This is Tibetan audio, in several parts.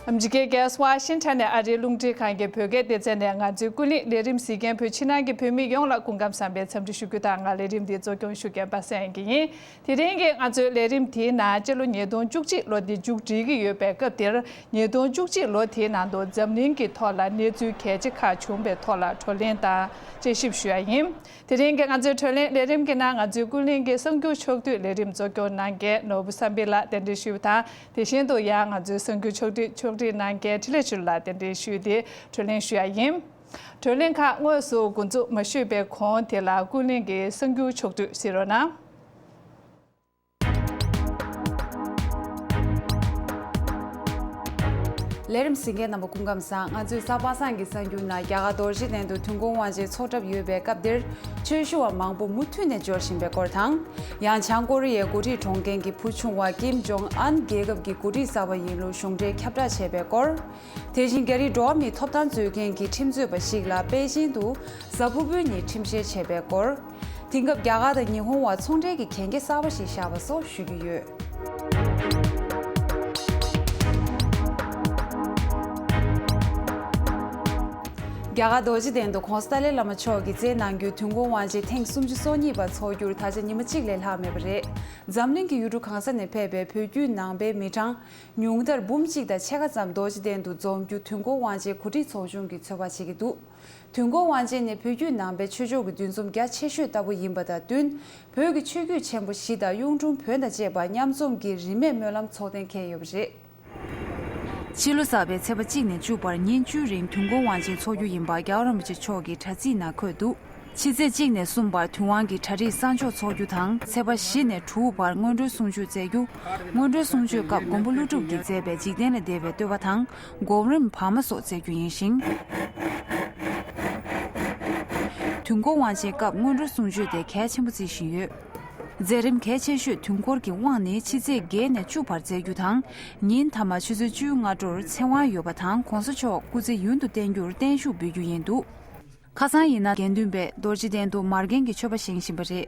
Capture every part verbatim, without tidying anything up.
ཨ་མི་རི་ཀའི་རྒྱལ་ས་ཝ་ཤིང་ཊོན་ནས་ཨ་རིའི་རླུང་འཕྲིན་ཁང་གི་བོད་སྐད་སྡེ་ཚན་ནས་ང་ཚོའི་ཀུན་གླེང་ལས་རིམ་གཟིགས་མཁན་བོད་ཕྱི་ནང་གི་བོད་མི་ཡོངས་ལ་སྐུ་ཁམས་བཟང་པའི་འཚམས་འདྲི་ཞུ་རྒྱུ་དང་། ང་ལས་རིམ་འདི་གཙོ་སྐྱོང་ཞུ་མཁན་པ་སངས་དབྱངས་སྐྱིད་ཡིན། དེ་རིང་གི་ང་ཚོའི་ལས་རིམ་དེའི་ནང་སྤྱི་ལོ་ཉིས་སྟོང་བཅུ་གཅིག་ལོ་འདི་མཇུག་སྒྲིལ་གྱི་ཡོད་པའི་སྐབས་འདིར། ཉིས་སྟོང་བཅུ་གཅིག་ལོ་དེའི་ནང་དུ་འཛམ་གླིང་གི་ཐོག་ལ་གནས་ཚུལ་གལ་ཆེ་ཁག་བྱུང་བའི་ཐོག་ལ་བགྲོ་གླེང་དང་དཔྱད་ཞིབ་ཞུ་ཡ་ཡིན། དེ་རིང་གི་ང་ཚོའི་བགྲོ་གླེང་ལས་རིམ་གྱི་ནང་ང་ཚོའི་ཀུན་གླེང་གི་གསར་འགྱུར་ཕྱོགས་བསྡུས་ལས་རིམ་གཙོ་སྐྱོང་གནང་མཁན་ནོར་བུ་བསམ་འཕེལ་ལགས་གདན་འདྲེན་ཞུས་པ་དང་། དེ་བཞིན་དུ་ཡང་ང་ཚོའི་གསར་འགྱུར་ཕྱོགས་བསྡུས་ཕྱོགས་སྒྲིག་གནང་མཁན་འཕྲིན་ལས་ཆོས་ལགས་གདན་འདྲེན་ཞུས་ཏེ་བགྲོ་གླེང་ཞུ་ཡ་ཡིན། བགྲོ་གླེང་ཁག་དངོས་སུ་འགོ་འཛུགས་མ་ཞུས་པའི་གོང་དེ་ལ་ཀུན་གླེང་གི་གསར་འགྱུར་ཕྱོགས་བསྡུས་གཟིགས་རོགས་གནང་། ལས་རིམ་གཟིགས་མཁན་རྣམ་པ་སྐུ་ཁམས་བཟང་། ང་ཚོས་གཟའ་པ་སངས་ཀྱི་གསར་འགྱུར་ནང་རྒྱ་གར་རྡོ་རྗེ་གདན་དུ་དུས་འཁོར་དབང་ཆེན་འཚོགས་གྲབས་ཡོད་པའི་སྐབས་འདིར་ཆོས་ཞུ་བ་མང་པོ་མུ་མཐུད་ནས་འབྱོར་བཞིན་པའི་སྐོར་དང་། ཡང་བྱང་ཀོ་རི་ཡའི་འགོ་ཁྲིད་གྲོངས་མཁན་གྱི་བུ་ཆུང་བ་ཀིམ་ཇོང་ཨན་རྒྱལ་ཁབ་ཀྱི་འགོ་ཁྲིད་གསར་པ་ཡིན་ལུགས་གཞུང་འབྲེལ་ཁྱབ་བསྒྲགས་བྱས་པའི་སྐོར། དེ་བཞིན་རྒྱ་རིགས་འགྲོ་བ་མིའི་ཐོབ་ཐང་རྩོད་མཁན་གྱི་ཁྲིམས་རྩོད་པ་ཞིག་ལ་པེ་ཅིང་དུ་གཟའ་ཕུར་བུའི་ཉིན་ཁྲིམས་བཤེར་བྱས་པའི་སྐོར། དེང་སྐབས་རྒྱ་གར་དང་ཉི་ཧོང་བར་ཚོང་འབྲེལ་གྱི་གན་རྒྱ་གསར་པ་ཞིག་བཞག་པ་སོགས་ཞུ་རྒྱུ་ཡོད། རྒྱ་གར་རྡོ་རྗེ་གདན་དུ་༧གོང་ས་ཏཱ་ལའི་བླ་མ་མཆོག་གིས་མཛད་གནང་རྒྱུའི་དུས་འཁོར་དབང་ཆེན་ཐེངས་སུམ་ཅུ་སོ་གཉིས་པ་འཚོགས་རྒྱུར་ད་ཆ་ཉི་མ་གཅིག་ལས་ལྷག་མེད་པ་རེད། འཛམ་གླིང་གི་ཡུལ་གྲུ་གང་ས་ནས་ཕེབས་པའི་བོད་བརྒྱུད་ནང་པའི་མི་གྲངས་ཉུང་མཐར་འབུམ་གཅིག་དང་ཕྱེད་ཀ་ཙམ་རྡོ་རྗེ་གདན་དུ་འཛོམས་རྒྱུ་དུས་འཁོར་དབང་ཆེན་གོ་སྒྲིག་ཚོགས་ཆུང་གིས་ཚོད་དཔག་བྱེད་ཀྱི་འདུག་དུས་འཁོར་དབང་ཆེན་ནི་བོད་བརྒྱུད་ནང་པའི་ཆོས་ཕྱོགས་ཀྱི་འདུ་འཛོམས་རྒྱ་ཆེ་ཤོས་ལྟ་བུ་ཡིན་པ་དང་བསྟུན། བོད་ཀྱི་ཆོས་བརྒྱུད་ཆེན་པོ་བཞི་དང་གཡུང་དྲུང་བོན་དང་བཅས་པ་མཉམ་འཛོམས་ཀྱིས་རིས་མེད་སྨོན་ལམ་ཚོགས་གཏན་འཁེལ་ཡོད་པ་རེད། ཕྱི་ལོ་གསར་པའི་ཚེས་པ་གཅིག་ནས་བཅུ་བར་ཉིན་བཅུའི་རིང་དུས་འཁོར་དབང་ཆེན་འཚོགས་རྒྱུ་ཡིན་པ་རྒྱལ་བ་རིན་པོ་ཆེ་མཆོག་གིས་དྲ་ཚིགས་ནང་འཁོད་འདུག་ཕྱི་ཚེས་གཅིག་ནས་གསུམ་བར་དུས་དབང་གི་གྲ་སྒྲིག་གསར་འཇོག་ཚོགས་རྒྱུ་དང་། ཚེས་པ་བཞི་ནས་དྲུག་བར་སྔོན་འགྲོའི་གསུང་ཆོས་སྩལ་རྒྱུ། སྔོན་འགྲོའི་གསུང་ཆོས་སྐབས་མགོན་པོ་ཀླུ་སྒྲུབ་ཀྱིས་མཛད་པའི་འཇིག་རྟེན་ལས་འདས་པའི་བསྟོད་པ་དང་། སྒོམ་རིམ་བར་མ་སོགས་སྩལ་རྒྱུ་ཡིན་ཞིང་། དུས་འཁོར་དབང་ཆེན་སྐབས་སྔོན་འགྲོའི་གསུང་ཆོས་དེ་གལ་ཆེན་པོ་བརྩི་བཞིན་ཡོད། མཛད་རིམ་གལ་ཆེ་ཤོས་དུས་འཁོར་གྱི་དབང་ནི་ཕྱི་ཚེས་བརྒྱད་ནས་བཅུ་བར་སྩལ་རྒྱུ་དང་། ཉིན་མཐའ་མ་ཆུ་ཚོད་བཅུའི་སྔ་དྲོར་ཚེ་དབང་ཡོད་པ་དང་། ༸གོང་ས་མཆོག་སྐུ་ཚེ་ཡུན་དུ་བརྟན་རྒྱུར་བརྟན་བཞུགས་འབུལ་རྒྱུ་ཡིན་འདུག་ཁ་སང་ཡིན་ན་དགེ་འདུན་པས་རྡོ་རྗེ་གདན་དུ་མར་རྒན་གྱི་མཆོད་པ་བཞེངས་བཞིན་པ་རེད།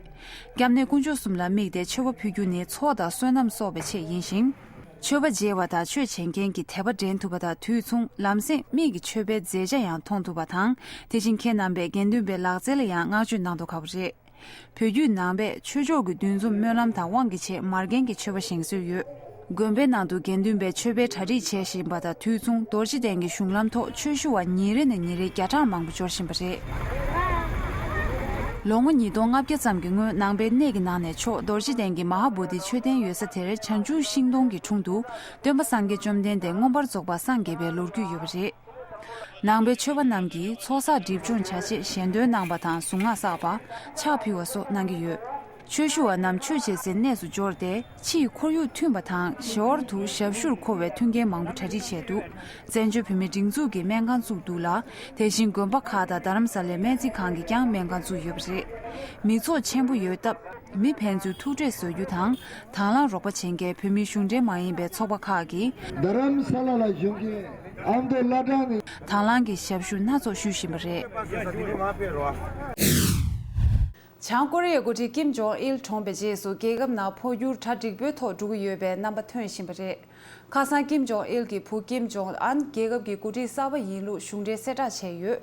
སྐྱབས་གནས་དཀོན་མཆོག་གསུམ་ལ་དམིགས་ཏེ་མཆོད་པ་ཕུལ་རྒྱུ་ནི་ཚོགས་དང་བསོད་ནམས་གསོག་པའི་ཆེད་ཡིན་ཞིང་། མཆོད་པ་མཇལ་བ་དང་ཆོས་བྱེད་མཁན་གྱི་དད་པ་འདྲེན་ཐུབ་པ་དང་དུས་མཚུངས་ལམ་སེང་མིག་གིས་མཆོད་པའི་མཛད་བྱ་ཡང་མཐོང་ཐུབ་པ་དང་། དེ་བཞིན་ཁྱེད་རྣམ་པས་དགེ་འདུན་པའི་ལག་རྩལ་ལ་ཡང་བསྔགས་བརྗོད་གནང་མདོག་ཁ་པོ་རེད། བོད་བརྒྱུད་ནང་པས་ཆོས་ཕྱོགས་ཀྱི་འདུ་འཛོམས་སྨོན་ལམ་དང་དབང་གི་ཆེད་མར་རྒན་གྱི་མཆོད་པ་བཞེངས་སྲོལ་ཡོད། དགོན་པའི་ནང་དུ་དགེ་འདུན་པའི་མཆོད་པའི་གྲ་སྒྲིག་བྱེད་བཞིན་པ་དང་དུས་མཚུངས་རྡོ་རྗེ་གདན་གྱི་གཞུང་ལམ་ཐོག་ཆོས་ཞུ་བ་ཉིན་རེ་ནས་ཉིན་རེ་བརྒྱ་ཕྲག་མང་པོ་འབྱོར་བཞིན་པ་རེད། ལོ་ངོ་ཉིས་སྟོང་ལྔ་བརྒྱ་ཙམ་གྱི་སྔོན་ནང་པའི་གནས་ཀྱི་ནང་ནས་མཆོག་རྡོ་རྗེ་གདན་གྱི་མ་ཧཱ་བོ་དྷི་མཆོད་རྟེན་ཡོད་ས་དེར་བྱང་ཆུབ་ཤིང་སྡོང་གི་དྲུང་དུ་སྟོན་པ་སངས་རྒྱས་བཅོམ་ལྡན་འདས་མངོན་པར་རྫོགས་པ་སངས་རྒྱས་པའི་ལོ་རྒྱུས་ཡོད་པ་རེད། ནང་པའི་ཆོས་པ་རྣམས་ཀྱིས་ཚོགས་བསགས་སྒྲིབ་སྦྱོང་བྱ་ཆེད་ཞལ་འདོན་གནང་བ་དང་གཟུངས་སྔགས་བསགས་པ། ཕྱག་ཕུལ་བ་སོགས་གནང་གི་ཡོད། ཆོས་ཞུ་བ་རྣམས་ཆོས་བྱེད་སའི་གནས་སུ་འབྱོར་ཏེ་ཕྱིའི་ཁོར་ཡུག་མཐུན་པ་དང་ཞོར་དུ་ཞབས་ཞུར་མཁོ་བའི་མཐུན་རྐྱེན་མང་པོ་གྲ་སྒྲིག་བྱས་འདུག་བཙན་བྱོལ་བོད་མིའི་སྒྲིག་འཛུགས་ཀྱིས་སྨན་ཁང་བཙུགས་འདུག་ལ། དེ་བཞིན་དགོན་པ་ཁག་དང་རྡ་རམ་ས་ལའི་སྨན་རྩིས་ཁང་གིས་ཀྱང་སྨན་ཁང་བཙུགས་ཡོད་པ་རེད། མི་ཚོགས་ཆེན་པོ་ཡོད་སྟབས། མི་ཕན་ཚུན་ཐུག་འཕྲད་བཟོ་རྒྱུ་དང་། དང་བླངས་རོགས་པ་བྱེད་མཁན་བོད་མིའི་གཞུང་འབྲེལ་མ་ཡིན་པའི་ཚོགས་པ་ཁག་གིས། རྡ་རམ་ས་ལ་ལ་བཞུགས་མཁན་ཨ་མདོ་བླ་བྲང་ནས། དང་བླངས་ཀྱི་ཞབས་ཞུ་སྣ་ཚོགས་ཞུ་བཞིན་པ་རེད། བྱང་ཀོ་རི་ཡའི་འགོ་ཁྲིད་ཀིམ་ཇོང་ཨིལ་གྲོངས་པའི་རྗེས་སུ་རྒྱལ་ཁབ་ནང་འཕོ་འགྱུར་གྲ་འགྲིག་པོའི་ཐོག་འགྲོ་གི་ཡོད་པའི་རྣམ་པ་ཐོན་བཞིན་པ་རེད། ཁ་སང་ཀིམ་ཇོང་ཨིལ་གྱི་བུ་ཀིམ་ཇོང་ཨན་རྒྱལ་ཁབ་ཀྱི་འགོ་ཁྲིད་གསར་པ་ཡིན་ལུགས་གཞུང་འབྲེལ་གསལ་བསྒྲགས་བྱས་ཡོད།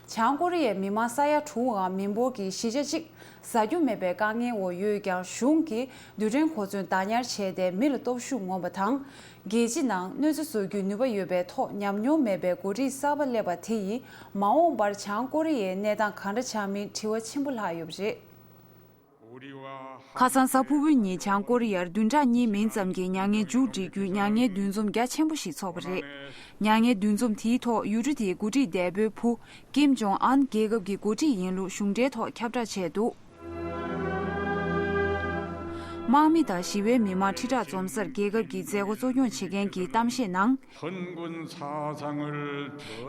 བྱང་ཀོ་རི་ཡའི་མི་མང་ས་ཡ་དྲུག་འམ་མི་འབོར་གྱི་བཞི་ཆ་གཅིག་ཟ་རྒྱུ་མེད་པའི་དཀའ་ངལ་འོག་ཡོད་ཀྱང་། གཞུང་གིས་རྡུལ་ཕྲན་གོ་མཚོན་བདག་ཉར་བྱས་ཏེ་མི་ལ་སྟོབས་ཤུགས་ངོམ་པ་དང་། རྒྱལ་སྤྱི་ནང་གནོད་འཚེ་བཟོ་རྒྱུའི་ནུས་པ་ཡོད་པའི་ཐོག་ཉམས་མྱོང་མེད་པའི་འགོ་ཁྲིད་གསར་པ་སླེབས་པ་དེ་ཡིས་མ་འོངས་པར་བྱང་ཀོ་རི་ཡའི་གནས་སྟངས་གང་འདྲ་ཆགས་མིན་དྲི་བ་ཆེན་པོ་ལྷག་ཡོད་པ་རེད། ཁ་སང་གཟའ་ཕུར་བུའི་ཉིན་བྱང་ཀོ་རི་ཡར་བདུན་ཕྲག་གཉིས་མིན་ཙམ་གྱི་མྱ་ངན་མཇུག་སྒྲིལ་རྒྱུའི་མྱ་ངན་འདུ་འཛོམས་རྒྱ་ཆེན་པོ་ཞིག་འཚོགས་པ་རེད། མྱ་ངན་འདུ་འཛོམས་དེའི་ཐོག་ཡུལ་གྲུ་དེའི་འགོ་ཁྲིད་འདས་པོའི་བུ་ཀིམ་ཇོང་ཨན་རྒྱལ་ཁབ་ཀྱི་འགོ་ཁྲིད་ཡིན་ལུགས་གཞུང་འབྲེལ་ཐོག་ཁྱབ་བསྒྲགས་བྱས་འདུག་དམག་མི་དང་ཞི་བའི་མི་མང་ཁྲི་ཕྲག་འཛོམས་སར་རྒྱལ་ཁབ་ཀྱི་མཛད་སྒོ་གཙོ་སྐྱོང་བྱེད་མཁན་གྱིས་གཏམ་བཤད་ནང་།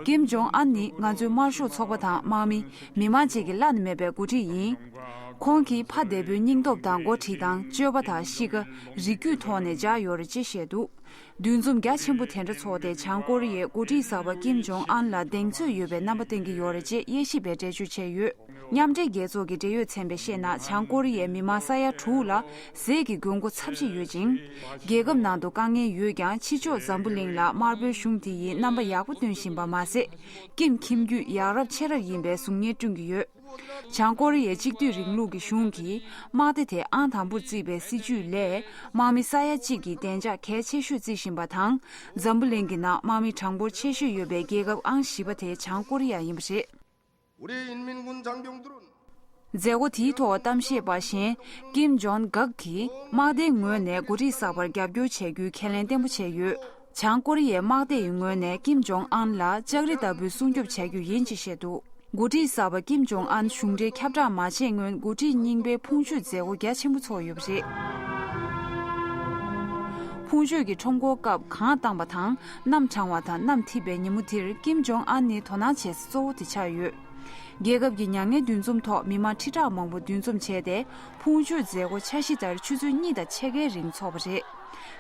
ཀིམ་ཇོང་ཨན་ནི་ང་ཚོའི་དམར་ཤོག་ཚོགས་པ་དང་དམག་མི། མི་མང་བཅས་ཀྱི་བླ་ན་མེད་པའི་འགོ་ཁྲིད་ཡིན། ཁོང་གིས་ཕ་འདས་པོའི་སྙིང་སྟོབས་དང་འགོ་ཁྲིད་སྟངས། སྤྱོད་པ་དང་གཤིས་ཀ། རིགས་རྒྱུད་ཐོག་ནས་འཇགས་ཡོད་རེད་ཅེས་བཤད་འདུག་འདུ་འཛོམས་རྒྱ་ཆེན་པོ་དེ་འདྲ་ཚོགས་ཏེ་བྱང་ཀོ་རི་ཡའི་འགོ་ཁྲིད་གསར་པ་ཀིམ་ཇོང་ཨན་ལ་གདེང་ཚོད་ཡོད་པའི་རྣམ་པ་བསྟན་གྱི་ཡོད་རེད་ཅེས་དབྱེ་ཞིབ་པས་འགྲེལ་བརྗོད་བྱས་ཡོད། མཉམ་འབྲེལ་རྒྱལ་ཚོགས་ཀྱི་འབྲེལ་ཡོད་ཚན་པས་བཤད་ན། བྱང་ཀོ་རི་ཡའི་མི་མང་ས་ཡ་དྲུག་ལ་ཟས་ཀྱི་དགོས་མཁོ་ཚབས་ཆེ་ཡོད་ཅིང་། རྒྱལ་ཁབ་ནང་དུ་དཀའ་ངལ་ཡོད་ཀྱང་། ཕྱི་ཕྱོགས་འཛམ་བུ་གླིང་ལ་དམར་པོའི་གཞུང་དེ་ཡིས་རྣམ་པ་ཡག་པོ་སྟོན་བཞིན་པ་མ་ཟད། ཀིམ་ཁྱིམ་རྒྱུད་ཡག་རབས་ཆེ་རབས་ཡིན་པའི་གཟུགས་བརྙན་བསྐྲུན་གྱི་ཡོད། བྱང་ཀོ་རི་ཡའི་གཅིག་སྡུད་རིང་ལུགས་ཀྱི་གཞུང་གིས་དམག་སྡེ་དེ་ཨང་དང་པོར་བརྩིས་པའི་སྲིད་ཇུས་ལས། དམག་མི་ས་ཡ་གཅིག་གི་བདེ་འཇགས་གལ་ཆེ་ཤོས་བརྩི་བཞིན་པ་དང་། འཛམ་བུ་གླིང་གི་ནང་དམག་མི་གྲངས་འབོར་ཆེ་ཤོས་ཡོད་པའི་རྒྱལ་ཁབ་ཨང་བཞི་པ་དེ་བྱང་ཀོ་རི་ཡ་ཡིན་པ་རེད། མཛད་སྒོ་དེའི་ཐོག་གཏམ་བཤད་པ་གཞན། ཀིམ་ཇོན་གག་གིས་དམག་སྡེའི་ངོས་ནས་འགོ་ཁྲིད་གསར་པར་རྒྱབ་སྐྱོར་བྱ་རྒྱུའི་ཁས་ལེན་བརྟན་པོ་བྱས་ཡོད། བྱང་ཀོ་རི་ཡའི་དམག་སྡེ་ཡི་ངོས་ནས་ཀིམ་ཇོང་ཨན་ལ་ལྕགས་རི་ལྟ་བུའི་སྲུང་སྐྱོབ་བྱ་རྒྱུ་ཡིན་ཅེས་བཤད་འདུག་འགོ་ཁྲིད་གསར་པ་ཀིམ་ཇོང་ཨན་གཞུང་འབྲེལ་ཁྱབ་བསྒྲགས་མ་བྱས་སྔོན། འགོ་ཁྲིད་རྙིང་པའི་ཕུང་མཆོད་མཛད་སྒོ་རྒྱ་ཆེན་པོ་ཚོགས་ཡོད་པ་རེད། ཕུང་མཆོད་ཀྱི་ཁྲོམ་སྐོར་སྐབས་གང་བཏང་བ་དང་། གནམ་གྲང་བ་དང་གནམ་འཐིབས་པའི་ཉིན་མོ་དེར་ཀིམ་ཇོང་ཨན་ནི་དོ་སྣང་བྱེད་ས་གཙོ་བོ་དེ་ཆགས་ཡོད། རྒྱལ་ཁབ་ཀྱི་མྱ་ངན་འདུ་འཛོམས་ཐོག་མི་མང་ཁྲི་ཕྲག་མང་པོ་འདུ་འཛོམས་བྱས་ཏེ། ཕུང་མཆོད་མཛད་སྒོ་འཆར་གཞི་ལྟར་ཆུ་ཚོད་གཉིས་དང་ཕྱེད་ཀའི་རིང་འཚོགས་པ་རེད།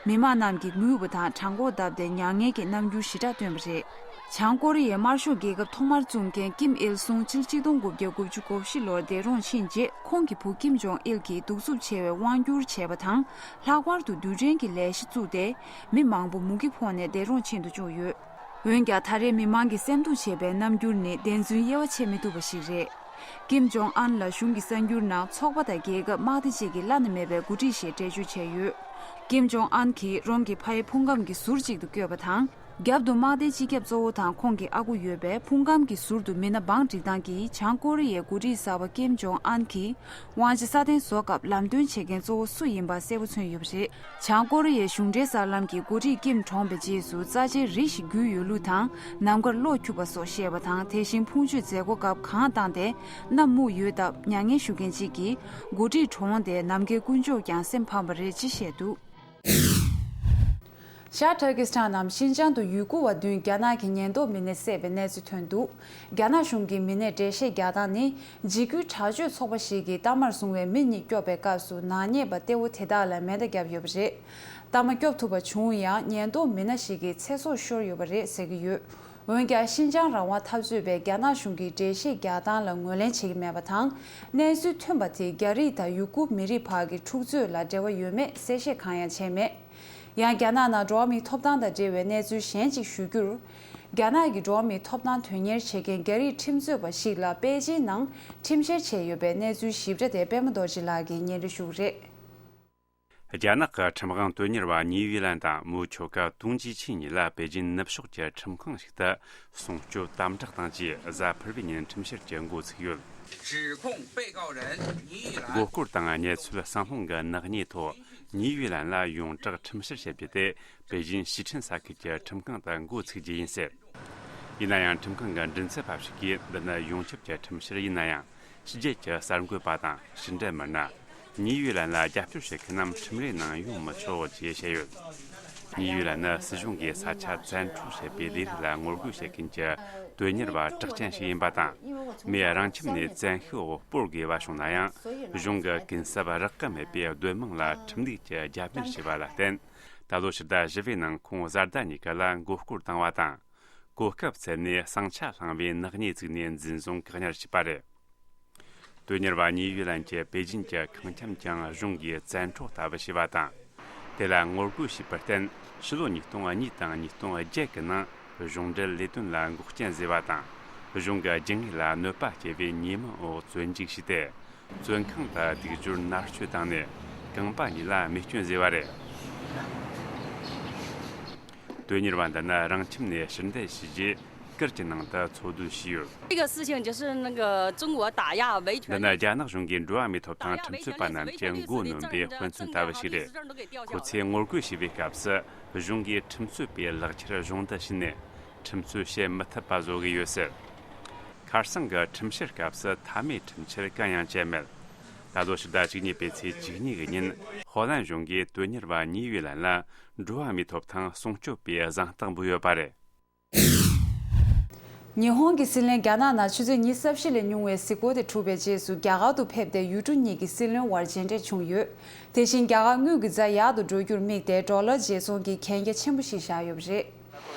མི་མང་རྣམས་ཀྱིས་ངུས་པ་དང་བྲང་ཁོག་བརྡབས་ཏེ་མྱ་ངན་གྱི་རྣམ་འགྱུར་ཞེ་དྲག་བཏོན་པ་རེད། བྱང་ཀོ་རི་ཡའི་དམར་ཤོག་རྒྱལ་ཁབ་ཐོག་མར་བཙུགས་མཁན་ཀིམ་ཨིལ་སུང་ཕྱི་ལོ་ཆིག་སྟོང་དགུ་བརྒྱ་དགུ་བཅུ་གོ་བཞི་ལོར་འདས་གྲོངས་ཕྱིན་རྗེས། ཁོང་གི་བུ་ཀིམ་ཇོང་ཨིལ་གྱིས་གདུག་རྩུབ་ཆེ་བའི་དབང་སྒྱུར་བྱས་པ་དང་། ལྷག་པར་དུ་རྡུལ་ཕྲན་གྱི་ལས་གཞི་བཙུགས་ཏེ། མི་མང་པོ་མུ་གེ་ཕོག་ནས་འདས་གྲོངས་ཕྱིན་དུ་བཅུག་ཡོད། འོན་ཀྱང་། ད་རེས་མི་མང་གིས་སེམས་སྡུག་བྱེད་པའི་རྣམ་འགྱུར་ནི་བདེན་རྫུན་དབྱེ་བ་ཕྱེ་མི་ཐུབ་པ་ཞིག་རེད། ཀིམ་ཇོང་ཨན་ལ་གཞུང་གི་གསར་འགྱུར་ནང་ཚོགས་པ་དང་རྒྱལ་ཁབ་དམག་སྡེ་བཅས་ཀྱི་བླ་ན་མེད་པའི་འགོ་ཁྲིད་ཞེས་འགྲེལ་བརྗོད་བྱས་ཡོད། ཀིམ་ཇོང་ཨན་གྱིས་རང་གི་ཕ་ཡུལ་ཕུང་ཁམས་ཀྱི་ཟུར་གཅིག་ཏུ་བསྐྱོད་པ་དང་། རྒྱབ་ཏུ་དམག་སྡེའི་སྤྱི་ཁྱབ་གཙོ་བོ་དང་ཁོང་གི་ཨ་ཁུ་ཡོད་པས། ཕུང་ཁམས་ཀྱི་ཟུར་དུ་མི་སྣ་བང་བསྒྲིགས་སྟངས་ཀྱིས། བྱང་ཀོ་རི་ཡའི་འགོ་ཁྲིད་གསར་པ་ཀིམ་ཇོང་ཨན་གྱིས། དབང་ཆ་སྲ་བརྟན་བཟོ་སྐབས་ལམ་སྟོན་བྱེད་མཁན་གཙོ་བོ་སུ་ཡིན་པ་གསལ་པོ་མཚོན་ཡོད་པ་རེད། བྱང་ཀོ་རི་ཡའི་གཞུང་འབྲེལ་གསར་ལམ་གྱིས། འགོ་ཁྲིད་ཀིམ་གྲོངས་པའི་རྗེས་སུ། རྩ་ཆེའི་རི་ཞིག་བརྒྱུད་ཡོད་ལུགས་དང་། ནམ་མཁར་གློག་འཁྱུག་པ་སོགས་བཤད་པ་དང་། དེ་བཞིན་ཕུང་མཆོད་མཛད་སྒོ་སྐབས་གངས་བཏང་སྟེ། གནམ་སྨུག་ཡོད་སྟབས། མྱ་ངན་ཞུ་མཁན་གཅིག་གིས། འགོ་ཁྲིད་གྲོངས་ཏེ། ནམ་མཁའི་དཀོན་མཆོག་ཀྱང་སེམས་ཕམ་པ་རེད་ཅེས་བཤད་འདུག་ཤར་ཏུར་ཀི་སི་ཐན་ནམ་ཤིན་ཅང་དུ་ཡུ་གུར་བ་བདུན་རྒྱ་ནག་གི་ཉེན་རྟོག་མི་སྣས་བསད་པའི་གནས་ཚུལ་ཐོན་འདུག་རྒྱ་ནག་གཞུང་གིས་མི་སྣས་འགྲེལ་བཤད་རྒྱག་སྟངས་ནི། འཇིགས་སྐུལ་དྲག་སྤྱོད་ཚོགས་པ་ཞིག་གིས་གཏའ་མར་བཟུང་བའི་མི་གཉིས་སྐྱོབ་པའི་སྐབས་སུ། ནག་ཉེས་པ་གཏེ་བོ་དེ་དག་ལ་མེ་མདའ་བརྒྱབ་ཡོད་པ་རེད། གཏའ་མ་སྐྱོབ་ཐུབ་པ་བྱུང་ཡང་། ཉེན་རྟོག་མི་སྣ་ཞིག་གི་ཚེ་སྲོག་ཤོར་ཡོད་པ་རེད་ཟེར་གྱི་ཡོད། འོན་ཀྱང་། ཤིན་ཅང་རང་དབང་འཐབ་རྩོད་པས་རྒྱ་ནག་གཞུང་གིས་འགྲེལ་བཤད་རྒྱག་སྟངས་ལ་ངོས་ལེན་བྱེད་ཀྱི་མེད་པ་དང་། གནས་ཚུལ་ཐོན་པ་དེས་རྒྱ་རིགས་དང་ཡུ་གུར་མི་རིགས་བར་གྱི་འཁྲུག་རྩོད་ལ་འབྲེལ་བ་ཡོད་མེད་གསལ་བཤད་གང་ཡང་བྱས་མེད། ཡང་། རྒྱ་ནག་ནང་འགྲོ་བ་མིའི་ཐོབ་ཐང་དང་འབྲེལ་བའི་གནས་ཚུལ་གཞན་ཅིག་ཞུ་རྒྱུར། རྒྱ་ནག་གི་འགྲོ་བ་མིའི་ཐོབ་ཐང་དོན་གཉེར་བྱེད་མཁན་རྒྱ་རིགས་ཁྲིམས་རྩོད་པ་ཞིག་ལ་པེ་ཅིན་ནང་ཁྲིམས་བཤེར་བྱས་ཡོད་པའི་གནས་ཚུལ་ཞིབ་ཕྲ་དེ་པད་མ་རྡོ་རྗེ་ལགས་ཀྱིས་སྙན་སྒྲོན་ཞུ་གི་རེད། རྒྱ་ནག་གི་ཁྲིམས་དབང་དོན་གཉེར་བ་ཉི་ཝེ་ལན་དང་མོའི་ཁྱོ་ག་ཏུང་ཅི་ཆིན་གཉིས་ལ་པེ་ཅིན་ནུབ་ཕྱོགས་ཀྱི་ཁྲིམས་ཁང་ཞིག་ཏུ་སྲུང་སྐྱོབ་དམ་དྲག་དང་བཅས་གཟའ་ཕུར་བུའི་ཉིན་ཁྲིམས་བཤེར་གྱི་འགོ་ཚུགས་ཡོད། མགོ་སྐོར་དང་གནས་ཚུལ་གསང་སློང་གི་ནག་ཉེས་ཐོག་ཉི་ཝེ་ལན་ལ་ཡོངས་གྲགས་ཁྲིམས་བཤེར་བྱེད་རྒྱུ་དེ་པེ་ཅིན་ཞི་ཁྲོན་ས་ཁུལ་གྱི་ཁྲིམས་ཁང་དུ་འགོ་ཚུགས་རྒྱུ་ཡིན་ཟེར། ཡིན་ན་ཡང་། ཁྲིམས་ཁང་གི་མགྲིན་ཚབ་པ་ཞིག་གིས། འདི་ནི་ཡོངས་ཁྱབ་ཀྱི་ཁྲིམས་བཤེར་ཡིན་ན་ཡང་། ཕྱི་རྒྱལ་གྱི་གསར་འགོད་པ་དང་ཕྱི་འབྲེལ་མི་སྣ། ཉི་ཝེ་ལན་ལ་རྒྱབ་སྐྱོར་བྱེད་མཁན་རྣམས་ཁྲིམས་རའི་ནང་ཡོང་མི་ཆོག་ཅེས་བཤད་ཡོད། ཉི་ཝེ་ལན་ནི་སྲིད་གཞུང་གིས་ས་ཆ་བཙན་འཕྲོག་བྱེད་པའི་ལས་རིགས་ལ་ངོ་རྒོལ་བྱེད་མཁན་གྱི་དོན་གཉེར་བ་གྲགས་ཅན་ཞིག་ཡིན་པ་དང་། མོས་རང་ཁྱིམ་ནས་བཙན་ཤུགས་འོག་སྤོར་དགོས་པ་བྱུང་ན་ཡང་། གཞུང་གི་གུན་གསབ་རག་གི་མེད་པའི་སྡོད་དམངས་ལ་ཁྲིམས་ལུགས་ཀྱི་རྒྱབ་གཉེར་བྱས་པ་ལ་བརྟེན། ད་ལོ་ཕྱི་ཟླ་བཞི་པའི་ནང་ཁོང་བཟའ་ཟླ་གཉིས་ཀ་ལ་མགོ་སྐོར་བཏང་བ་དང་། གོ་སྐབས་བཙལ་ནས་ཟིང་ཆ་སློང་བའི་ནག་ཉེས་བཙུགས་ནས་འཛིན་བཟུང་བཀག་ཉར་བྱས་པ་རེད། དོན་གཉེར་བ་ཉི་ཝེ་ལན་གྱི་པེ་ཅིན་གྱི་ཁང་ཁྱིམ་ཀྱང་གཞུང་གིས་བཙན་འཕྲོག་ལྟ་བུ་བྱས་པ་དང་། དེ་ལ་ངོ་རྒོལ་བྱས་པར་བརྟེན། ཕྱི་ལོ་ཉིས་སྟོང་གཉིས་དང་ཉིས་སྟོང་བརྒྱད་ཀྱི་ནང་གཞུང་འབྲེལ་ལས་དོན་ལ་འགོག་རྐྱེན་བཟོས་པ་དང་། གཞུང་གི་ལྗིད་ངོས་ལ་གནོད་པ་སྐྱེལ་བའི་ཉེས་མིང་འོག་བཙོན་འཇུག་བྱས་ཏེ། བཙོན་ཁང་དུ་སྡིག་སྦྱོར་མནར་གཅོད་བཏང་ནས་རྐང་པ་གཉིས་ལ་རྨས་སྐྱོན་བཟོས་པ་རེད། དོན་གཉེར་བ་འདི་ནི་རང་ཁྱིམ་ནས་ཕྱིར་འཐེན་བྱས་རྗེས་གུར་གྱི་ནང་དུ་འཚོ་སྡོད་བྱས་ཡོད། 这个事情就是那个中国打压维权。 འདི་ནི་རྒྱ་ནག་གཞུང་གིས་འགྲོ་བ་མིའི་ཐོབ་ཐང་ཁྲིམས་རྩོད་པ་རྣམས་ཀྱི་མགོ་གནོན་པའི་དཔེ་མཚོན་ལྟ་བུ་ཞིག་རེད། ཁོ་ཚོས་ངོ་རྒོལ་བྱས་པའི་སྐབས་སུ་གཞུང་གིས་ཁྲིམས་རྩོད་པའི་ལག་ཁྱེར་གཞུང་དུ་བྱིན་ནས་ཁྲིམས་རྩོད་བྱེད་མི་ཐུབ་པ་བཟོ་གི་ཡོད་ཟེར། ཁ་སང་གི་ཁྲིམས་བཤེར་སྐབས་སུ་མཐའ་མའི་ཁྲིམས་ཆད་གང་ཡང་བཅད་མེད། ད་ལོ་ཕྱི་ཟླ་བཅུ་གཉིས་པའི་ཚེས་བཅུ་གཉིས་ཀྱི་ཉིན་ཧོ་ལན་གཞུང་གིས་དོན་གཉེར་བ་ཉི་ཝེ་ལན་ལ་འགྲོ་བ་མིའི་ཐོབ་ཐང་སྲུང་སྐྱོབ་པའི་གཟེངས་རྟགས་འབུལ་ཡོད་པ་རེད། ཉི་ཧོང་གི་སྲིད་བློན་རྒྱ་ནག་ནང་ཆུ་ཚོད་ཉི་ཤུ་རྩ་བཞི་ལས་ཉུང་བའི་གཟིགས་སྐོར་དེ་གྲུབ་པའི་རྗེས་སུ་རྒྱ་གར་དུ་ཕེབས་ཏེ་ཡུལ་གྲུ་གཉིས་ཀྱི་སྲིད་བློན་དབར་མཇལ་འཕྲད་བྱུང་ཡོད། དེ་བཞིན་རྒྱ་གར་དངུལ་གྱི་ཛ་ཡག་ཏུ་འགྲོ་རྒྱུར་དམིགས་ཏེ་ཌོ་ལར་བརྗེ་ཚོང་གི་གན་རྒྱ་ཆེན་པོ་ཞིག་བཞག་ཡོད་པ་རེད།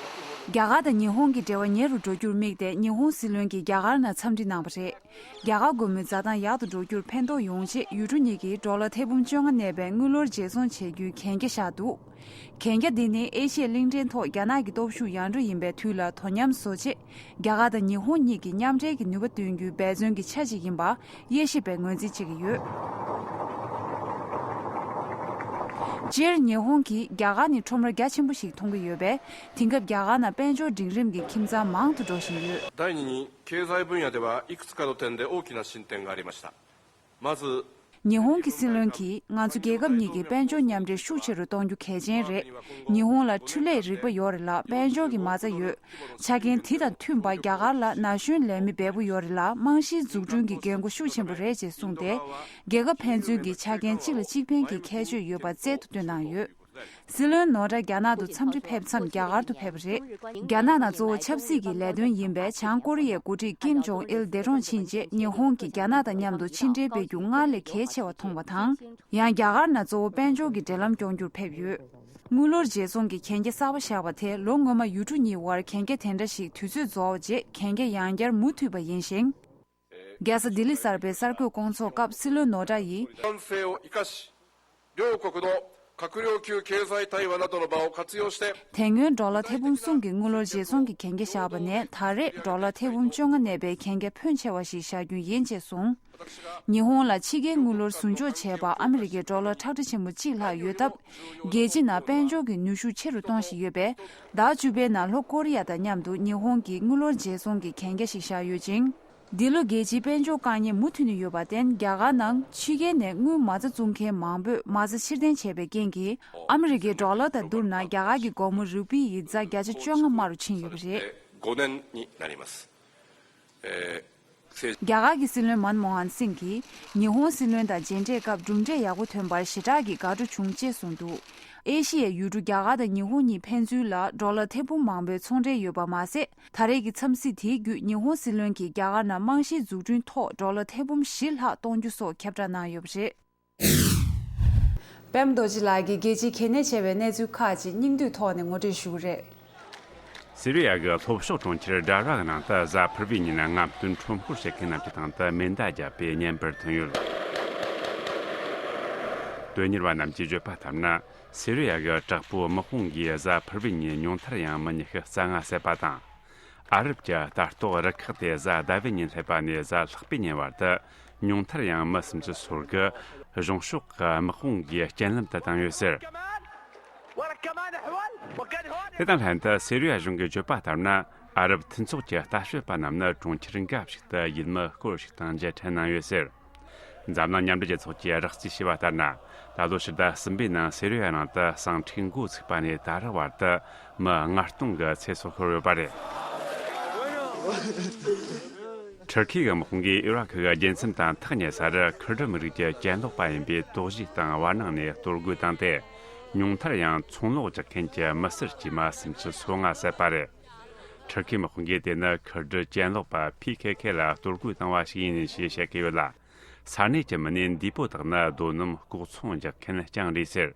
རྒྱ་གར་དང་ཉི་ཧོང་གི་འབྲེལ་བ་ཉེ་རུ་འགྲོ་རྒྱུར་དམིགས་ཏེ་ཉི་ཧོང་སྲིད་བློན་གྱིས་རྒྱ་གར་ནང་འཚམས་འདྲི་གནང་བ་རེད། རྒྱ་གར་སྒོར་མོའི་འཛའ་ཐང་ཡག་ཏུ་འགྲོ་རྒྱུར་ཕན་ཐོགས་ཡོང་ཆེད་ཡུལ་གྲུ་གཉིས་ཀྱིས་ཌོ་ལར་ཐེར་འབུམ་བཅོ་ལྔ་གནས་པའི་དངུལ་ལོར་བརྗེ་ཚོང་བྱེད་རྒྱུའི་གན་རྒྱ་བཞག་འདུག། གན་རྒྱ་འདི་ནི་ཨེ་ཤི་ཡའི་གླིང་ཕྲན་ཐོག་རྒྱ་ནག་གི་སྟོབས་ཤུགས་ཡར་འགྲོ་ཡིན་པའི་དུས་ལ་དོ་མཉམ་བཟོ་ཆེད། རྒྱ་གར་དང་ཉི་ཧོང་གཉིས་ཀྱིས་མཉམ་འབྲེལ་གྱི་ནུས་པ་བཏོན་རྒྱུའི་འབད་བརྩོན་གྱི་ཆ་ཞིག་ཡིན་པ་དབྱེ་ཞིབ་པས་ངོས་འཛིན་བྱེད་ཀྱི་ཡོད། སྤྱིར་ཉི་ཧོང་གིས་རྒྱ་གར་ནི་ཁྲོམ་ར་རྒྱ་ཆེན་པོ་ཞིག་མཐོང་གི་ཡོད་པས། དེང་སྐབས་རྒྱ་གར་ནང་དཔལ་འབྱོར་འབྲིང་རིམ་གྱི་ཁྱིམ་ཚང་མང་དུ་འགྲོ་བཞིན་ཡོད། 第二に、経済分野ではいくつかの点で大きな進展がありました。まず、 ཉི་ཧོང་གི་སྲིད་བློན་གྱིས་ང་ཚོ་རྒྱལ་ཁབ་གཉིས་ཀྱི་དཔལ་འབྱོར་མཉམ་འབྲེལ་ཤུགས་ཆེ་རུ་གཏོང་རྒྱུ་གལ་ཆེན་རེད། ཉི་ཧོང་ལ་འཕྲུལ་ལས་རིག་པ་ཡོད་རེད་ལ་དཔལ་འབྱོར་གྱི་མ་རྩ་ཡོད། ཆ་རྐྱེན་དེ་དང་མཐུན་པ་རྒྱ་གར་ལ་ན་གཞོན་ལས་མི་འབེལ་པོ་ཡོད་རེད་ལ་རྨང་གཞིའི་འཛུགས་སྐྲུན་གྱི་འགན་འཁུར་ཤུགས་ཆེན་པོ་རེད་ཅེས་གསུངས་ཏེ། རྒྱལ་ཁབ་ཕན་ཚུན་གྱི་ཆ་རྐྱེན་གཅིག་ལ་གཅིག་ཕན་གྱི་ཁྱད་ཆོས་ཡོད་པ་རྩལ་དུ་བཏོན་གནང་ཡོད། སྲིད་བློན་ནོ་ཊ་རྒྱ་ནག་ཏུ་འཚམས་འདྲི་ཕེབས་མཚམས་རྒྱ་གར་དུ་ཕེབས་པ་རེད། རྒྱ་ནག་ནང་གཙོ་བོ་ཆབ་སྲིད་ཀྱི་ལས་དོན་ཡིན་པས་བྱང་ཀོ་རི་ཡའི་འགོ་ཁྲིད་ཀིམ་ཇོང་ཨིལ་འདས་གྲོངས་ཕྱིན་རྗེས་ཉི་ཧོང་གིས་རྒྱ་ནག་དང་མཉམ་དུ་ཕྱི་འབྲེལ་སྤེལ་རྒྱུ་སྔར་ལས་གལ་ཆེ་བ་མཐོང་བ་དང་། ཡང་རྒྱ་གར་ནང་གཙོ་བོ་དཔལ་འབྱོར་གྱི་འབྲེལ་ལམ་སྐྱོང་རྒྱུར་ཕེབས་ཡོད། དངུལ་ལོར་བརྗེ་ཚོང་གི་གན་རྒྱ་གསར་པ་བཞག་པ་དེས་ལོ་སྔོན་མ་ཡུལ་གྲུ་གཉིས་དབར་གན་རྒྱ་དེ་འདྲ་ཞིག་དུས་ཚོད་རྫོགས་རྗེས་གན་རྒྱ་ཡང་བསྐྱར་མུ་མཐུད་པ་ཡིན་ཞིང་། རྒྱལ་ས་ལྡི་ལི་གསར་པའི་གསར་འགོད་སྐོང་ཚོགས་སྐབས་སྲིད་བློན་ནོ་ཊ་ཡིས། 性を生かし、 両国の閣僚級経済対話などの場を活用して、 དེ་སྔོན་ཌོ་ལར་ཐེར་འབུམ་གསུམ་གྱི་དངུལ་ལོར་བརྗེ་ཚོང་གི་གན་རྒྱ་བཞག་པ་ནས་ད་རེས་ཌོ་ལར་ཐེར་འབུམ་བཅོ་ལྔ་གནས་པའི་གན་རྒྱ་ཕོན་ཆེ་བ་ཞིག་བཞག་རྒྱུ་ཡིན་ཅེས་གསུངས། ཉི་ཧོང་ལ་ཕྱི་རྒྱལ་དངུལ་ལོར་ཟུར་འཇོག་བྱས་པ་ཨ་མི་རི་ཀའི་ཌོ་ལར་ཁྲག་ཁྲིག་ཆེན་པོ་གཅིག་ལྷག་ཡོད་སྟབས། རྒྱལ་སྤྱི་ནང་དཔལ་འབྱོར་གྱི་ནུས་ཤུགས་ཆེ་རུ་གཏོང་བཞིན་ཡོད་པས། ཟླ་བཅུ་པའི་ནང་ལྷོ་ཀོ་རི་ཡ་དང་མཉམ་དུ་ཉི་ཧོང་གིས་དངུལ་ལོར་བརྗེ་ཚོང་གི་གན་རྒྱ་ཞིག་བཞག་ཡོད་ཅིང་། འདི་ལོ་རྒྱལ་སྤྱིའི་དཔལ་འབྱོར་དཀའ་ངལ་མུ་མཐུད་ནས་ཡོད་པར་བརྟེན་རྒྱ་གར་ནང་ཕྱི་རྒྱལ་ནས་དངུལ་མ་རྩ་བཙུགས་མཁན་མང་པོས་མ་རྩ་ཕྱིར་འཐེན་བྱས་པའི་རྐྱེན་གྱིས་ཨ་མི་རི་ཀའི་ཌོ་ལར་དང་བསྡུར་ན་རྒྱ་གར་གྱི་སྒོར་མོ་རུ་པི་ཡི་ཡིག་ཚགས་བརྒྱ་ཆ་བཅོ་ལྔ་དམའ་རུ་ཕྱིན་ཡོད་པ་རེད། ごねんになります。えー རྒྱ་གར་གྱི་སྲིད་བློན་མན་མོ་ཧན་སིང་གིས་ཉི་ཧོང་སྲིད་བློན་དང་མཇལ་འཕྲད་སྐབས་གྲུབ་འབྲས་ཡག་པོ་ཐོན་པར་ཞེ་དྲག་གི་དགའ་སྤྲོ་བྱུང་ཅེས་གསུངས་འདུག། ཨེ་ཤི་ཡའི་ཡུལ་གྲུ་རྒྱ་གར་དང་ཉི་ཧོང་གཉིས་ཕན་ཚུན་ལ་ཌོ་ལར་ཐེར་འབུམ་མང་པོའི་ཚོང་འབྲེལ་ཡོད་པ་མ་ཟད། ད་རེས་ཀྱི་འཚམས་གཟིགས་དེའི་བརྒྱུད་ཉི་ཧོང་སྲིད་བློན་གྱིས་རྒྱ་གར་ནང་རྨང་གཞིའི་འཛུགས་སྐྲུན་ཐོག་ཌོ་ལར་ཐེར་འབུམ་བཞི་ལྷག་གཏོང་རྒྱུ་སོགས་ཁྱབ་བསྒྲགས་གནང་ཡོད་པ་རེད། པད་མ་རྡོ་རྗེ་ལགས་ཀྱིས་རྒྱལ་སྤྱིའི་གལ་གནད་ཆེ་བའི་གནས་ཚུལ་ཁག་ཅིག་སྙིང་བསྡུས་ཐོག་ནས་ངོ་སྤྲོད་ཞུ་གི་རེད། སི་རི་ཡ་གི་ལྷོ་ཕྱོགས་གྲོང་ཁྱེར་ཌ་ར་གི་ནང་དུ་གཟའ་ཕུར་བུའི་ཉིན་རྔམ་སྟོན་ཁྲོམ་སྐོར་བྱེད་མཁན་རྣམས་ཀྱི་སྟེང་དུ་མེ་མདའ་བརྒྱབ་པའི་བརྙན་པར་ཐོན་ཡོད། དོན་གཉེར་བ་རྣམས་ཀྱིས་བརྗོད་པ་ལྟར་ན། སི་རི་ཡ་གི་དྲག་པོའི་དམག་དཔུང་གིས་གཟའ་ཕུར་བུའི་ཉིན་ཉུང་མཐར་ཡང་མི་ཉི་ཤུ་རྩ་ལྔ་བསད་པ་དང་། ཨ་རབ་ཀྱི་ལྟ་རྟོག་རུ་ཁག་དེ་གཟའ་ཟླ་བའི་ཉིན་སླེབས་པ་ནས་གཟའ་ལྷག་པའི་ཉིན་བར་དུ་ཉུང་མཐར་ཡང་མི་སུམ་ཅུ་སོ་དགུ་གཞུང་ཕྱོགས་ཀྱི་དམག་དཔུང་གིས་རྐྱེན་ལམ་དུ་བཏང་ཡོད་ཟེར། དེ་དང་ལྷན་དུ་སི་རི་ཡ་གཞུང་གིས་བརྗོད་པ་ལྟར་ན། ཨ་རབ་མཐུན་ཚོགས་ཀྱི་ལྟ་སྤྱོད་པ་རྣམས་ནི་གྲོང་ཁྱེར་འགའ་ཞིག་ཏུ་ཡུལ་མི་སྐོར་ཞིག་དང་མཇལ་འཕྲད་གནང་ཡོད་ཟེར། འཛམ་གླིང་མཉམ་འབྲེལ་རྒྱལ་ཚོགས་ཀྱིས་རགས་བརྩིས་བྱས་པ་ལྟར་ན། ད་ལོ་ཕྱི་ཟླ་གསུམ་པའི་ནང་སི་རི་ཡ་ནང་དུ་ཟིང་འཁྲུག་འགོ་ཚུགས་པ་ནས་ད་རེས་བར་དུ་མི་ལྔ་སྟོང་གི་ཚེ་སྲོག་ཤོར་ཡོད་པ་རེད། ཊར་ཁི་གི་དམག་དཔུང་གིས་ཨི་རག་གི་རྒྱལ་མཚམས་དང་ཐག་ཉེ་སར་ཁུར་ཌི་མི་རིགས་ཀྱི་གྱེན་ལོག་པ་ཡིན་པའི་དོགས་གཞིའི་སྟེང་བར་སྣང་ནས་གཏོར་རྒོལ་བཏང་སྟེ། ཉུང་མཐར་ཡང་ཚོང་ལོག་རྒྱག་མཁན་གྱི་མི་སེར་དཀྱུས་མ་སུམ་ཅུ་སོ་ལྔ་བསད་པ་རེད། ཊར་ཁི་དམག་དཔུང་གིས་དེ་ནི་ཁུར་ཌི་གྱེན་ལོག་པ་ཕི་ཁེ་ཁེ་ལ་གཏོར་རྒོལ་བཏང་བ་ཞིག་ཡིན་ཞེས་བཤད་ཀྱི་ཡོད་ལ། ས་གནས་ཀྱི་མི་སྣས་འདས་པོ་དག་ནི་རྡོ་སྣུམ་ལྐོག་ཚོང་རྒྱག་མཁན་རྐྱང་རེད་ཟེར།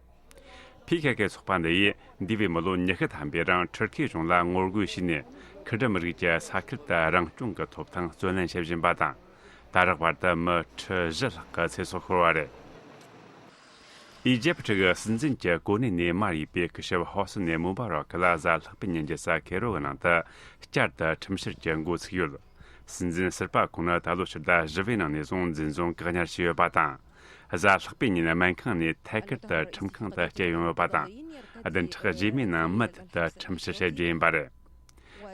ཕི་ཁེ་ཁེ་ཚོགས་པ་འདི་ཡིས་འདས་པའི་མི་ལོ་ཉི་ཤུ་ཐམ་པའི་རིང་ཊར་ཁིའི་གཞུང་ལ་ངོ་རྒོལ་བྱས་ནས་ཁུར་ཌི་མི་རིགས་ཀྱི་ས་ཁུལ་དུ་རང་སྐྱོང་གི་ཐོབ་ཐང་རྩོད་ལེན་བྱེད་བཞིན་པ་དང་། ད་རེས་བར་དུ་མི་ཁྲི་བཞི་ལྷག་གི་ཚེ་སྲོག་ཤོར་བ་རེད། ཨི་ཇེབ་གི་སྲིད་འཛིན་གྱི་གོ་གནས་ནས་མར་ཡེབས་པའི་སྐུ་ཞབས་ཧོ་སི་ནི་མུ་བྷ་རག་ལ་གཟའ་ལྷག་པའི་ཉིན་རྒྱལ་ས་ཁེ་རོ་གི་ནང་དུ་བསྐྱར་དུ་ཁྲིམས་བཤེར་གྱི་འགོ་ཚུགས་ཡོད། སྲིད་འཛིན་ཟུར་པ་ཁོང་ནི་ད་ལོ་ཕྱི་ཟླ་བཞི་པའི་ནང་ནས་བཟུང་འཛིན་བཟུང་བཀག་ཉར་བྱས་ཡོད་པ་དང་། གཟའ་ལྷག་པའི་ཉིན་སྨན་ཁང་ནས་ཐད་ཀར་དུ་ཁྲིམས་ཁང་དུ་བསྐྱལ་ཡོང་ཡོད་པ་དང་། བདུན་ཕྲག་རྗེས་མའི་ནང་མུ་མཐུད་དུ་ཁྲིམས་བཤེར་བྱེད་རྒྱུ་ཡིན་པ་རེད།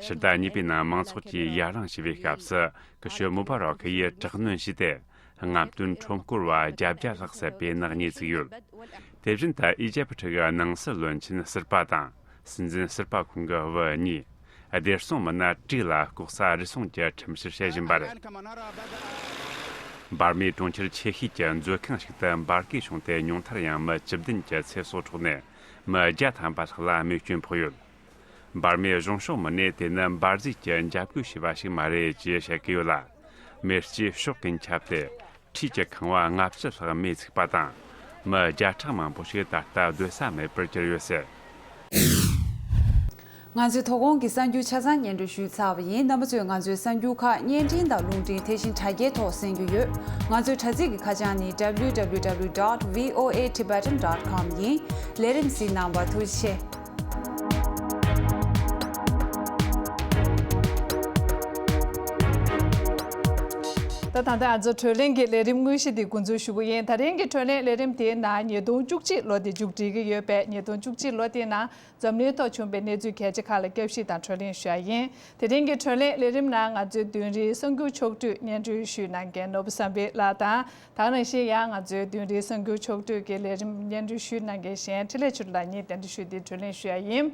ཕྱི་ཟླ་གཉིས་པའི་ནང་མང་ཚོགས་ཀྱིས་ཡ་ལངས་བྱས་པའི་སྐབས་སུ་སྐུ་ཞབས་མུ་བྷ་རག་ཡིས་དྲག་གནོན་བྱས་ཏེ། རྔམ་སྟོན་ཁྲོམ་སྐོར་བ་བརྒྱད་བརྒྱ་ལྷག་བསད་པའི་ནག་ཉེས་བཙུགས་ཡོད། དེ་བཞིན་དུ་ཨི་ཇེབ་གི་ནང་སྲིད་བློན་ཆེན་ཟུར་པ་དང་སྲིད་འཛིན་ཟུར་པ་ཁོང་གི་བུ་གཉིས། བདེ་སྲུང་མི་སྣ་དྲུག་ལ་ལྐོག་ཟ་རུལ་སུངས་ཀྱི་ཁྲིམས་བཤེར་བྱེད་བཞིན་པ་རེད། འབར་མའི་གྲོང་ཁྱེར་ཆེ་ཤོས་ཀྱི་མཛོད་ཁང་ཞིག་ཏུ་འབར་གས་བྱུང་སྟེ་ཉུང་མཐར་ཡང་མི་བཅུ་བདུན་གྱི་ཚེ་སྲོག་འཕྲོག་ནས་མི་བརྒྱ་ཐམ་པ་ལྷག་ལ་རྨས་སྐྱོན་ཕོག་ཡོད། འབར་མའི་གཞུང་ཕྱོགས་མི་སྣས་དེ་ནི་འབར་རྫས་ཀྱི་འཇབ་རྒོལ་བྱས་པ་ཞིག་མ་རེད་ཅེས་བཤད་ཀྱི་ཡོད་ལ། མེ་ལྕེ་གཤོག་གིན་ཁྱབ་སྟེ། འཁྲིས་ཀྱི་ཁང་བ་ལྔ་བཅུ་ལྷག་མེ་ཚུགས་པ་དང་། མི་བརྒྱ་ཕྲག་མང་པོ་ཞིག་ད་ལྟ་སྡོད་ས་མེད་པར་གྱུར་ཡོད་ཟེར། ང་ཚོའི་དོ་དགོང་གི་གསར་འགྱུར་ཆ་ཚང་སྙན་སྒྲོན་ཞུས་ཚར་བ་ཡིན། རྣམ་པ་ཚོས་ང་ཚོའི་གསར་འགྱུར་ཁག་བརྙན་འཕྲིན་དང་རླུང་འཕྲིན་དེ་བཞིན་དྲ་རྒྱའི་ཐོག་གསན་རྒྱུ་ཡོད། ང་ཚོའི་དྲ་ཚིགས་ཀྱི་ཁ་བྱང་ནི www dot voatibetan dot com ཡིན། ལས་རིམ་གཟིགས་གནང་བར་ཐུགས་རྗེ་ཆེ། ད་ད་ལྟ་ང་ཚོ་བགྲོ་གླེང་གི་ལས་རིམ་དངོས་གཞི་འདི་འགོ་འཛུགས་ཞུ་གི་ཡིན། ད་རིང་གི་བགྲོ་གླེང་ལས་རིམ་དེའི་ནང་ཉིས་སྟོང་བཅུ་གཅིག་ལོ་འདི་མཇུག་སྒྲིལ་གྱི་ཡོད་པས། ཉིས་སྟོང་བཅུ་གཅིག་ལོ་དེའི་ནང་འཛམ་གླིང་ཐོག་བྱུང་བའི་གནས་ཚུལ་གལ་ཆེ་ཁག་ལ་བསྐྱར་ཞིབ་དང་བགྲོ་གླེང་ཞུ་ཡ་ཡིན། དེ་རིང་གི་བགྲོ་གླེང་ལས་རིམ་ནང་ང་ཚོའི་མདུན་རིའི་གསར་འགྱུར་ཕྱོགས་བསྒྲིགས་སྙན་སྒྲོན་ཞུས་གནང་མཁན་ནོར་བུ་བསམ་འཕེལ་ལགས་དང་། ད་ག་ནང་བཞིན་ཡང་ང་ཚོའི་མདུན་རིའི་གསར་འགྱུར་ཕྱོགས་བསྒྲིགས་ཀྱི་ལས་རིམ་སྙན་སྒྲོན་ཞུས་གནང་མཁན་གཞན་འཕྲིན་ལས་ཆོས་སྒྲོན་ལགས་གཉིས་གདན་འདྲེན་ཞུས་ཏེ་བགྲོ་གླེང་ཞུ་ཡ་ཡིན།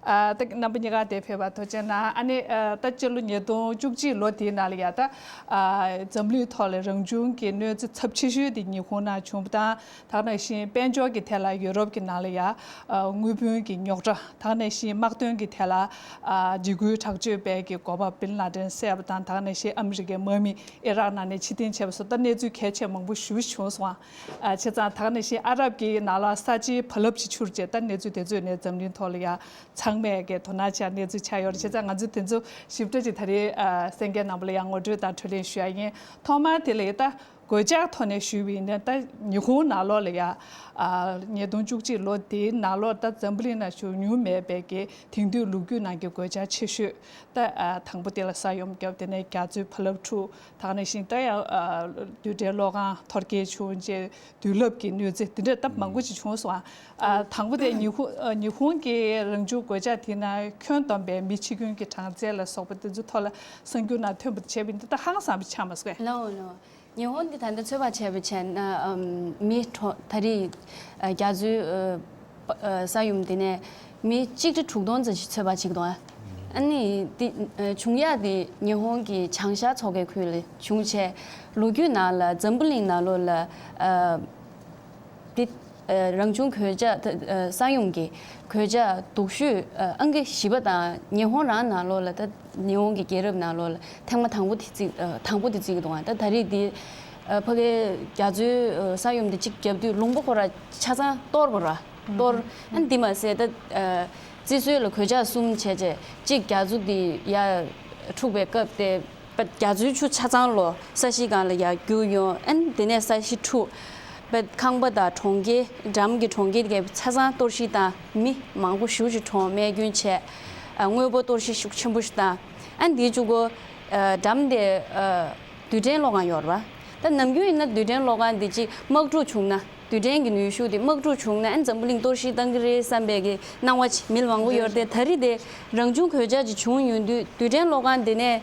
ཨ། ད་རྣམ་པ་གཉིས་ཀ་དེ་ཕེབས་པར་ཐུགས་རྗེ་གནང་། ཨ་ནི་ཨ། ད་སྤྱི་ལོ་ཉིས་སྟོང་བཅུ་གཅིག་ལོ་དེའི་ནང་ལ་ཡ་ད། ཨ། འཛམ་གླིང་ཐོག་ལ་རང་བྱུང་གི་གནོད་འཚེ་ཚབས་ཆེ་ཤོས་དེ་ཉི་ཧོང་ནང་བྱུང་བ་དང་། ད་ག་ནང་བཞིན་དཔལ་འབྱོར་གྱི་ཐད་ལ་ཡུ་རོབ་ཀྱི་ནང་ལ་ཡ། ཨ། དངུལ་བུན་གྱི་རྙོག་དྲ། ད་ག་ནང་བཞིན་དམག་དོན་གྱི་ཐད་ལ། ཨ། འཇིགས་སྐུལ་དྲག་སྤྱོད་པའི་གི་འགོ་པ་བིན་ལ་ཏན་བསད་པ་དང་། ད་ག་ནང་བཞིན་ཨ་མི་རི་ཀའི་དམག་མི་ཨི་རག་ནང་ནས་ཕྱིར་འཐེན་བྱས་པ་སོགས་ད་གནས་ཚུལ་གལ་ཆེ་མང་པོ་ཞེ་པོ་བྱུང་སོང་། ཨ། བྱས་ཙང་ད་ག་ནང་བཞིན་ཨ་རབ་ཀྱི་ནང་ལ་ས་ཆའི་བ་ལབ་ཅིག་འཕྱུར་བྱས་ད་གནས་ཚུལ་དེ་ཚོ་ནས་འཛམ་གླིང་ཐོག་ལ་ཡ། ཚང་མས་ཀྱི་དོ་སྣང་བྱས་གནས་ཚུལ་ཆགས་ཡོད་རེད། བྱས་ཙང་ང་ཚོས་དེ་ཚོ་ཞིབ་ཕྲ་ཅིག་ད་རེས་ཨ། གསན་མཁན་རྣམ་པ་ལ་ཡང་ངོ་སྤྲོད་དང་བགྲོ་གླེང་ཞུ་ཡ་ཡིན། ཐོག་མར་དེ་ལ་ཡ་ད་གོད་ཆག་ཐོག་ནས་ཞུས་པ་ཡིན་ན། ད་ཉི་ཧོང་ནང་ལོགས་ལ་ཡ། ཨ། ཉིས་སྟོང་བཅུ་གཅིག་ལོ་དེའི་ནང་ལོགས་ད་འཛམ་བུ་གླིང་ནང་བྱུང་མྱོང་མེད་པའི་གི་དེང་དུས་ལོ་རྒྱུས་ནང་གི་གོད་ཆག་ཆེ་ཤོས། ད་ཨ། དང་པོ་དེ་ལ་ས་ཡོམ་བརྒྱབ། དེ་ནས་རྒྱ་མཚོའི་བ་ལབ་འཁྲུགས། ད་ག་ནང་བཞིན་ད་ཡང་ཨ། རྡུལ་ཕྲན་གློག་ཁང་ཐོར་སྐྱེས་བྱུང་རྗེས། དུས་རླབས་ཀྱི་གནོད་འཚེ་དེ་འདྲ་སྟབས་མང་པོ་ཞིག་བྱུང་སོང་ཨ། དང་པོ་དེ་ཉི་ཧོང་། ཨ། ཉི་ཧོང་གི་རང་བྱུང་གོད་ཆག་དེའི་ནང་ཁྱོན་བསྡོམས་པའི་མི་འཆི་སྐྱོན་གྱི་གྲངས་ཚད་ལ་སོགས་པ་དེ་ཚོ་ཐོག་ལ་གསར་འགྱུར་ནང་ཐོན་པ་བྱས་པ་ཡིན་ན་ད་ཧང་སངས་པ་ཆགས་མ་སོང་ངས། ལའོ་ལའོ། ཉི་ཧོང་འདི་ད་ལྟ་ཚོད་དཔག་བྱས་པ་བྱས་ན། ཨམ། མི་གྲོངས། ད་རེས་ཨ། རྒྱ་མཚོའི་ཨ། ས་ཡོམ་དེ་ནས་མི་གཅིག་ཁྲི་དྲུག་སྟོང་ཙམ་ཞིག་ཚོད་དཔག་བྱེད་ཀྱི་འདུག་ཨ། ཨ་ནི་དེ་ཨ། བྱུང་ཡག་དེ་ཉི་ཧོང་གི་བྱང་ཤར་མཚོ་ཁའི་ཁུལ་ལ་བྱུང་བྱས། ལོ་རྒྱུས་ནང་ལ་འཛམ་བུ་གླིང་ནང་ལོགས་ལ་ཨ། དེ་ཨ། རང་བྱུང་གོད་ཆག་ད་ཨ། ས་ཡོམ་གྱི་གོད་ཆག་སྡུག་ཤོས་ཨ། ཨང་ཀི་བཞི་པ་དང་ཉི་ཧོང་རང་ནང་ལོགས་ལ། ད་ཉི་ཧོང་གི་རྒྱལ་རབས་ནང་ལོགས་ལ་ཐེངས་མ་དང་པོ་དེ་བརྩི། ཨ། དང་པོ་དེ་བརྩི་གི་འདུག་ཨ། ད་ད་རེས་དེ་ཨ། ཕ་གིའི་རྒྱ་མཚོའི་ཨ། ས་ཡོམ་དེ་གཅིག་བརྒྱབ་དུས་ལུང་པ་ཁོ་ར་ཆ་ཚང་གཏོར་བ་ར་གཏོར། ཨ་ནི་དེ་མ་ཟད་ད་ཨ། རྩི་སྲོལ་ལ་གོད་ཆག་གསུམ་བྱས་བྱས། གཅིག་རྒྱ་མཚོ་དེ་ཡར་འཁྲུགས་པའི་སྐབས་དེ། པ། རྒྱ་མཚོའི་ཆུ་ཆ་ཚང་ལོ་ས་གཞི་སྒང་ལ་ཡར་རྒྱུག་ཡོང་། ཨ་ནི་དེ་ནས་ས་གཞི་འཁྲུགས་པ། ཁང་པ་དང་གྲོང་ཁྱེར། འགྲམ་གྱི་གྲོང་ཁྱེར་དེ་གའི་ཆ་ཚང་གཏོར་བཤིག་བཏང་། མི་མང་པོ་ཞེ་པོ་ཅིག་གྲོངས། རྨས་སྐྱོན་བྱས། ཨ། དངོས་པོ་གཏོར་བཤིག་ཤུགས་ཆེན་པོ་ཞིག་བཏང་། ཨ་ནི་དེའི་གཅིག་པོ་ཨ། འགྲམ་དེ་ཨ། རྡུལ་ཕྲན་གློག་ཁང་ཡོད་རེད་པ། ད་ནམ་རྒྱུན་ཡིན་ན་རྡུལ་ཕྲན་གློག་ཁང་དེ་ཅིག་དམག་འཁྲུག་བྱུང་ན། རྡུལ་ཕྲན་གྱི་ནུས་ཤུགས་དེ་དམག་འཁྲུག་བྱུང་ན་ཨ་ནི་འཛམ་བུ་གླིང་གཏོར་བཤིག་བཏང་གི་རེད་བསམ་པའི་གི་སྣང་བ་ཅིག་མི་ལ་མང་པོ་ཡོད་རེད་དེ། ད་རེས་དེ་རང་བྱུང་གོད་ཆག་ཅིག་བྱུང་ཡོང་དུས་རྡུལ་ཕྲན་གློག་ཁང་དེ་ནས།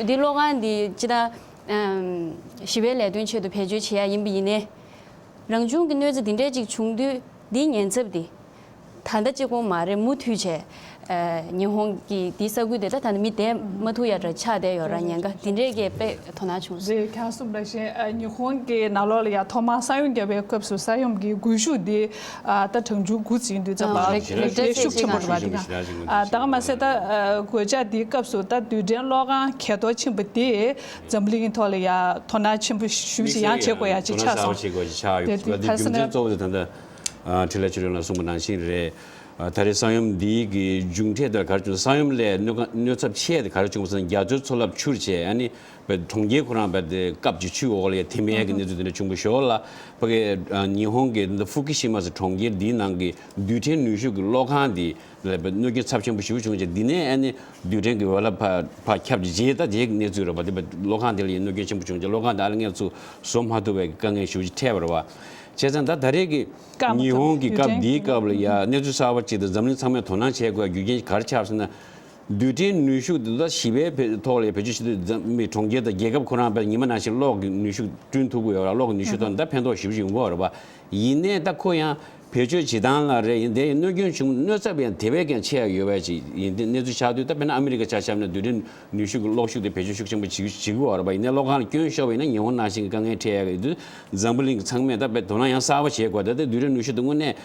འདི་གློག་ཁང་འདི་ཅི་ད། ཨམ། ཞི་བའི་ལས་དོན་ཆེད་དུ་བེད་སྤྱོད་བྱེད་ཡ་ཡིན་པ་ཡིན་ནའི། རང་བྱུང་གི་གནོད་འཚེ་འདི་འདྲས་ཅིག་བྱུང་དུས་འདིའི་ཉེན་ཚབས་འདི། ད་ལྟ་གཅིག་པོ་མ་རེད། མུ་མཐུད་བྱས། ཨ། ཉི་ཧོང་གི་འདི་ས་ཁུལ་དེ་ད་ད་ནི་མི་བསྡད་མ་ཐུབ་ཡ་འདྲ་ཆགས་བསྡད་ཡོད་ར། ཉེན་ཁ་འདི་འདྲས་ཀྱི་དཔེ་དོ་སྣང་བྱུང་སོང་། རེད། ཁྱེད་རང་གསུངས་པ་ནང་བཞིན་ཨ། ཉི་ཧོང་གི་ནང་ལོགས་ལ་ཡ་ཐོག་མར་ས་ཡོམ་བརྒྱབ་པའི་སྐབས་སུ་ས་ཡོམ་གྱི་སྒུལ་ཤུགས་འདི། ཨ། ད་གྲང་ཆུང་དགུ་ཙམ་ཡིན་དུས་ཙམ་པ། ཨ། རེག་ཤུགས་ཆེན་པོ་རེད་པ། འདི་ནང་། ཨ། ད་ག་མ་ཟད་ད། ཨ། གོད་ཆག་འདིའི་སྐབས་སུ་ད་རྡུལ་ཕྲན་གློག་ཁང་གས་གཏོར་ཕྱིན་པ་དེས་འཛམ་གླིང་ཐོག་ལ་ཡ་དོ་སྣང་ཆེན་པོ་ཞེ་པོ་ཅིག་ཡང་བྱེད་དགོས་ཡ་ཅིག་ཆགས་སོང་། དེ་དུས་ཁ་སང་གཙོ་བོ་དེ་ད་ལྟ། ཨ། འཕྲིན་ལས་ཆོས་སྒྲོན་ལགས་གསུངས་པ་ནང་བཞིན་རེད། ཨ། ད་རེས་ས་ཡོམ་འདི་གི་མཇུག་འབྲས་དེ་ག་རེ་བྱུང་། ས་ཡོམ་ལས་གནོད་གནོད་ཚབས་ཆེ་དེ་ག་རེ་བྱུང་ཟེར་ན། རྒྱ་མཚོའི་མཚོ་རླབས་འཕྱུར་བྱས། ཨ་ནི་བའི་གྲོང་ཁྱེར་ཁོ་རང་བའི་དེ་སྐབས་ཀྱི་ཆུའི་འོག་ལ་ཡ་ཐིམ་ཡས་ཀྱི་གནས་ཚུལ་དེ་འདྲ་བྱུང་བ། ཞོར་ལ་ཕ་གི། ཨ། ཉི་ཧོང་གི་འདི་ཧྥུ་ཀུ་ཤི་མ་ཟེར་གྲོང་ཁྱེར་འདིའི་ནང་གི་རྡུལ་ཕྲན་ནུས་ཤུགས་ཀྱི་གློག་ཁང་འདི་ལ་བའི་གནོད་སྐྱོན་ཚབས་ཆེན་པོ་ཞེ་པོ་བྱུང་རྗེས། འདི་ནས་ཨ་ནི་རྡུལ་ཕྲན་གྱི་བ་ལ་ཕར་ཕར་ཁྱབ་རྗེས། ད་རྗེས་ཀྱི་གནས་ཚུལ་རེད་པ། འདི་བའི་གློག་ཁང་དེ་ལ་ཡ་གནོད་སྐྱོན་ཆེན་པོ་བྱུང་རྗེས་གློག་ཁང་དེ་ཨ་ལ་སྔས་མཚོ་བཟོ་མ་ཐུབ་པའི་དཀའ་ངལ་ཞེ་པོ་ཅིག་འཕྲད་པ་རེད་པ། བྱས་ཙང་ད་ད་རེས་ཀྱི་སྐབས་ཉི་ཧོང་གི་སྐབས་འདིའི་སྐབས་ལ་ཡ་གནས་ཚུལ་གསར་པ་ཅིག་དང་འཛམ་གླིང་ཚང་མས་དོ་སྣང་བྱེད་དགོས་རྒྱུ་རྐྱེན་ག་རེ་ཆགས་ཟེར་ན། རྡུལ་ཕྲན་ནུས་ཤུགས་འདི་ད་ཞི་བའི་ཐོག་ལ་བེད་སྤྱོད་བྱེད་དུས་འཛམ་གླིང་གྲོང་ཁྱེར་དང་རྒྱལ་ཁབ་ཁོ་རང་བས་ཉི་མ་ནང་བཞིན་གློག་གི་ནུས་ཤུགས་བསྐྲུན་ཐུབ་ཀྱི་ཡོད་ར། གློག་གི་ནུས་ཤུགས་ཐོག་ནས་ད་ཕན་ཐོགས་ཞེ་པོ་ཅིག་ཡོང་གི་ཡོད་རེད་པ། ཡིན་ནའི་ད་ཁོ་ཡང་བེད་སྤྱོད་བྱེད་སྟངས་ལ་རེད། ཡིན་དེ་ཡང་གནོད་སྐྱོན་བྱུང་གནོད་ཚབས་ཡང་དེ་བས་ཀྱང་ཆེ་ཡ་ཡོད་པ་ཅིག་ཡིན་དེ་གནས་ཚུལ་ཆགས་དུས། ད་དཔེར་ན་ཨ་མི་རི་ཀ་ཆ་བཞག་ན་རྡུལ་ཕྲན་ནུས་ཤུགས་ཀྱི་གློག་ཤུགས་དེ་བེད་སྤྱོད་ཤུགས་ཆེན་པོ་བྱེད་བྱེད་ཀྱི་ཡོད་རེད་པ། ཡིན་ནའི་གློག་ཁང་ལ་སྐྱོན་ཤོར་བ་ཡིན་ན་ཉི་ཧོང་ནང་བཞིན་གྱི་དཀའ་ངལ་འཕྲད་ཡ་གི་དུས། འཛམ་བུ་གླིང་གི་ཚང་མས་ད་དཔེ་དོ་སྣང་ཡང་གསར་པ་བྱེད་དགོས། ད་ལྟ་རྡུལ་ཕྲན་ནུས་ཤུགས་དེ་དངོས་གནས་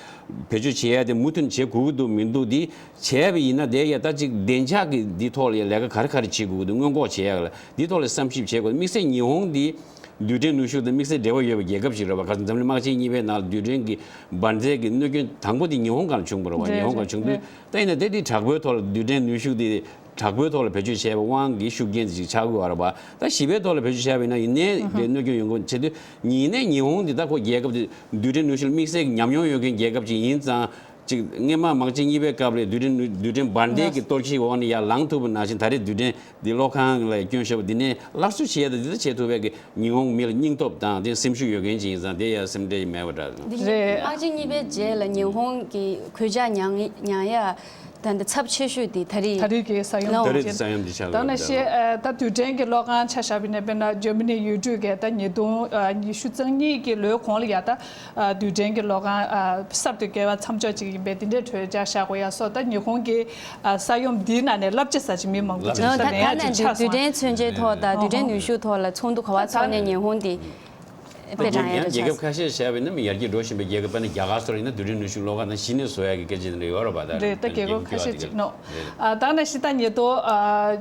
བེད་སྤྱོད་བྱེད་ཡ་དེ་མུ་མཐུད་བྱེད་དགོས་ཀྱི་འདུག་མི་འདུག་འདི་བྱས་པ་ཡིན་ན། དེ་ཡ་ད་ཅིག་བདེ་འཇགས་ཀྱི་འདི་ཐོག་ལ་ཡ་ལས་ཀ་ག་རེ་ག་རེ་བྱེད་དགོས་ཀྱི་འདུག་སྔོན་འགོག་བྱེད་ཡ་ལ་འདི་ཐོག་ལ་བསམ་ཞིབ་བྱེད་དགོས། དམིགས་བསལ་ཉི་ཧོང་འདི་ རྡུལ་ཕྲན་ནུས་ཤུགས་དང་དམིགས་བསལ་འབྲེལ་བ་ཡོད་པའི་རྒྱལ་ཁབ་ཞིག་རེད་བ། ག་ཚོད་འཛམ་གླིང་དམག་ཆེན་གཉིས་པའི་ནང་ལ་རྡུལ་ཕྲན་གྱི་འབར་རྫས་ཀྱི་གནོད་སྐྱོན་དང་པོ་དེ་ཉི་ཧོང་སྒང་ལ་བྱུང་བ་རེད་བ། རེད་ཉི་ཧོང་སྒང་ལ་བྱུང་དུས། རེད། ད་ཡིན་ན་དེ་དེ་དྲག་པོའི་ཐོག་ལ་རྡུལ་ཕྲན་ནུས་ཤུགས་དེ་དྲག་པོའི་ཐོག་ལ་བེད་སྤྱོད་བྱས་པའི་དབང་གིས་ཤུགས་རྐྱེན་དེ་ཅིག་ཆགས་ཀྱི་ཡོད་རེད་བ། ད་ཞི་བའི་ཐོག་ལ་བེད་སྤྱོད་བྱས་པ་ཡིན་ན་ཡིན་ནའི་དེ་གནོད་སྐྱོན་ཡོང་གི་བྱེད་དུས། ཡིན་ནའི་ཉི་ཧོང་དེ་ད་ཁོ་རྒྱལ་ཁབ་དེ་རྡུལ་ཕྲན་ནུས་ཤུགས་དམིགས་བསལ་གྱི་ཉམས་མྱོང་ཡོད་མཁན་རྒྱལ་ཁབ་ཅིག་ཡིན་ཙང་། ཅིག་སྔོན་མ་དམག་ཆེན་གཉིས་པའི་སྐབས་ལ་རྡུལ་ཕྲན་རྡུལ་ཕྲན་འབར་མདེལ་གྱི་གཏོར་བཤིག་འོག་ནས་ཡར་ལངས་ཐུབ་པ་ནང་བཞིན། ད་རེས་རྡུལ་ཕྲན་འདི་གློག་ཁང་ལ་སྐྱོན་ཤོར་བ་འདི་ནས་སླར་གསོ་བྱས་དང་འདི་ལྟར་བྱེད་ཐུབ་པའི་གི་ཉི་ཧོང་མི་ལ་སྙིང་སྟོབས་དང་དེ་སེམས་ཤུགས་ཡོད་མཁན་ཅིག་ཡིན་ཙང་དེ་ཡང་སེམས་ཁྲལ་མེད་པ་འདྲ། འདི་རེད། དམག་ཆེན་གཉིས་པའི་རྗེས་ལ་ཉི་ཧོང་གི་གོད་ཆག་མྱངས་མྱངས་ཡ་ད་འདི་ཚབས་ཆེ་ཤོས་དེ་ད་རེས། ད་རེས་ཀྱི་ས་ཡོམ། ད་རེས་ཀྱི་ས་ཡོམ་འདི་ཆགས་ད་ཡོད་ན་རེད། ཤེས་ད་རྡུལ་ཕྲན་གྱི་གློག་ཁང་ཆ་བཞག་པ་ཡིན་ན། དཔེར་ན་འཇར་མ་ནི་ཡུལ་གྲུ་གས་ད་ཉིས་སྟོང་ཉི་ཤུ་རྩ་གཉིས་ཀྱི་ལོའི་གོང་ལ་ཡ་ད། ཨ། རྡུལ་ཕྲན་གྱི་གློག་ཁང་ཨ་གསར་དུ་བརྒལ་བ་མཚམས་འཇོག་ཅིག་ཡིན་པས། དེ་འདྲའི་གྲོས་འཆར་བཞག་དགོས་ཡ་སོགས། ད་ཉི་ཧོང་གི་ཨ་ས་ཡོམ་འདིའི་ནང་ནས་བསླབ་བྱ་ཟེར་ཅིག་མི་མང་པོ་ཅིག་ད་ད་ལན་ཡ་ཅིག་ཆགས་སོང་། རྡུལ་ཕྲན་མཚོན་ཆའི་ཐོག་དང་རྡུལ་ཕྲན་ནུས་ཤུགས་ཐོག་ལ་ཚོགས་འདུ་ག་བ་ཚོགས་ནས་ཉི་ཧོང་འདི་དཔེ་དྲང་ཡ་ཡང་རེད་རྒྱལ་ཁབ་ཆགས། ཁ་ཤས་བྱས་པ་ཡིན་ན་མི་ཡར་རྒྱས་འགྲོ་བཞིན་པའི་རྒྱལ་ཁབ། དཔེར་ན་རྒྱ་གར་སོགས་ཡིན་ན་རྡུལ་ཕྲན་ནུས་ཤུགས་གློག་ཁང་དང་གཞི་ནས་བཟོ་ཡ་གི་སྐད་ཆ་དེ་འདྲ་ཡོད་རེད་པ། ད་རེད། ད་རྒྱལ་ཁབ་ཁ་ཤས་ཅིག་ནོ། ཨ་ད་ནང་བཞིན་ད་ཉིས་སྟོང་ཨ་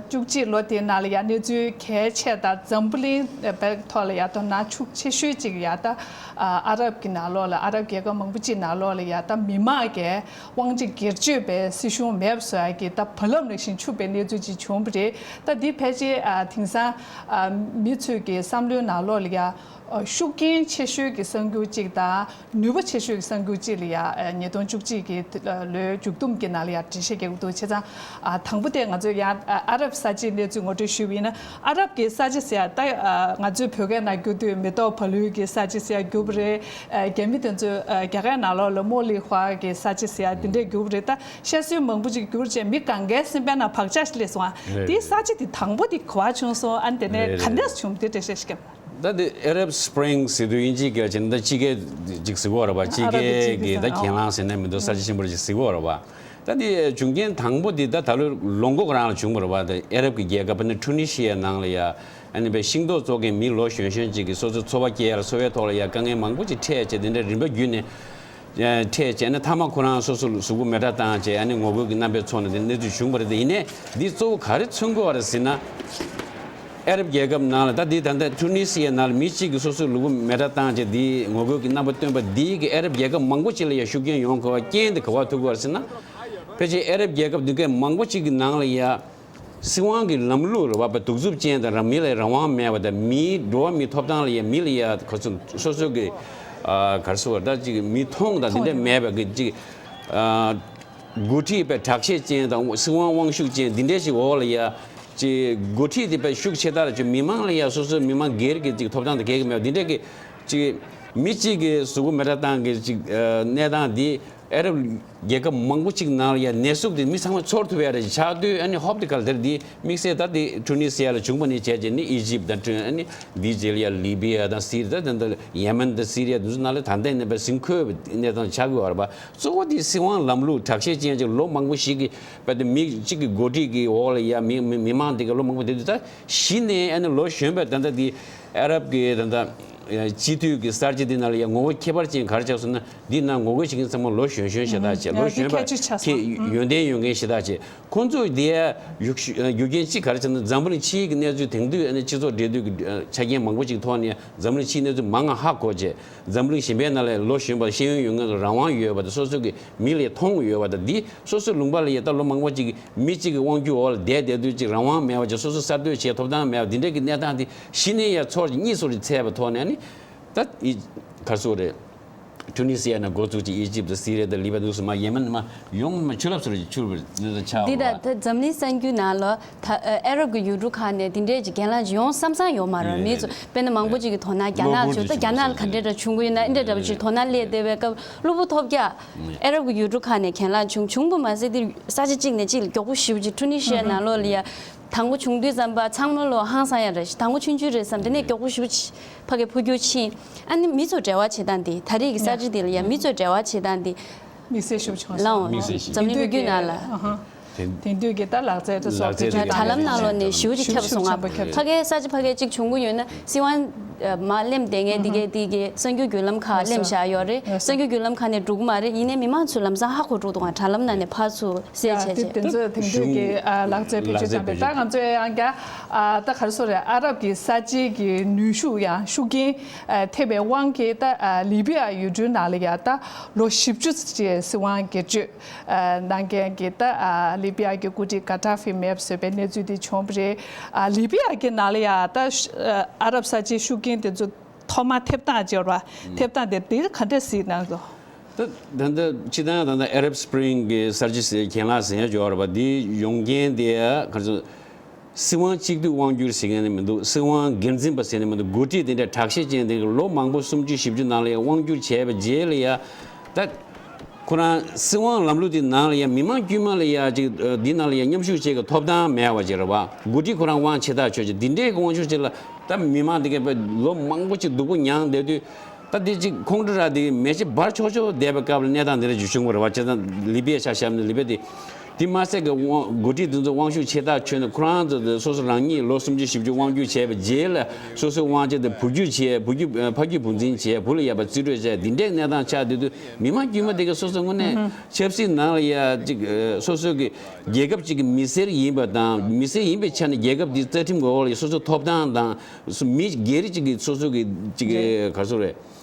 བཅུ་གཅིག་ལོ་དེའི་ནང་ལ་ཡ་གནས་ཚུལ་གལ་ཆེ་དང་འཛམ་བུ་གླིང་བའི་ཐོག་ལ་ཡ་དོ་སྣང་ཤུགས་ཆེ་ཤོས་ཅིག་ཡ་ད་ཨ་ཨ་རབ་ཀྱི་ནང་ལོགས་ལ། ཨ་རབ་རྒྱལ་ཁབ་མང་པོ་ཅིག་ནང་ལོགས་ལ་ཡ་ད་མི་དམངས་ཀྱི་དབང་ཆ་སྒེར་གཅོད་པའི་སྲིད་གཞུང་མེད་པ་བཟོ་ཡ་གི་ད་བ་ལམ་ནང་བཞིན་འཁྱུག་པའི་གནས་ཚུལ་ཅིག་བྱུང་བ་རེད། ད་འདི་ཕལ་ཆེར་ཨ་དེང་སང་ཨ་མི་ཚོས་ཀྱི་བསམ་བློའི་ནང་ལོགས་ལ་ཡ། ཤུགས་རྐྱེན་ཆེ་ཤོས་ཀྱི་གསར་འགྱུར་གཅིག་དང་ནུས་པ་ཆེ་ཤོས་ཀྱི་གསར་འགྱུར་གཅིག་ལ་ཡ་ཉིས་སྟོང་བཅུ་གཅིག་གི་ལོའི་མཇུག་བསྡོམས་ཀྱི་ནང་ལ་ཡ་འགྲེལ་བཤད་རྒྱག་གི་འདུག་བྱས་ཙང་། ཨ་དང་པོ་དེ་ང་ཚོས་ཡ་ཨ་རབ་ས་ཆའི་གནས་ཚུལ་ངོ་སྤྲོད་ཞུས་པ་ཡིན་ན། ཨ་རབ་ཀྱི་ས་ཆ་ཟེར་ཡ་ད་ང་ཚོའི་བོད་སྐད་ནང་བསྒྱུར་དུས་མེ་ཏོག་བ་ལུའི་གི་ས་ཆ་ཟེར་ཡ་བསྒྱུར་བ་རེད། རྒྱ་མི་དེ་ཚོས་རྒྱ་སྐད་ནང་ལོགས་ལ་མོ་ལི་ཧྭ་གི་ས་ཆ་ཟེར་ཡ་དེ་འདྲས་བསྒྱུར་བ་རེད། ད་བཤད་སྲོལ་མང་པོ་ཅིག་བསྒྱུར་བྱས་མི་གང་གའི་སེམས་པའི་ནང་བག་ཆགས་ཤིག་སླེབས་སོང་ཨ། དེའི་ས་ཆ་དེ་དང་པོ་དེ་ག་བ་བྱུང་སོང་ཨ། དེ་ནས་ག་འདྲས་བྱུང་དེ་འགྲེལ་བཤད་ཞིག་བརྒྱབ། ད་དེ་Arab Spring ཟེར་དུས་དབྱིན་ཇིའི་སྐད་ཆ་ནི་ད་དཔྱིད་ཀའི་ཅིག་ཟེར་གོ་ར་བ། དཔྱིད་ཀའི་གི་ད་གྱེན་ལངས་ཟེར་ན་མི་འདུག་ས་ཆ་ཆེན་པོ་ཅིག་ཟེར་གོ་ར་བ། ད་དེ་བྱུང་རྐྱེན་དང་པོ་དེ་ད་ད་ལོ་ལོ་འགོ་རང་ལ་བྱུང་བ་ར་བ། ད་ཨ་རབ་ཀྱི་རྒྱལ་ཁབ་ནི་ཊུ་ནི་ཤི་ཡའི་ནང་ལ་ཡ་ཨ་ནི་པའི་ཤིང་ཏོག་བཙོག་མཁན་མི་ལོ་གཞོན་གཞོན་ཅིག་གིས་སོ་སོའི་འཚོ་བ་སྐྱེལ་ཡ་ལ་འཚོ་བའི་ཐོག་ལ་ཡ་དཀའ་ངལ་མང་པོ་ཅིག་འཕྲད་བྱས། དེ་འདྲ་རིམ་པ་བརྒྱུད་ནས། ཨེ་འཕྲད་བྱས་ནས་མཐའ་མ་ཁོ་རང་སོ་སོ་གཟུགས་པོ་མེ་དགྲ་བཏང་བྱས། ཨ་ནི་ངོ་རྒོལ་གྱི་རྣམ་པས་ཚོགས་ནས་དེ་གནས་ཚུལ་བྱུང་བ་རེད། དེ་ཡིན་ནའི་འདི་གཙོ་བོ་ག་རེ་མཚོན་གྱི་ཡོད་རེད་ཟེར་ན། ཨ་རབ་རྒྱལ་ཁབ་ནང་ལ་ད་འདི་ད་ལྟ་ཊུ་ནི་སི་ཡའི་ནང་ལ་མི་གཅིག་གིས་སོ་སོའི་ལུས་པོ་མེ་དགྲ་བཏང་བྱས་འདི་ངོ་རྒོལ་གྱི་རྣམ་པ་སྟོན་པ་འདིས་ཀྱི་ཨ་རབ་རྒྱལ་ཁབ་མང་པོ་ཅིག་ལ་ཡང་ཤུགས་རྐྱེན་ཡོང་དགོས་པའི་རྐྱེན་དེ་ག་པར་ཐུག་གི་ཡོད་རེད་ཟེར་ན། ཕལ་ཆེར་ཨ་རབ་རྒྱལ་ཁབ་འདི་གའི་མང་པོ་ཅིག་གི་ནང་ལ་ཡ། སྲིད་དབང་གི་ལམ་ལུགས་རེད་བ། གདུག་རྩུབ་ཅན་དང་རང་མི་ལ་རང་དབང་མེད་པ་དང་། མིའི་འགྲོ་བ་མིའི་ཐོབ་ཐང་ལ་ཡ་མི་ལ་ཡ་ག་ཚོད་སོ་སོ་གི་ཨ་ག་རེ་ཟེར་བ། ད་ཅིག་མི་མཐོང་དང་འདི་འདྲ་མེད་པ་གི་ཅིག་ཨ་འགོ་ཁྲིད་པའི་དྲག་ཤེད་ཅན་དང་སྲིད་དབང་དབང་ཤུགས་ཅན་འདི་འདྲ་ཞིག་འོག་ལ་ཡ་ཅིག་འགོ་ཁྲིད་དེ་པའི་ཤུགས་ཆེ་དར་ཅིག་མི་མང་ལ་ཡ་སོ་སོའི་མི་མང་སྒེར་གྱི་ཅིག་ཐོབ་ཐང་དང་གལ་གི་མེད་པ་འདི་འདྲ་གི་ཅིག་མི་གཅིག་གི་གཟུགས་པོ་མེ་དགྲ་བཏང་གི་ཅིག་ཨ་གནས་སྟངས་འདི། ཨ་རབ་རྒྱལ་ཁབ་མང་པོ་ཅིག་ནང་ལ་ཡ་ནད་ཟུག་དེ་མི་ཚང་མ་ཚོར་ཐུབ་ཡ་རེ་ཆགས་དུས། ཨ་ནི་ཧོབ་དེ་ག་ལ་དེར་དེ་དམིགས་བསལ་ད་དེ་ཊུ་ནི་སི་ཡ་ལ་བྱུང་བ་ནས་བྱས་རྗེས་ནི་ཨི་ཇིབ་དང་ཊུ། ཨ་ནི་དེའི་རྗེས་ལ་ཡ་ལི་བི་ཡ་དང་སི་རི་ད་དེ་འདྲ་ཡེ་མེན་དང་སི་རི་ཡ་དེ་ཚོ་ནང་ལ་ད་ལྟའི་གནས་པ་ཟིན་འཁོད་པའི་གནས་སྟངས་ཆགས་ཀྱི་ཡོད་རེད་པ། གཙོ་བོ་དེ་སྲིད་དབང་ལམ་ལུགས་དྲག་ཤེད་ཅན་ཅིག་ལོ་མང་པོ་ཞིག་གི་བར་དུ་མི་གཅིག་གི་འགོ་ཁྲིད་ཀྱི་འོག་ལ་ཡ་མི་མི་མི་མང་དེ་ག་ལོ་མང་པོ་དེ་དུས། ད་གཞི་ནས་ཨ་ནི་ལོ་གཞོན་པའི་ད་ལྟ་དེ་ཨ་རབ་ཀྱི་ད་ལྟ་སྤྱི་འཐུས་ཀྱི་གསར་བརྗེ་དེ་ནང་ལ་ཡ་ངོ་བོ་ཁྱད་པར་ཅན་ག་རེ་ཆགས་སོང་ན། འདི་ནང་ངོ་རྒོལ་བྱེད་མཁན་ཚང་མ་ལོ་གཞོན་གཞོན་ཞེ་དྲག་བྱས། ལོ་གཞོན་པ་ཁྱད་ཆོས་ཆགས་སོང་། ཡོན་ཏན་ཡོད་མཁན་ཞེ་དྲག་བྱས། ཁོང་ཚོ་འདི་ཡུག་རྒྱུ་རྐྱེན་གཅིག་ག་རེ་ཆགས་ན། འཛམ་བུ་གླིང་ཕྱིའི་གི་གནས་ཚུལ་དེང་དུས་ཨ་ནི་སྤྱི་ཚོགས་འབྲེལ་མཐུད་ཀྱི་ཆ་རྐྱེན་མང་པོ་ཅིག་ཐོག་ནས་འཛམ་བུ་གླིང་ཕྱིའི་གནས་ཚུལ་མང་ང་ཧ་གོ་བྱས། འཛམ་བུ་གླིང་གཞན་པའི་ནང་ལ་ལོ་གཞོན་པ་ཤེས་ཡོན་ཡོད་མཁན་ཚོ་རང་དབང་ཡོད་པ་དང་། སོ་སོ་གི་མི་ལ་མཐོང་ཡོད་པ་དང་། འདི་སོ་སོའི་ལུང་པ་ལ་ཡ་ད་ལོ་མང་པོ་ཅིག་མི་གཅིག་གི་དབང་སྒྱུར་འོག་ལ་བསྡད་བསྡད་དུས་ཅིག་རང་དབང་མེད་པ་ཅིག་སོ་སོ་གསར་གཏོད་བྱེད་ཐོབ་ཐང་མེད་པ་འདི་འདྲ་གི་གནས་སྟངས་དེ་གཞི་ནས་ཡ་ཚོར་གཉིས་སུ་རེ་ཚད་པའི་ཐོག་ནས་ནི། ད་ཨི་ག་རེ་ཟེར་དགོས་རེད། ཊུ་ནི་སི་ཡ་ནས་འགོ་བཙུགས་ཀྱི་ཨི་ཇིབ་དང་སི་རི་ཡ་དང་ལི་བ་ནུ་སི་མ་ཡེ་མེན་མ་ཡོང་མ་ཆུ་རླབས་སུ་རེ་འཕྱུར་བར་འདི་ལ་ཆགས་འདི་ད་པ། ད་འཛམ་གླིང་གསར་འགྱུར་ནང་ལ་ད་ཨ་རབ་ཀྱི་ཡུལ་གྲུ་ཁག་ནས་འདི་འདྲའི་ཅིག་གྱེན་ལངས་ཅིག་ཡོང་བསམ་བསམ་ཡོད་མ་རེད། མི་ཚོ་དཔེར་ན་མང་པོ་ཅིག་གི་དོ་སྣང་རྒྱ་ནག་ལ་བྱུང་། ད་རྒྱ་ནག་ལ་ག་འདྲ་འདྲ་བྱུང་གི་ཡོད་ན། འདི་འདྲ་འདྲ་པོ་ཅིག་དོ་སྣང་སླེབས་བསྡད་པའི་སྐབས་གློ་བུར་ཐོལ་རྒྱག་ཨ་རབ་ཀྱི་ཡུལ་གྲུ་ཁག་ནས་གྱེན་ལངས་བྱུང་བྱུང་བ་མ་ཟད། འདི་ས་ཆ་གཅིག་ནས་གཅིག་ལ་མགྱོགས་པོ་ཞེ་པོ་ཅིག་ཊུ་ནི་ཤི་ཡའི་ནང་ལོགས་ལ་ཡ། དང་པོ་བྱུང་དུས་ཙམ་པ་ཚང་མ་ལོ་ཧང་སང་ཡ་རེད། དང་པོ་ཆུང་ཆུང་རེད་བསམ། དེ་ནས་མགྱོགས་པོ་ཞེ་པོ་ཕྱི་ཕ་གིར་འཕོ་འགྱུར་ཕྱིན། ཨ་ནི་མི་ཚོ་འབྲེལ་བ་བྱེད་སྟངས་དེ། ད་རེས་ཀྱི་གསར་བརྗེ་དེ་ལ་ཡ་མི་ཚོ་འབྲེལ་བ་བྱེད་སྟངས་དེ་དམིགས་བསལ་ཞེ་པོ་བྱུང་སོང་། ལའོ་དམིགས་བསལ་ཞིག་འཛམ་གླིང་བོད་བརྒྱུད་ནང་ལ། དེང་དུས་ཀྱི་ད་ལག་རྩལ་དེ་ཚོ་ལག་རྩལ་དེ་དྲ་ལམ་ནང་ལོགས་ནས་ཞེ་པོ་ཅིག་ཁྱབ་སོང་ང་། ཕ་གིའི་གསར་བརྗེ་ཕ་གིར་གཅིག་བྱུང་གི་ཡོད་ན་སྲིད་དབང་ མ་གླེམ་བསྡད་མཁན་དེ་གའི་དེ་གའི་གསར་འགྱུར་བརྒྱུད་ལམ་ཁག་གླེམ་བཞག་ཡོད་རེད། གསར་འགྱུར་བརྒྱུད་ལམ་ཁག་ནས་འགྲོ་གི་མ་རེད། ཡིན་ནའི་མི་མང་ཚོས་ལམ་སང་ཧ་གོ་འགྲོ་འདུག་ང་དྲ་ལམ་ནང་ནས་ཕར་ཚུར་གསལ་བྱས་བྱས། དེ་ཚོ་དེང་དུས་ཀྱི་ལག་རྩལ་བེད་སྤྱོད་བཏང་པས། ད་ང་ཚོས་ཡང་བསྐྱར་ད་ག་རེ་ཟེར་རེད། ཨ་རབ་ཀྱི་གསར་བརྗེ་གི་ནུས་ཤུགས་ཡང་ཤུགས་རྐྱེན་ཐེབས་པའི་དབང་གིས་ད་ལི་བི་ཡ་ཡུལ་གྲུའི་ནང་ལ་ཡང་ད་ལོ་བཞི་བཅུ་ཙམ་སྲིད་དབང་སྒེར་གཅོད་གནང་མཁན་གྱི་ད་ལི་བི་ཡ་གི་འགོ་ཁྲིད་གྷ་ཏཱ་ཧྥི་མེད་པ་བཟོས་པའི་གནས་ཚུལ་འདི་བྱུང་བ་རེད། ལི་བི་ཡ་གི་ནང་ལ་ཡང་ད་ཨ་རབ་གསར་བརྗེའི་ཤུགས་རྐྱེན་དེ་ཚོ་ཐོག་མར་ཐེབས་སྟངས་ཅིག་ཡོད་རེད་བ། ཐེབས་སྟངས་དེ་དེ་ག་འདྲ་གཟིགས་གནང་འདུག་ད་ད་ལྟ་སྤྱིར་བཏང་ད་ལྟ་ཨ་རབ་སི་པི་རིང་གི་གསར་བརྗེ་ཟེར་གྱེན་ལངས་ཟེར་ཡ་ཅིག་ཡོད་རེད་བ། འདི་ཡོང་རྐྱེན་དེ་ག་རེ་ཟེར། སྲིད་དབང་གཅིག་སྡུད་དབང་སྒྱུར་ཟེར་མཁན་ནི་མི་འདུག་སྲིད་དབང་སྒེར་འཛིན་པ་ཟེར་ནི་མི་འདུག་འགོ་ཁྲིད་དེ་འདྲ་དྲག་ཤས་ཅན་དེ་ལོ་མང་པོ་སུམ་ཅུ་བཞི་བཅུ་ནང་ལ་ཡ་དབང་སྒྱུར་བྱས་པའི་རྗེས་ལ་ཡ། ད་ཁོ་རང་སྲིད་དབང་ལམ་ལུགས་དེ་ནང་ལ་ཡ་མི་མང་དཀྱུས་མ་ལ་ཡ་ཅིག་འདི་ནང་ལ་ཡ་མཉམ་ཞུགས་བྱེད་ཀྱི་ཐོབ་ཐང་མེད་པ་ཅིག་རེད་བ། འགོ་ཁྲིད་ཁོ་རང་དབང་ཆེ་ཐག་ཆོད་ཅིག་འདི་འདྲའི་དབང་ཤུགས་ཅིག་ལ་ད་མི་མང་དེ་གས་པ་ལོ་མང་པོ་ཅིག་སྡུག་པོ་མྱངས་བསྡད་དུས། ད་དེ་ཅིག་ཁོང་ཁྲོ་ར་དེ་མེ་ལྕེ་འབར་ཆོག་ཆོག་བསྡད་པའི་སྐབས་ལ་གནས་སྟངས་འདི་འདྲ་ཅིག་བྱུང་བ་རེད་བ། བྱས་ཙང་ལི་བི་ཡའི་ཆ་བཞག་ན་ལི་བི་ཡ་དེ། དེ་མ་ཟད་ཀྱི་དབང་འགོ་ཁྲིད་དེ་ཚོ་དབང་ཤུགས་ཆེ་ཐག་ཆོད་ནས་ཁོ་རང་ཚོ་དེ་སོ་སོ་རང་ཉིད་ལོ་སུམ་ཅུ་བཞི་བཅུ་དབང་སྒྱུར་བྱས་པའི་རྗེས་ལ་སོ་སོའི་དབང་ཆ་དེ་འབུར་སྐྱུར་བྱས། འབུར་སྐྱུར་ཕ་རྒྱུད་འབུར་འཛིན་བྱས། བུ་ལ་ཡ་པ་རྩིས་སྤྲོད་བྱས། འདི་འདྲའི་གནས་སྟངས་ཆགས་བསྡད་དུས་མི་མང་དཀྱུས་མ་དེ་གས་སོ་སོ་དངོས་གནས་ཆབ་སྲིད་ནང་ལ་ཡ་ཅིག་སོ་སོ་གི་རྒྱལ་ཁབ་ཅིག་གི་མི་སེར་ཡིན་པ་དང་། མི་སེར་ཡིན་པའི་ཆ་ནས་རྒྱལ་ཁབ་འདི་རྩ་ཁྲིམས་འོག་ལ་སོ་སོ་ཐོབ་ཐང་དང་། སོ་མི་སྒེར་གཅིག་གིས་སོ་སོ་གི་གཅིག་གི་ག་རེ་ཟེར་རེད།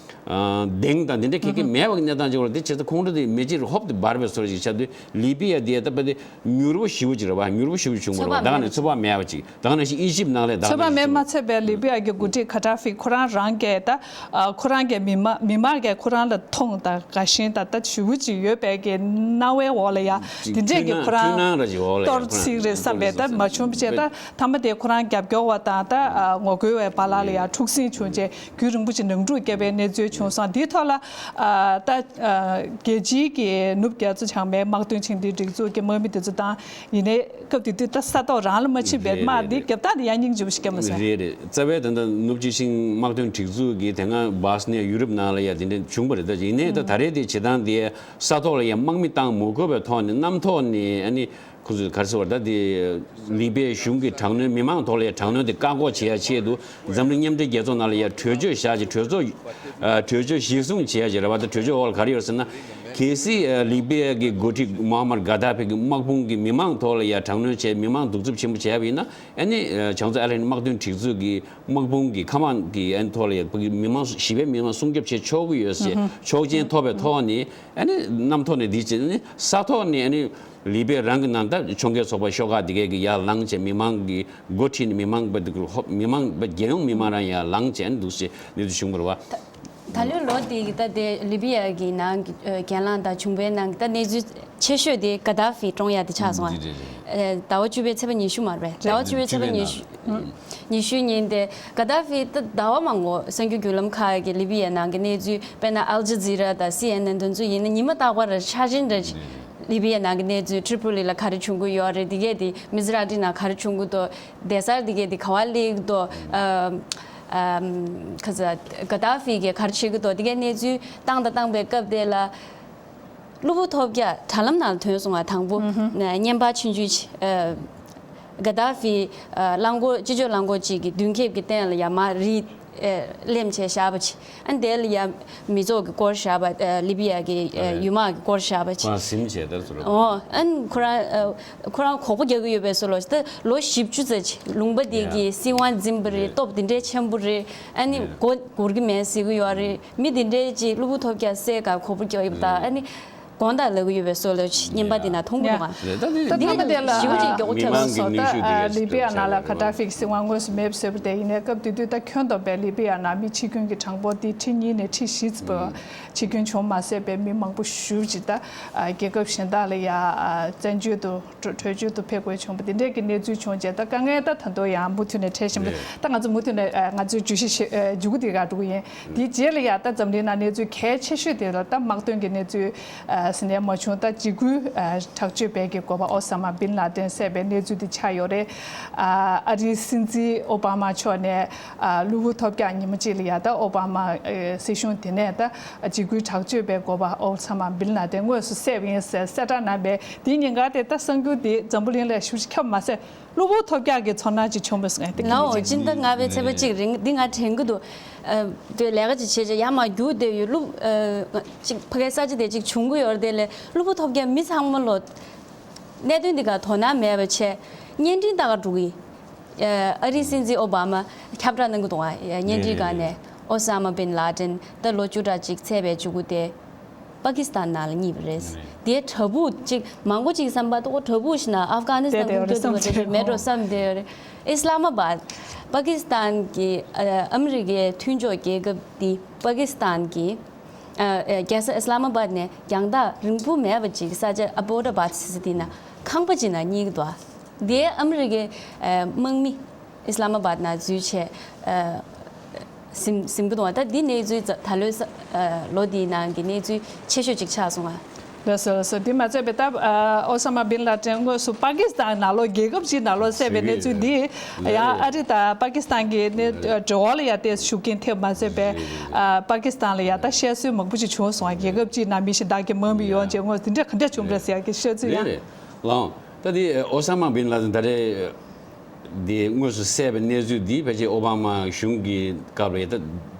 ཨ་གདེང་དང་དེ་འདྲ་ཁེ་ཁེ་མེད་པ་གི་གནས་སྟངས་ཅིག་ལ་དེ་བྱས་ཙང་ཁོང་ཁྲོ་དེ་མེ་ལྕེ་རུ་ཧོབ་ཏེ་འབར་བའི་བཟོ་འདྲ་ཞིག་ཆགས་དུས་ལི་བི་ཡ་དེ་ད་ལྟ་དེ་མྱུར་པོ་ཞེ་པོ་ཅིག་རེད་བ། མྱུར་པོ་ཞེ་པོ་ཅིག་བྱུང་བ་རེད་བ། ད་ག་ནས་ཚོད་དཔག་མེད་པ་ཅིག་ད་ག་ནང་བཞིན་ཨི་ཇིབ་ནང་ལས་ད་ག་ཚོད་དཔག་ནང་མེད་བཞིན་མ་ཚད་པའི་ལི་བི་ཡ་གི་འགོ་ཁྲིད་ཁ་ཏར་ཧྥི་ཁོ་རང་རང་གིས་ད་ཨ་ཁོ་རང་གི་མི་མང་མི་མང་གིས་ཁོ་རང་ལ་མཐོང་དང་དགའ་ཞེན་དང་ད་ཞེ་པོ་ཅིག་ཡོད་པའི་གི་སྣང་བའི་འོག་ལ་ཡ་ཅིག་དེ་འདྲས་ཀྱི་ཁོ་རང་འཐུས་སྣང་འཐུས་སྣང་ར་ཅིག་འོག་ལ་ཡ་གཏོར་ཁོ་རང་ཚིག་རེད་བསམ་པའི་ད་མ་བྱུང་བྱས། ད་མཐའ་མ་དེ་ཁོ་རང་རྒྱབ་སྐྱོར་བ་དང་ད་ཨ་ངོ་རྒོལ་བའི་བར་ལ་ལ་ཡ་འཁྲུག་ཟིང་བྱུང་བྱས། རྒྱུན་རིང་པོ་ཞིག་ནང་འཁྲུག་བརྒྱབ་པའི་གནས་ཚུལ་བྱུང་སོང་། འདིའི་ཐོག་ལ་ཨ་ད་ཨ་རྒྱལ་སྤྱིའི་གི་ནུབ་རྒྱ་མཚོ་བྱང་མའི་དམག་དོན་ཆིངས་འདུའི་སྒྲིག་འཛུགས་ཀྱི་དམག་མི་དེ་ཚོ་དང་། ཡིན་ནའི་སྐབས་དེ་དུས་ད་ས་ཐོག་རང་ལ་མ་ཕྱིན་པའི་རེད་དམག་འདི་རེད་རྒྱབ་སྟངས་དེ་ཡང་སྙིང་རྗེ་པོ་ཞིག་སྐྱེས་མ་སོང་། རེད་རེད། རྩ་བའི་ད་ལྟ་ནུབ་ཕྱོགས་ཆིངས་དམག་དོན་སྒྲིག་འཛུགས་ཀྱི་དེ་སྔ་བྷོ་སི་ནི་ཡ་ཡུ་རོབ་ནང་ལ་ཡ་དེ་འདྲ་བྱུང་བ་རེད། ད་ཡིན་ནའི་ད་ད་རེས་དེ་བྱེད་སྟངས་དེ་ས་ཐོག་ལ་ཡ་དམག་མི་བཏང་མ་དགོས་པའི་ཐོག་ནས་གནམ་ཐོག་ནས་ཨ་ནི། ཁོ་ཚོས་ག་རེ་ཟེར་བ། ད་དེ་ལི་པའི་གཞུང་གི་དྲག་གནོན། མི་མང་ཐོག་ལ་ཡ་དྲག་གནོན་དེ་བཀག་འགོག་བྱེད་ཡ་ཆེད་དུ་འཛམ་གླིང་མཉམ་འབྲེལ་རྒྱལ་ཚོགས་ནང་ལ་ཡ་གྲོས་ཆོད་བཞག་ཅིག་གྲོས་ཚོགས་ཨ་གྲོས་ཆོད་གཞིར་བཟུང་བྱེད་ཡ་ཅིག་རེད་བ། ད་གྲོས་ཆོད་འོག་ལ་ག་རེ་ཡོད་ཟེར་ན། གལ་སྲིད་ཨ་ལི་པའི་གི་འགོ་ཁྲིད་མོ་ཧ་མར་གྷ་དཱ་ཕི་གི་དམག་དཔུང་གིས་མི་མང་ཐོག་ལ་ཡ་དྲག་གནོན་བྱས། མི་མང་གདུག་རྩུབ་ཆེན་པོ་བྱས་པ་ཡིན་ན། ཨ་ནི་ཨ་བྱང་མཚོ་ཨ་ལན་དམག་དོན་སྒྲིག་འཛུགས་ཀྱི་དམག་དཔུང་གི་མཁའ་དམག་གི་ཨ་ནི་ཐོག་ལ་ཡ་ཕ་གི་མི་མང་ཞི་བའི་མི་མང་སྲུང་སྐྱོབ་བྱེད་ཆོག་གི་ཡོད་ཟེར་ཆོག་མཆན་ཐོབ་པའི་ཐོག་ནས། ཨ་ནི་གནམ་ཐོག་ནས་འདི་བྱས་ནས་ས་ཐོག་ནས་ཨ་ནི། ལི་པའི་རང་གི་ནང་ད་ཕྱོགས་འགལ་ཚོགས་པ་ཤོག་ཁག་དེ་གས་ཀྱི་ཡར་ལངས་བྱས། མི་མང་གི་འགོ་ཁྲིད་ནས་མི་མང་པ་དེ་གི་ཧོབ་མི་མང་པ་རྒྱལ་ཡོངས་མི་མང་རང་ཡར་ལངས་བྱས་ནས་འདུག་སེ་གནས་ཚུལ་བྱུང་བ་རེད་བ། ད་ད་ལོའི་ལོ་དེ་གི་ད་དེ་ལི་པི་ཡ་གི་ནང་གི་ཨ་གྱེན་ལངས་དང་བྱུང་བའི་ནང་གི་ད་གནས་ཚུལ་ཆེ་ཤོས་དེ་ག་དཱ་ཧྥི་བཀྲོངས་ཡ་དེ་ཆགས་སོང་ཨ། འདི་རེད་རེད། ཨ་ཟླ་བ་བཅུ་པའི་ཚེས་པ་ཉི་ཤུ་མ་རེད་པས། ཟླ་བ་བཅུ་པའི་ཚེས་པ་ཉི་ཤུ། ཉི་ཤུའི་ཉིན་དེ་ག་དཱ་ཧྥི་ད་ཟླ་བ་མང་པོ་གསར་འགྱུར་བརྒྱུད་ལམ་ཁག་གི་ལི་པི་ཡའི་ནང་གི་གནས་ཚུལ། དཔེར་ན་ཨལ་ཇི་ཛི་ར་དང་སི་ཨེན་ཨེན་དེ་ཚོ་ཡིན་ན་ཉི་མ་རྟག་པར་འཆར་ཅན་འདྲ། ལི་པི་ཡའི་ནང་གི་གནས་ཚུལ། ཏྲི་པོ་ལི་ལ་ག་རེ་བྱུང་གི་ཡོད་རེད། དེ་གས་དེ་མི་ཛི་ར་ཊི་ནང་ག་རེ་བྱུང་གི་འདུག་སྡོད་སར་དེ་གས་དེ་ག་པར་སླེབས་ཀྱི་འདུག་ཨ་ཨམ་ག་ས་ག་དཱ་ཧྥི་གིས་ག་རེ་བྱེད་ཀྱི་འདུག་དེ་གས་གནས་ཚུལ་བཏང་དང་བཏང་པའི་སྐབས་དེ་ལ། གློ་བུར་ཐོལ་རྒྱག་དྲ་ལམ་ནང་ལ་ཐོན་སོང་བ། དང་པོ་ཨུ་ཧུ། བརྙན་པར་ཆུང་ཆུང་ཅིག་ཨ་ག་དཱ་ཧྥི་ཨ་རླངས་འཁོར། སྤྱི་སྤྱོད་རླངས་འཁོར་ཅིག་གི་མདུན་ཁེབས་ཀྱི་སྟེང་ལ་ཡར་མར་རིལ་ཨ་གླེམ་བྱས་བཞག་པ་ཅིག་ཨ་ནི་དེ་ལ་ཡ་མི་ཚོགས་ཀྱིས་བསྐོར་བཞག་པ། ཨ་ལི་པི་ཡ་གི་ཨ་ཡུལ་དམག་གིས་བསྐོར་བཞག་པ་ཅིག་ཁོ་རང་ཟིམ་བྱས་དར་ཚུར། ཨོ། ཨ་ནི་ཁོ་རང་ཨ་ཁོ་རང་གོག་པ་རྒྱག་གི་ཡོད་པའི་བཟོ་ལ། ད་ལོ་བཞི་བཅུ་ཙམ་ཅིག་ལུང་པ་འདི་གི་ཡ་སྲིད་དབང་འཛིན་པ་རེད། རེད། སྟོབས་འདི་འདྲའི་ཆེན་པོ་རེད། ཨ་ནི་ཡ་མགོ་འགུར་གྱི་མེད་ཟེར་གྱི་ཡོད་རེད། མི་འདི་འདྲའི་ཅིག་གློ་བུར་ཐོལ་རྒྱག་སའི་སྒང་གོག་པ་རྒྱག་ཡོད་པ་དང་། ཨ་ནི་དགོངས་དག་ལབ་ཀྱི་ཡོད་པའི་བཟོ་ལ་ཅིག་བརྙན་པར་འདི་ནང་མཐོང་གི་འདུག་ཨ། རེད། ད་འདི་ད་འདི་ལ་ཞེ་པོ་ཅིག་མགྱོགས་པོ་མི་ཁྱབ་མང་གི་སོང་། ད་ནུས་ཤུགས་དེ་ཨ་གས་ལི་པི་ཡ་ནང་ལ་ག་དཱ་ཧྥི་གི་སྲིད་དབང་དངོས་སུ་མེད་པ་བཟོས་པ་དེ་ཡིན་ནའི། སྐབས་དེ་དུས་ད་ཁྱོན་བསྡོམས་པའི་ལི་པི་ཡ་ནང་མི་འཆི་སྐྱོན་གྱི་གྲངས་འབོར་དེ་ཁྲི་གཉིས་ནས་ཁྲི་བཞི་ཙམ་འཆི་སྐྱོན་བྱུང་མ་ཟད་པའི་མི་མང་པོ་ཞེ་པོ་ཅིག་ད་རྒྱལ་ཁབ་གཞན་དག་ལ་ཡ་བཙན་བྱོལ་དུ། བྲོས་བྲོས་བྱོལ་དུ་ཕེབས་དགོས་བྱུང་བ་དེ་འདྲའི་གི་གནས་ཚུལ་བྱུང་རྗེས། ད་དཀའ་ངལ་ད་ད་དུང་ཡང་མུ་མཐུད་ནས་འཕྲད་བཞིན་པ་རེད། ད་ང་ཚོ་མུ་མཐུད་ནས་ཨ་ང་ཚོའི་བརྗོད་གཞི་ཞིག་ཨ་མཇུག་དེ་ག་འགྲོ་གི་ཡིན། དེའི་རྗེས་ལ་ཡ་ད་འཛམ་གླིང་ནང་གནས་ཚུལ་གལ་ཆེ་ཤོས་དེ་ལ་ད་དམག་དོན་གྱི་གནས་ཚུལ་ཨ། ཟིན་ནས་མ་བྱུང་། ད་འཇིགས་སྐུལ་དྲག་སྤྱོད་པའི་གི་འགོ་པ་ཨོ་ས་མ་བིན་ལ་ཏན་བསད་པའི་གནས་ཚུལ་དེ་ཆགས་ཡོད་རེད། ཨ་རིའི་སྲིད་འཛིན་ཨོ་བྷ་མ་མཆོག་ནས་གློ་བུར་ཐོལ་རྒྱག་ཉིན་མོ་གཅིག་ལ་ཡ་ད་ཨོ་བྷ་མ་སྲིད་གཞུང་དེ་ནས་ད་འཇིགས་སྐུལ་དྲག་སྤྱོད་པའི་འགོ་པ་ཨོ་ས་མ་བིན་ལ་ཏན་དངོས་སུ་བསད་པ་ཡིན་ཟེར་གསལ་བསྒྲགས་གནང་བས། དེའི་ཉིན་ཀ་དེ་ད་གསར་འགྱུར་དེ་འཛམ་བུ་གླིང་ལ་ཞེ་པོ་ཅིག་ཁྱབ་མ་ཟད། གློ་བུར་ཐོལ་རྒྱག་གི་ཚོར་སྣང་ཅིག་བྱུང་བས་སོང་ངས་དེ། ནའོ་སྤྱི་ཟླ་ལྔ་པའི་ཚེས་པ་གཅིག་རིང་འདི་ང་དྲན་གི་འདུག་ཨ་དེ་ལས་ཀ་ཅིག་བྱེད་ཅིག་ཡར་མར་རྒྱུགས་བསྡད་ཡོད། གློ་ཨ་ཅིག་ཕ་གའི་ས་ཆ་དེ་ཅིག་བྱུང་གི་ཡོད་རེད། དེ་ལས་གློ་བུར་ཐོལ་རྒྱག་མི་ཚང་མ་ལོ་གནད་དོན་འདི་ག་དོ་སྣང་མེད་པ་བྱས་བརྙན་འཕྲིན་ལྟ་ག་འགྲོ་གི། ཨ་རིའི་སྲིད་འཛིན་ཨོ་བྷ་མ་ཁྱབ་བསྒྲགས་གནང་གི་འདུག་ཨ་བརྙན་འཕྲིན་སྒང་ནས་ཨོ་ས་མ་བིན་ལ་ཏན་ད་ལོ་བཅུ་ཕྲག་གཅིག་ཚེས་པའི་བཅུ་དགུ་དེ། པ་ཀི་སི་ཐན་ནང་ལ་རྙེད་པ་རེད། རེད། དེའི་བྲག་ཕུག་ཅིག་མང་པོ་ཅིག་བསམ་པ་ཏོ་བྲག་ཕུག་ཞིག་ན་ཨབ་གྷ་ནི་སི་ཐན་དེ་ཁུལ་དེ་བ་དེ་མེད་འགྲོ་བསམ་བསྡད་ཡོད་རེད། ཨི་སི་ལ་མ་བཱད། པ་ཀི་སི་ཐན་གྱི་ཨ་ཨ་མི་རི་ཀའི་མཐུན་ཕྱོགས་རྒྱལ་ཁབ་དེ་པ་ཀི་སི་ཐན་གྱི་ཨ་ཨ་རྒྱལ་ས་ཨི་སི་ལ་མ་བཱད་ནས་རྒྱང་ཐག་རིང་པོ་མེད་པ་ཅིག་ས་ཆ་ཨ་བྷོ་ཌར་བཱད་ཟེར་ས་དེ་ན་ཁང་པ་ཅིག་ན་རྙེད་ཀྱི་འདུག་དེ་ཨ་མི་རི་ཀའི་ཨ་དམག་མི་ཨི་སི་ལ་མ་བཱད་ན་འཛུལ་བྱས་ཨ། ཟིན་ཟིན་གྱི་འདུག་ད་འདི་གནས་ཚུལ་ད་ད་ལོའི་ས་ཨ་ལོ་འདིའི་ནང་གི་གནས་ཚུལ་ཆེ་ཤོས་ཅིག་ཆགས་སོང་ང་། ལགས་སོ་ལགས་སོ། འདི་མ་ཚད་པའི་ད་ཨ་ཨོ་ས་མ་བིན་ལ་ཏན་དངོས་སུ་པ་ཀི་སི་ཐན་ནང་ལོགས་རྒྱལ་ཁབ་ཅིག་ནང་ལོགས་བསད་པའི་གནས་ཚུལ་འདི་ཡང་ཨ་རི་དང་པ་ཀི་སི་ཐན་གྱི་གནས་འགྲོ་བ་ལ་ཡང་ཏོག་ཙམ་ཤུགས་རྐྱེན་ཐེབས་མ་ཚད་པའི་ཨ་པ་ཀི་སི་ཐན་ལ་ཡང་ད་བཤད་སྲོལ་མང་པོ་ཞིག་བྱུང་སོང་ང་། རྒྱལ་ཁབ་ཅིག་ནང་མི་གཞན་དག་གིས་མང་པོ་ཡོང་བྱས་དངོས་སུ་འདི་འདྲ་ག་འདྲ་བྱུང་བ་རེད་ཟེར་ཡག་གི་བཤད་ཚུལ་ཡང་། རེད་རེད། ལགས་འོང་། ད་འདི་ཨོ་ས་མ་བིན་ལ་ཏན་ད་རེས། དེ་དངོས་སུ་བསད་པའི་གནས་ཚུལ་འདི་ཕལ་ཆེར་ཨོ་བྷ་མ་གཞུང་གི་སྐབས་ལ་ཡ་ད་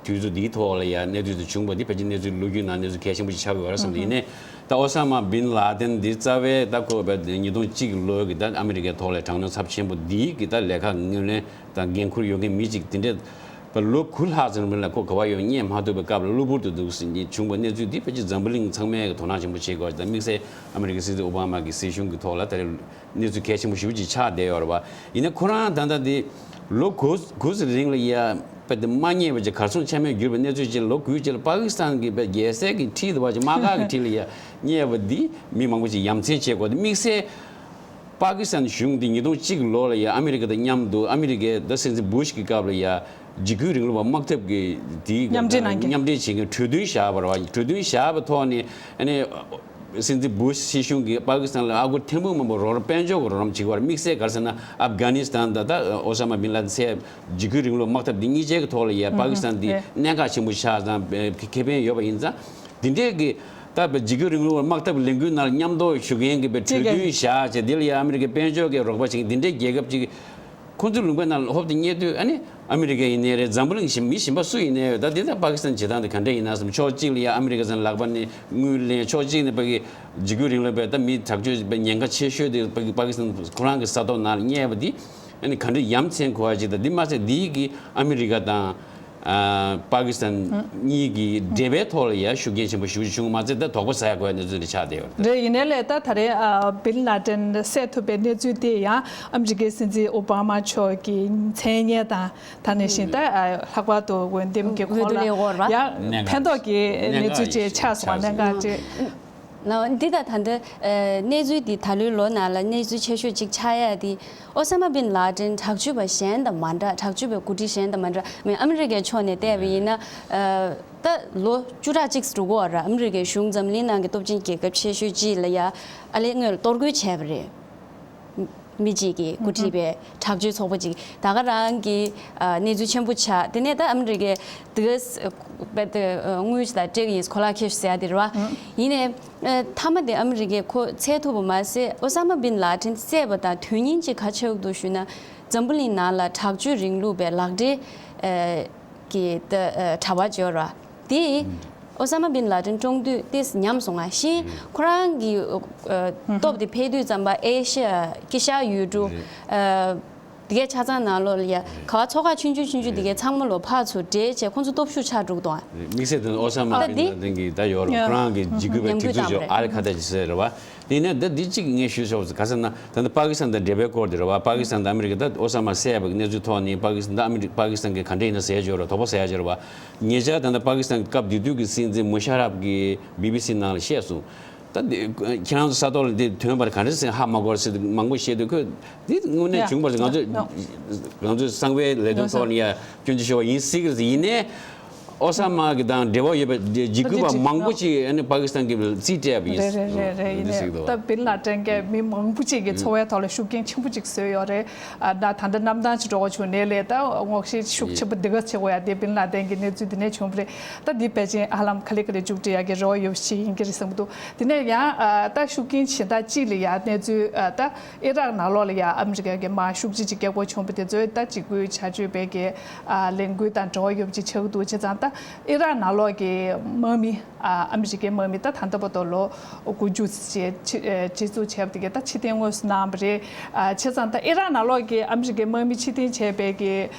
དུས་ཚོད་འདིའི་ཐོག་ལ་ཡ་གནས་ཚུལ་དེ་བྱུང་བ་འདི་ཕལ་ཆེར་གནས་ཚུལ་ལོ་རྒྱུས་ནང་གནས་ཚུལ་གལ་ཆེན་པོ་ཞིག་ཆགས་ཡོད་རེད་བསམ་གྱི་ཡིན་ནའི། ད་ཨོ་ས་མ་བིན་ལ་ཏན་འདི་རྩ་བའི་ད་ཁོ་བས་ཉིས་སྟོང་གཅིག་ལོའི་གི་ད་ཨ་མི་རི་ཀའི་ཐོག་ལ་དྲག་གནོན་ཚབས་ཆེན་པོ་འདིའི་གི་ད་ལས་ཀ་ངོས་ལེན་དང་འགན་འཁུར་ཡོད་མཁན་མི་གཅིག་དེ་འདྲས་ལོ་དགུ་ལྷག་ཙམ་རིང་ལ་ཁོ་ག་བ་ཡོད་རྙེད་མ་ཐུབ་པའི་སྐབས་ལ་གློ་བུར་དུ་འདུག་སེ་བྱུང་བའི་གནས་ཚུལ་འདི་ཕལ་ཆེར་འཛམ་བུ་གླིང་ཚང་མས་གི་དོ་སྣང་ཆེན་པོ་བྱེད་དགོས་ཀྱི། ད་དམིགས་བསལ་ཨ་མི་རི་ཀའི་སྲིད་འཛིན་ཨོ་བྷ་མ་གི་སྲིད་གཞུང་གི་ཐོག་ལ་ད་རེས། གནས་ཚུལ་གལ་ཆེན་པོ་ཞེ་པོ་ཅིག་ཆགས་བསྡད་ཡོད་རེད་བ། ཡིན་ན་ཁོ་རང་ད་ལྟ་འདི་ལོ་དགུ་དགུ་ཙམ་རིང་ལ་ཡ་དཔེ་དེ་མ་རྙེད་པ་ཅིག་གར་སོང་ཆ་མེད་གྱུར་པའི་གནས་ཚུལ་ཅིག་ལ་ལོ་དགུའི་རྗེས་ལ་པ་ཀི་སི་ཐན་གྱི་དཔེ་རྒྱལ་སའི་གི་འཁྲིས་དུ་བ་ཅིག་དམག་སྒར་གྱི་འཁྲིས་ལ་ཡ་རྙེད་པ་འདི་མི་མང་པོ་ཅིག་ཡ་མཚན་བྱེད་དགོས། དེ་དམིགས་བསལ་པ་ཀི་སི་ཐན་གཞུང་འདི་ཉིས་སྟོང་གཅིག་ལོ་ལ་ཡ་ཨ་མི་རི་ཀ་དང་མཉམ་དུ་ཨ་མི་རི་ཀའི་ད་སྲིད་འཛིན་བུ་ཤི་གི་སྐབས་ལ་ཡ་འཇིགས་སྐུལ་རིང་ལུགས་པ་དམག་འཐབ་ཀྱི་དེའི་མཉམ་འབྲེལ་གནང་མཁན། མཉམ་འབྲེལ་བྱེད་མཁན་གྲོས་མཐུན་བཞག་པ་རེད་བ། གྲོས་མཐུན་བཞག་པའི་ཐོག་ནས་ཨ་ནི། སྲིད་འཛིན་བུ་ཤི་སྲིད་གཞུང་གིས་པ་ཀི་སི་ཐན་ལ་ཨ་སྒོར་ཐེར་འབུམ་མང་པོ་རོགས་རམ་དཔལ་འབྱོར་གྱི་རོགས་རམ་བྱེད་ཀྱི་ཡོད་རེད། དམིགས་བསལ་ག་རེ་ཟེར་ན་ཨབ་གྷ་ནི་སི་ཐན་དང་ད་ཨོ་ས་མ་བིན་ལ་ཏན་བསད་འཇིགས་སྐུལ་རིང་ལུགས་དམག་འཐབ་འདི་གཉིས་ཆའི་གི་ཐོག་ལ་ཡ་པ་ཀི་སི་ཐན་འདི་གནད་འགག་ཆེན་པོ་ཆགས་ཙང་ཁེ་ཕན་ཡོད་པ་ཡིན་ཙང་། འདི་འདྲའི་གི་ད་འཇིགས་སྐུལ་རིང་ལུགས་དམག་འཐབ་ལས་འགུལ་ནང་ལ་མཉམ་དུ་ཞུགས་མཁན་གྱི་གྲོས་མཐུན་བཞག་བྱས་འདི་ལ་ཡ་ཨ་མི་རི་ཀའི་དཔལ་འབྱོར་གྱི་རོགས་པ་བྱེད་མཁན་འདི་འདྲའི་རྒྱལ་ཁབ་ཅིག་ཁོང་ཚོའི་ལུང་པའི་ནང་ལ་ཧོབ་སྟེ་རྙེད་དུས་ཨ་ནི་ཨ་མི་རི་ཀ་ཡིན་ནའི་རེད། འཛམ་བུ་གླིང་གཞན་མི་གཞན་པ་སུ་ཡིན་ནའི་རེད། ད་འདི་ལྟར་པ་ཀི་སི་ཐན་བྱེད་སྟངས་དེ་ག་འདྲ་ཡིན་ན་བསམ། ཕྱོགས་གཅིག་ལ་ཡ་ཨ་མི་རི་ཀ་ཚང་ལག་པ་ནས་དངུལ་ལེན། ཕྱོགས་གཅིག་ནས་ཕ་གི་འཇིགས་སྐུལ་རིང་ལུགས་པའི་ད་མི་དྲག་སྤྱོད་པའི་ཉེན་ཁ་ཆེ་ཤོས་དེ་ཕ་གི་པ་ཀི་སི་ཐན་ཁོ་རང་གི་ས་ཐོག་ནང་ལ་རྙེད་པ་འདི་ཨ་ནི་ག་འདྲ་ཡ་མཚན་འཁོར་བ་ཅིག་དང་། འདི་མ་ཟད་འདིའི་གི་ཨ་མི་རི་ཀ་དང་། ཨ་པ་ཀི་སི་ཐན་གཉིས་ཀྱི་འབྲེལ་བའི་ཐོག་ལ་ཡང་ཤུགས་རྐྱེན་ཆེན་པོ་ཞེ་པོ་ཅིག་བྱུང་བ་མ་ཚད། ད་དོགས་པ་ཟ་ཡ་དགོས་ཡ་གནས་ཚུལ་འདི་ཆགས་བསྡད་ཡོད་རེད། རེད། ཡིན་ནའི་ལས་ད་ད་རེས་ཨ་བིན་ལ་ཏན་བསད་ཐུབ་པའི་གནས་ཚུལ་དེ་ཡང་ཨ་མི་རི་ཀའི་སྲིད་འཛིན་ཨོ་བྷ་མ་མཆོག་གི་མཚན་སྙན་དང་། ད་ནང་བཞིན་ད་ཨ་ལྷག་པར་དུ་འོས་འདེམས་ཀྱི་འོས་བསྡུ་ལས་འོག་ར། ཁོངས་ལ་ཡང་ཕན་ཐོགས་ཀྱི་གནས་ཚུལ་ཅིག་ཆགས་སོང་བ། གནད་འགག་ཅིག་ལགས། འདི་དང་ད་ལྟ་ཨ་གནས་ཚུལ་འདི་ད་ལོའི་ལོ་ནང་ལ་གནས་ཚུལ་ཆེ་ཤོས་གཅིག་ཆགས་ཡ་དེ། ཨོ་ས་མ་བིན་ལ་ཏན་དྲག་སྤྱོད་པ་གཞན་དང་མ་འདྲ། དྲག་སྤྱོད་པའི་འགོ་ཁྲིད་གཞན་དང་མ་འདྲ་མི་ཨ་མི་རི་ཀའི་ཕྱོགས་ནས་བལྟས་པ་ཡིན་ན། ཨ་ད་ལོ་བཅུ་ཕྲག་གཅིག་འགྲོ་གི་ཡོད་རེད། ཨ་མི་རི་ཀའི་གཞུང་འཛམ་གླིང་ནང་གི་སྟོབས་ཆེན་རྒྱལ་ཁབ་ཆེ་ཤོས་གཅིག་ལ་ཡ་ཨ་ལས་སྔོན་ལ་གཏོར་རྒོལ་བྱས་པ་རེད། མི་གཅིག་གིས་འགོ་ཁྲིད་པའི་དྲག་སྤྱོད་ཚོགས་པ་གཅིག་ད་ག་རང་གི་ཨ་གནས་ཚུལ་ཆེན་པོ་ཆགས། དེ་ནས་ད་ཨ་མི་རི་ཀའི་དེ་ག་ས་དངུལ་ཅིག་དང་སྤྲད་གི་ཡིན། གོ་ལག་ཁྱེར་ཤོག་ཟེར་ཡ་དེ་རེད་བ། ཡིན་ནའི་ཨ་མཐའ་མ་དེ་ཨ་མི་རི་ཀས་ཁོ་བཙལ་ཐུབ་པ་མ་ཟད། ཨོ་ས་མ་བིན་ལ་ཏན་བསད་པ་དང་དོན་སྙིང་ཅིག་ག་ཆགས་འདུག་ཞུས་ན། འཛམ་བུ་གླིང་ནང་ལ་དྲག་སྤྱོད་རིང་ལུགས་པའི་ལག་འབྲེལ་ཨ་གི་ད་ཨ་གྲྭ་པ་ཅིག་ཡོད་རེད་བ། དེ་ཨོ་ས་མ་བིན་ལ་ཏན་བཀྲོངས་དུས་ཏོག་ཙམ་ཉམས་སོང་ང་། གཞན་ཁོ་རང་གི་ཨ་སྟོབས་དེ་འཕེལ་དུས་ཙམ་པ་ཨེ་ཤ་ཡ་དཀྱིལ་ཤར་ཡུལ་གྲུ་ཨ་དེ་གའི་ཆ་ཚང་ནང་ལོགས་ལ་ཡ་ག་བ་ཚོ་ཁག་ཆུང་ཆུང་ཆུང་ཆུང་དེ་གའི་ཚང་མ་ལོ་ཕར་ཚུར་འབྲེལ་བྱས་ཁོང་ཚོ་སྟོབས་ཤུགས་ཆགས་འགྲོ་གི་འདུག་ཨ། དམིགས་བསལ་དུ་ཨོ་ས་མ་ཨ་བིན་ལ་ཏན་གྱི་ད་ཡོད་རེད། ཁོ་རང་གི་འཇིགས་སྐུལ་བའི་སྒྲིག་འཛུགས་ཅིག་ཨལ་ཁ་ད་ཅིག་ཟེར་རེད་བ། དེ་ནས་ད་འདི་གཅིག་ངས་ཞུས་ཆོག་ག་ཟེར་ན། ད་ལྟ་པ་ཀི་སི་ཐན་དང་འབྲེལ་བའི་སྐོར་དེ་རེད་བ། པ་ཀི་སི་ཐན་དང་ཨ་མི་རི་ཀ་ད་ཨོ་ས་མ་བསད་པའི་གནས་ཚུལ་ཐོག་ནས་པ་ཀི་སི་ཐན་ད་ཨ་མི་རི་པ་ཀི་སི་ཐན་གྱིས་ག་འདྲ་ཡིན་ན་ཟེར་ཡ་ཅིག་ཡོད་རེད། དོགས་པ་ཟ་ཡ་ཅིག་རེད་བ། ཉེ་ཆར་ད་ལྟ་པ་ཀི་སི་ཐན་གྱི་སྐབས་དེ་དུས་ཀྱི་སྲིད་འཛིན་མུ་ཤ་རབ་ཀྱིས་བི་བི་སི་ནང་ལ་བཤད་སོང་། ད་འདི་ཁྱེད་རང་ཚོ་ས་ཐོག་ལ་འདི་ཐོན་པར་ག་འདྲ་ཟེར་ཧ་མ་གོ་ཟེར་དུས་མང་པོ་བཤད་དུས། ཁོས་འདི་དངོས་གནས་བྱུང་བ་རེད། ང་ཚོས་ང་ཚོས་གསང་བའི་ལས་དོན་ཐོག་ནས་ཡ་སྐྱོན་བརྗོད་ཤོར་བ་ཡིན་སྲིད་ཀྱི་རེད། ཡིན་ནའི་ ཨོ་ས་མ་གི་དང་འབྲེལ་བ་ཡོད་པའི་འཇིགས་སྐུལ་བ་མང་པོ་ཅིག་ཨ་ནི་པ་ཀི་སི་ཐན་གྱི་རྩིས་སྤྲད་པ་ཡིན། རེད་རེད་རེད་རེད། ཡིན་འདི་ནས་ཟེར་གྱི་འདུག་ད་བ། བིན་ལ་ཏན་གྱིས་མི་མང་པོ་ཅིག་གི་འཚོ་བའི་ཐོག་ལ་ཤུགས་རྐྱེན་ཆེན་པོ་ཅིག་བཟོས་ཡོད་རེད། ཨ་ད་ད་ལྟ་གནམ་ཐང་ཅིག་འགྲོ་དགོས་བྱུང་ནས་ལས་ད་སྔོག་བཤེར་ཤུགས་ཆེན་པོ་འདི་ག་བྱེད་དགོས་ཡ་དེ་བིན་ལ་ཏན་གྱི་གནས་ཚུལ་འདི་ནས་བྱུང་བ་རེད། ད་འདི་ཕལ་ཆེར་ཧ་ལམ་ག་ལེ་ག་ལེ་མཇུག་སྒྲིལ་ཡ་གི་རེ་བ་ཡོད་པ་ཞིག་ཡིན་གྱི་རེད་བསམ་གྱི་འདུག་དེ་ནས་ཡང་ཨ་ད་ཤུགས་རྐྱེན་གཞན་དག་ཅིག་ལ་ཡ་གནས་ཚུལ་ཨ་ད་ཨི་རག་ནང་ལོགས་ལ་ཡ་ཨ་མི་རི་ཀ་གི་དམག་ཤུགས་ཆེ་ཅིག་བཀྱག་དགོས་བྱུང་བ་དེ་ཚོའི་ད་འཇིགས་སྐུལ་བྱ་སྤྱོད་པའི་གི་ཨ་ལས་འགུལ་དང་འབྲེལ་བ་ཡོད་པ་ཅིག་ཆགས་ཀྱི་འདུག་བྱས་ཙང་ད་ཨི་རག་ནང་ལོགས་ཀྱི་དམག་མི་ཨ་ཨ་མི་རི་ཀའི་དམག་མི་ད་ད་ལྟ་བར་དུ་ལོ་དགུ་བཅུ་ཙམ་ཅིག་ཨ་སྤྱི་གཙུག་བྱས་པ་དེ་གའི་ད་ཕྱིར་འཐེན་དངོས་སུ་གནང་བ་རེད། ཨ་བྱས་ཙང་ད་ཨི་རག་ནང་ལོགས་ཀྱི་ཨ་མི་རི་ཀའི་དམག་མི་ཕྱིར་འཐེན་བྱས་པའི་གི་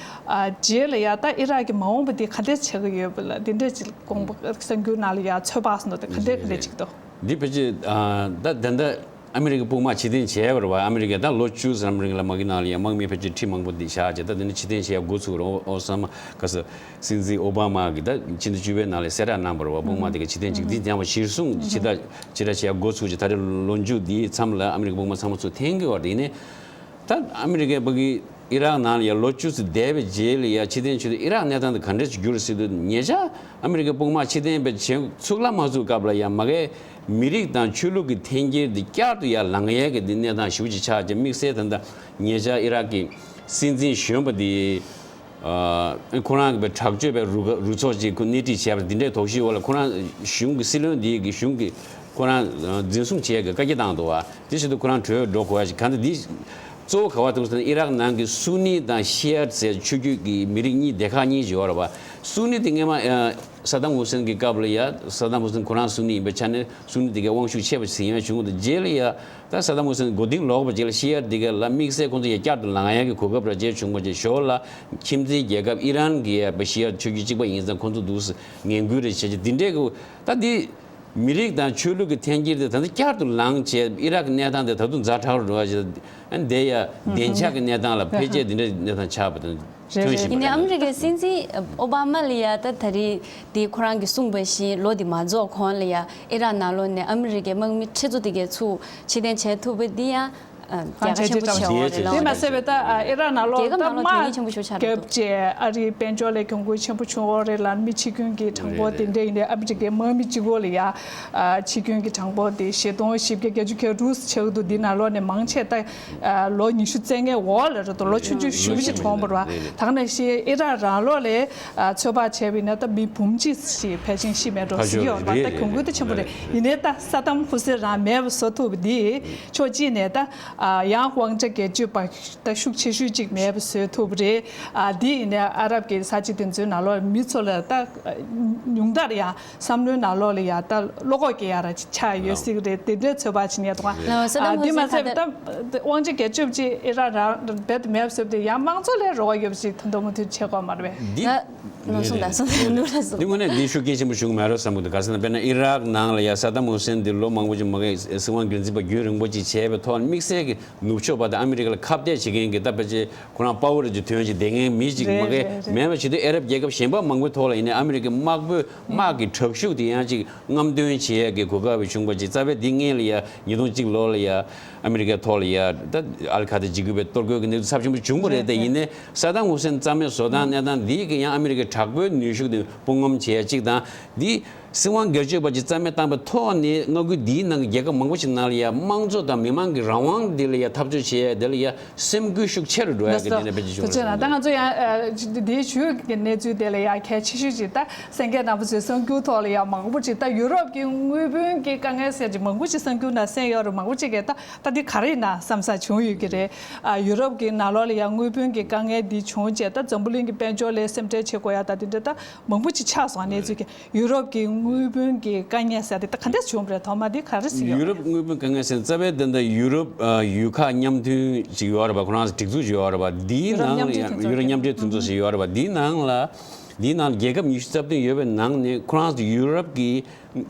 ཨ་རྗེས་ལ་ཡ་ད་ཨི་རག་གི་མ་འོངས་པ་དེ་ག་འདྲས་ཆགས་ཀྱི་ཡོད་པ་ལ་དེ་འདྲས་ཅིག་དགོངས་པ་གསར་འགྱུར་ནང་ལ་ཡ་ཚོད་དཔག་སོང་ན་ད་ག་འདྲས་ག་འདྲས་ཅིག་འདུག་འདི་ཕལ་ཆེར་ཨ་ད་ད་ལྟ་ཨ་མི་རི་ཀའི་དཔུང་དམག་ཕྱིར་འཐེན་བྱས་པ་རེད་བ། ཨ་མི་རི་ཀས་ད་ལོ་བཅུ་ཙམ་རིང་ལ་དམག་གི་ནང་ལ་ཡང་དམག་མི་ཕལ་ཆེར་ཁྲི་མང་པོ་འདི་བཞག་བྱས། ད་དེ་ནས་ཕྱིར་འཐེན་བྱས་འགོ་ཚུགས་རེད། ཨོ་ཨོ་ས་མ་ག་ས་སྲིད་འཛིན་ཨོ་བྷ་མ་གིས་ད་ཕྱི་ཟླ་བཅུ་པའི་ནང་ལ་གསལ་བསྒྲགས་གནང་བ་རེད་བ། དཔུང་དམག་དེ་ག་ཕྱིར་འཐེན་ཅིག་འདི་ཡང་བ་གཞིར་བཟུང་ཕྱི་ཟླ་ཕྱི་ཟླ་བྱས་འགོ་ཚུགས་བྱས། ད་རེས་ལོ་མཇུག་འདིའི་མཚམས་ལ་ཨ་མི་རི་ཀའི་དཔུང་དམག་ཚུར་འཐེན་གྱི་ཡོད་རེད། ཡིན་ནའི་ད་ཨ་མི་རི་ཀའི་ཕ་གི་ཨི་རག་ནང་ལ་ཡང་ལོ་བཅུ་ཙམ་བསྡད་པའི་རྗེས་ལ་ཡང་ཕྱིར་འཐེན་བྱུང་དུས་ཨི་རག་གནས་སྟངས་དེ་ག་འདྲ་ཞིག་འགྱུར་སྲིད་འདུག་ཉེ་ཆར་ཨ་མི་རི་ཀའི་དཔུང་དམག་ཕྱིར་འཐེན་པའི་བྱེད་ཚུགས་ལ་མ་ཚུགས་སྐབས་ལ་ཡང་མ་གིའི་མི་རིགས་དང་ཆོས་ལུགས་ཀྱི་འཐེན་འཁྱེར་འདི་བསྐྱར་དུ་ཡར་ལངས་ཡས་ཀྱི་འདི་གནས་སྟངས་ཞེ་པོ་ཅིག་ཆགས་ཀྱང་། དམིགས་བསལ་ད་ལྟ་ཉེ་ཆར་ཨི་རག་གི་སྲིད་འཛིན་གཞོན་པ་འདི་ཨ་ཁོ་རང་གི་དྲག་སྤྱོད་པའི་རུ་རུ་ཚོགས་ཅིག་ཁོ་སྣེ་ཁྲིད་བྱས་པ་འདི་འདྲའི་དོགས་གཞིའི་འོག་ལ་ཁོ་རང་གཞུང་གི་སྲིད་བློན་འདི་གི་གཞུང་གི་ཁོ་རང་འཛིན་བཟུང་བྱས་ཀྱི་བཀའ་རྒྱ་བཏང་འདུག་བ། དེ་བཞིན་དུ་ཁོ་རང་བྲོས་འགྲོ་དགོས་ཡ་ཞིག་གང་ལྟར་འདི་གཙོ་བོ་ག་བ་དུ་སོང་ཨི་རག་ནང་གི་སུ་ནི་དང་ཤི་ཡ་ཟེར་ཆོས་བརྒྱུད་ཀྱི་མི་རིགས་གཉིས་སྡེ་ཁག་གཉིས་ཡོད་རེད་བ། སུ་ནི་དེ་སྔས་མ་ཨ་ས་དམ་ཧུ་སེན་གྱི་སྐབས་ལ་ཡ་ས་དམ་ཧུ་སེན་ཁོ་རང་སུ་ནི་ཡིན་པའི་ཆ་ནས་སུ་ནི་དེ་གའི་དབང་ཤུགས་ཆེ་བ་ཞིག་ཡང་བྱུང་འདུག་རྗེས་ལ་ཡ་ད་ས་དམ་ཧུ་སེན་མགོ་རྟིང་ལོག་པ་རྗེས་ལ་ཤི་ཡ་དེ་ག་ལ་དམིགས་བསལ་ཁོང་ཚོ་ཡ་བསྐྱར་དུ་ལངས་ཡ་གི་གོ་སྐབས་ར་རྗེས་བྱུང་བ་རྗེས་ཞོར་ལ་ཁྱིམ་མཚེས་རྒྱལ་ཁབ་ཨི་རན་གྱི་ཡ་པ་ཤི་ཡ་ཆོས་བརྒྱུད་གཅིག་པ་ཡིན་ཙང་ཁོང་ཚོ་འདུག་སེ་ངན་སྐུལ་རེ་བྱེད་ཀྱི་འདི་འདྲའི་གི་ད་འདི། མི་རིགས་དང་ཆོས་ལུགས་ཀྱི་འཐེན་འཁྱེར་དེ་ད་ལྟ་བསྐྱར་དུ་ལངས་བྱས་ཨི་རག་གི་གནས་སྟངས་དེ་ད་དུང་ཛ་དྲག་རུ་འགྲོ་བ་ཞིག་ཨ་འདས་ཡ་བདེ་འཇགས་ཀྱི་གནས་སྟངས་ལ་འཕེལ་རྒྱས་འདི་འདྲའི་གནས་སྟངས་ཆགས་པ་དང་། རེད་རེད། ཐོན་བཞིན་ཡིན་ནའི་ཨ་མི་རི་ཀའི་སྲིད་འཛིན་ཨོ་བྷ་མ་ལ་ཡ་ད་ད་རེས་དེ་ཁོ་རང་གིས་གསུངས་པ་བཞིན་ལོ་འདི་མ་རྫོགས་གོང་ལ་ཡ་ཨི་རག་ནང་ལོགས་ནས་ཨ་མི་རི་ཀའི་དམག་མི་ཁྲི་ཚོ་དེ་གས་ཚུར་ཕྱིར་འཐེན་བྱེད་ཐུབ་པ་འདི་ཡང་རྒྱལ་ཁ་ཆེན་པོ་ཆེ་བ་རེད་ལ། དེ་མ་ཟད་པའི་ད་ཨ་ཨི་རག་ནང་ལོགས་རྒྱལ་ཁབ་ད་ནང་ལོགས་དོན་སྙིང་ཆེན་པོ་ཞིག་ཆགས་འདུག་རྒྱབ་བྱས་ཨ་རིའི་དཔལ་འབྱོར་ལ་གྱོང་གུན་ཆེན་པོ་བྱུང་བ་རེད་ལ། མི་འཆི་སྐྱོན་གྱི་གྲངས་འབོར་དེ་འདྲ་ཡིན་ནའི་ཨ་མི་རི་ཀའི་དམག་མི་གཅིག་པོ་ལ་ཡ་ཨ་འཆི་སྐྱོན་གྱི་གྲངས་འབོར་དེ་བཞི་སྟོང་བཞི་བརྒྱ་བརྒྱད་ཅུ་གྱ་དྲུག་ཆགས་འདུག་འདི་ནང་ལོགས་ནས་མང་ཆེ་ད་ཨ་ལོ་ཉི་ཤུ་རྩ་ལྔའི་འོག་ལ་རེད་འདུག་ལོ་ཆུང་ཆུང་ཞེ་པོ་ཅིག་གྲོངས་པ་རེད་བ། ད་ག་ནང་བཞིན་ཨི་རག་རང་ལོགས་ལ་ཨ་ཚོད་དཔག་བྱས་པ་ཡིན་ན་ད་མི་འབུམ་གཅིག་ཞིག་ཕལ་ཆེར་ཤི་མེད་འགྲོ་ཟེར་གྱི་ཡོད་རེད་བ། ད་གྱོང་གུན་ད་ཆེན་པོ་རེད། ཡིན་ནའི་ད་ས་དམ་ཧུ་སེན་རང་མེད་པ་བཟོ་ཐུབ་པ་འདི་ཕྱོགས་གཅིག་ནས་ད་ཨ་ཡང་དབང་ཆ་སྒེར་གཅོད་པ་ད་ཤུགས་ཆེ་ཤོས་གཅིག་མེད་པ་བཟོས་ཐུབ་པ་རེད། ཨ་འདི་ཡིན་ནའི་ཨ་རབ་ཀྱི་ས་ཆ་དེ་ཚོའི་ནང་ལོགས་མི་ཚོ་ལ་ད་ཉུང་མཐར་ཡང་བསམ་བློའི་ནང་ལོགས་ལ་ཡང་ད་བློ་ཁོག་སྐྱེ་ཡ་ར་ཆགས་ཡོད་སྲིད་ཀྱི་རེད། དེ་འདྲའི་ཚོད་དཔག་བྱེད་མཁན་དང་ལགས་སོ། ཨ་འདི་མ་ཟད་པ་ད་དབང་ཆ་སྒེར་གཅོད་ཅིག་ཨི་རག་རང་རྦད་དེ་མེད་པ་བཟོས་པ་དེ་ཡང་དམངས་གཙོ་ལས་རོགས་ཡོད་པ་ཞིག་ད་དུང་མུ་མཐུད་བྱེད་དགོས་མ་རེད་པས། འདི་ལགས་སོ་ལགས་སོ། ནུ་ལགས་སོ། འདི་དངོས་གནས་འདི་ཤུགས་རྐྱེན་ཆེན་པོ་བྱུང་མེད་རོགས་བསམ་གྱི་འདུག་ག་ཟེར་ན་དཔེར་ན་ཨི་རག་ནང་ལ་ཡ་ས་དམ་ཧུ་སེན་འདི་ལོ་མང་པོ་ཅིག་མ་གི་སྲིད་དབང་སྒེར་འཛིན་པ་རྒྱུན་རིང་པོ་ཅིག་བྱས་པའི་ཐོག་དམིགས་བསལ་གྱི་ནུབ་ཕྱོགས་པ་དང་ཨ་མི་རི་ཀ་ལ་ཁ་གཏད་བྱེད་མཁན་གྱི་ད་ཕལ་ཆེར་ཁོ་རང་པ་ཝར་གྱི་དོན་གྱི་བསྡད་མཁན་མི་གཅིག་རེད་མ་གི་རེད་རེད། མེད་པ་བྱེད་དུས་ཨ་རབ་རྒྱལ་ཁབ་གཞན་པ་མང་པོའི་ཐོག་ལ་ཡིན་ནའི་ཨ་མི་རི་ཀའི་དམག་དཔོན་དམག་གི་དྲག་ཤུགས་དེ་ཡང་ཅིག་རྔམ་སྟོན་བྱེད་ཡས་ཀྱི་གོ་སྐབས་བྱུང་བ་ཅིག་རྩ་བའི་འདི་སྔོན་ལ་ཡ་ཉིས་སྟོང་གཅིག་ལོ་ལ་ཡ་ཨ་མི་རི་ཀའི་ཐོག་ལ་ཡ་ད་ཨལ་ཁ་ད་འཇིགས་སྐུལ་བའི་གཏོར་རྒོལ་གྱི་གནས་ཚུལ་ཚབས་ཆེན་པོ་བྱུང་བ་རེད། དེ་ཡིན་ནའི་ས་དམ་ཧུ་སེན་རྩ་མེད་བཟོ་སྟངས་གནས་སྟངས་འདི་གི་ཡང་ཨ་མི་རི་ཀའི་དྲག་པོའི་ནུས་ཤུགས་དེ་དཔུང་ངོམ་བྱེད་ཡ་གཅིག་དང་། འདི་སྲིད་དབང་སྒེར་གཅོད་པ་ཅིག་རྩ་མེད་བཏང་པའི་ཐོག་ནས་མངའ་ཁུལ་འདིའི་ནང་གི་རྒྱལ་ཁབ་མང་པོ་ཞིག་ནང་ལ་ཡ་དམངས་གཙོ་དང་མི་མང་གི་རང་དབང་འདི་ལ་ཡ་འཐབ་རྩོད་བྱེད་ཡ་འདི་ལ་ཡ་སེམས་འགུལ་ཤུགས་ཆེ་རུ་འགྲོ་ཡ་གི་དེ་འདྲ་དཔེ་ཅིག་བྱུང་ད་ང་ཚོ་ཡང་འདིའི་ཇུས་ཀྱི་གནས་ཚུལ་དེ་ལ་ཡ་གལ་ཆེ་ཤོས་ཅིག་ད་གསན་མཁན་རྣམ་པ་ཚོས་གསར་འགྱུར་ཐོག་ལ་ཡ་མང་པོ་ཅིག་ད་ཡུ་རོབ་ཀྱི་དངུལ་བུན་གྱི་དཀའ་ངལ་ཟེར་ཅིག་མང་པོ་ཅིག་གསར་འགྱུར་ནང་གསན་ཡོད་རེད། མང་པོ་ཅིག་གིས་ད་ད་འདི་ག་རེ་ཡིན་ན་བསམ་ས་བྱུང་ཡོད་ཀྱི་རེད། ཨ་ཡུ་རོབ་ཀྱི་ནང་ལོགས་ལ་ཡ་དངུལ་བུན་གྱི་དཀའ་ངལ་འདི་བྱུང་རྗེས་ད་འཛམ་བུ་གླིང་གི་དཔལ་འབྱོར་ལ་སེམས་ཁྲལ་བྱེད་དགོས་ཡ་ད་དེ་འདྲ་ད་མང་པོ་ཅིག་ཆགས་སོང་། གནས་ཚུལ་གྱི་ཡུ་རོབ་ཀྱི་དངུལ་བུན་གྱི་དཀའ་ངལ་ཟེར་དེ་ད་ག་འདྲས་བྱུང་བ་རེད། ཐོག་མ་དེ་ག་རེ་ཟེར་ཡོད། ཡུ་རོབ་དངུལ་བུན་དཀའ་ངལ་ཟེར་རྩ་བའི་དོན་དུ་ཡུ་རོབ་ཨ་ཡུལ་ཁག་མཉམ་མཐུན་ཅིག་ཡོད་རེད་པ། ཁོ་རང་སྒྲིག་འཛུགས་ཅིག་ཡོད་རེད་པ། འདིའི་ཡུ་རོབ་ནང་མཉམ་འབྲེལ་མཐུན་ཚོགས་ཡུ་རོབ་མཉམ་འབྲེལ་མཐུན་ཚོགས་ཞིག་ཡོད་རེད་པ། འདིའི་ནང་ལ་འདིའི་ནང་རྒྱལ་ཁབ་ཉི་ཤུ་རྩ་བདུན་ཡོད་པའི་ནང་ནས་ཁོ་རང་ཚོ་ཡུ་རོབ་ཀྱི་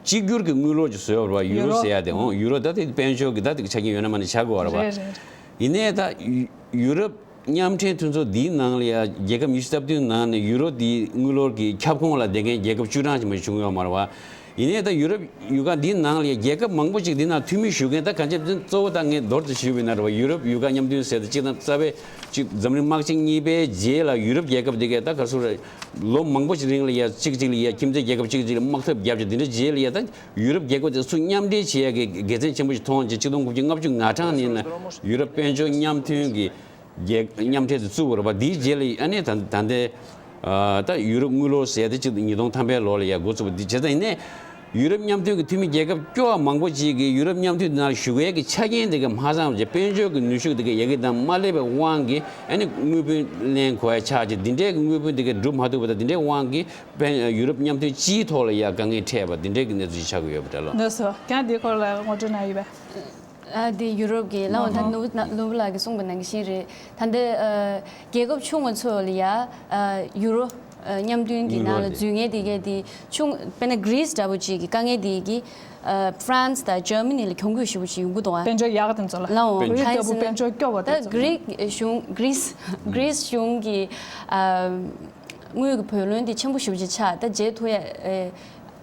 གཅིག་གྱུར་གྱི་དངུལ་ལོར་ཅིག་བཟོས་ཡོད་རེད་པ། ཡུ་རོ་ཟེར་ཡ་དེ་འོང་ཡུ་རོ་ད་དེ་དཔལ་འབྱོར་གྱི་ད་དེ་ཆ་རྐྱེན་ཡོད་ན་མ་ན་ཆགས་དགོས་རེད་པ། རེད་རེད། ཡིན་ནའི་ད་ཡུ་ཡུ་རོབ་མཉམ་འབྲེལ་མཐུན་ཚོགས་འདིའི་ནང་ལ་ཡ་རྒྱལ་ཁབ་ཉི་ཤུ་རྩ་བདུན་ནང་ནས་ཡུ་རོ་འདིའི་དངུལ་ལོར་གྱི་ཁྱབ་ཁོངས་ལ་བསྡད་མཁན་རྒྱལ་ཁབ་བཅུ་གྲངས་ཤིག་མ་བྱུང་ཡོད་མ་རེད་པ། ཡིན་ནའི་ད་ཡུ་རོབ་ཡུལ་ཁག་འདིའི་ནང་ལ་རྒྱལ་ཁབ་མང་པོ་ཅིག་འདི་ནང་འཐུས་མི་ཞུགས་མཁན། ད་གང་ཅི་འདི་གཙོ་བོ་ད་ངས་མདོར་དུ་ཞུས་པ་ཡིན་ན་རེད་བ། ཡུ་རོབ་ཡུལ་ཁག་མཉམ་མཐུན་ཟེར་དེ་གཅིག་དང་རྩ་བའི་གཅིག་འཛམ་གླིང་དམག་ཆེན་གཉིས་པའི་རྗེས་ལ་ཡུ་རོབ་རྒྱལ་ཁབ་འདི་གས་ད་ག་ཚོད་རེད། ལོ་མང་པོ་ཞིག་རིང་ལ་ཡ་གཅིག་གཅིག་ལ་ཡ་ཁྱིམ་མཚེས་རྒྱལ་ཁབ་གཅིག་གཅིག་ལ་དམག་འཐབ་བརྒྱབ་ཅིག་འདི་འདྲ་རྗེས་ལ་ཡ་ད་ཡུ་རོབ་རྒྱལ་ཁབ་དེ་ཚུར་མཉམ་འབྲེལ་བྱེད་ཡ་གི་དགེ་མཚན་ཆེན་པོ་ཞིག་མཐོང་ཅིག་ཆིག་སྟོང་དགུ་བརྒྱ་ལྔ་བཅུ་ང་གྲངས་ནས་ན་ཡུ་རོབ་དཔལ་འབྱོར་མཉམ་མཐུན་གྱི་རྒྱལ་མཉམ་འབྲེལ་དུ་བཙུགས་པ་རེད་པ། འདིའི་རྗེས་ལ་ཨ་ནི་ད་ད་ལྟའི་ཨ་ད་ཡུ་རོབ་དངུལ་ལོར་ཟེར་དེ་གཅིག་ཉིས་སྟོང་ཐམ་པའི་ལོ་ལ་ཡ་འགོ་ཚུགས་པ་འདི་བྱས་ཙང་། ཡིན་ནའི་ཡུ་རོབ་མཉམ་མཐུན་གྱི་འཐུས་མི་རྒྱལ་ཁབ་སྐྱོ་བ་མང་པོ་ཅིག་གིས་ཡུ་རོབ་མཉམ་མཐུན་ནང་ཞུགས་ཡས་ཀྱི་ཆ་རྐྱེན་དེ་ག་མ་ཚང་བ་བྱས། དཔལ་འབྱོར་གྱི་ནུས་ཤུགས་དེ་ག་ཡ་གི་དང་མ་སླེབས་པའི་དབང་གིས་ཨ་ནི་དངུལ་བུན་ལེན་དགོས་ཡ་ཆགས་ཅིག་འདི་འདྲའི་གི་དངུལ་བུན་དེ་ག་སྒྲུབ་མ་ཐུབ་པ་དང་། འདི་འདྲའི་དབང་གིས་དཔལ་ཡུ་རོབ་མཉམ་མཐུན་སྤྱིའི་ཐོག་ལ་ཡ་དཀའ་ངལ་འཕྲད་པ་འདི་འདྲའི་གི་གནས་ཚུལ་ཞིག་ཆགས་ཀྱི་ཡོད་པ་འདྲ་ལོ། ལགས་སོ། ཀྱང་འདིའི་སྐོར་ལ་ངོ་སྤྲོད་གནང་ཡོད་པས། ཨ་དེ་ཡུ་རོབ་ཀྱི་ལའོ་ད་ནོར་བུ་ནོར་བུ་ལགས་ཀྱིས་གསུངས་པ་ནང་བཞིན་རེད། ད་ལྟ་ཨ་རྒྱལ་ཁབ་ཆུང་བ་ཚོ་ལ་ཡ་ཨ་ཡུ་རོ་ཨ་མཉམ་མཐུན་གྱི་ནང་ལ་འཛུལ་མཁན་དེ་གས་དེ་ཆུང་། དཔེར་ན་གྷི་རིས་འདྲ་པོ་ཅིག་གི་དཀའ་ངལ་དེ་གི་ཨ་ཧྥ་རན་སི་དང་ཇར་མ་ནི་ལ་གྱོང་གུད་ཞེ་པོ་ཅིག་ཡོང་གི་འདུག་ཨ། དཔལ་འབྱོར་ཡག་དེ་ཚོ་ལ། ལའོ་དཔལ་འབྱོར་ལྟ་བུ་དཔལ་འབྱོར་སྐྱོ་བ་དེ་ད་ཚོ་གྷི་རིས་གཞུང་གྷི་རིས་གྷི་རིས་གཞུང་གི་ཨ་དངུལ་གྱི་བུ་ལོན་དེ་ཆེན་པོ་ཞེ་པོ་ཅིག་ཆགས། ད་བརྗེད་ཐུབ་ཡ་ཨེ་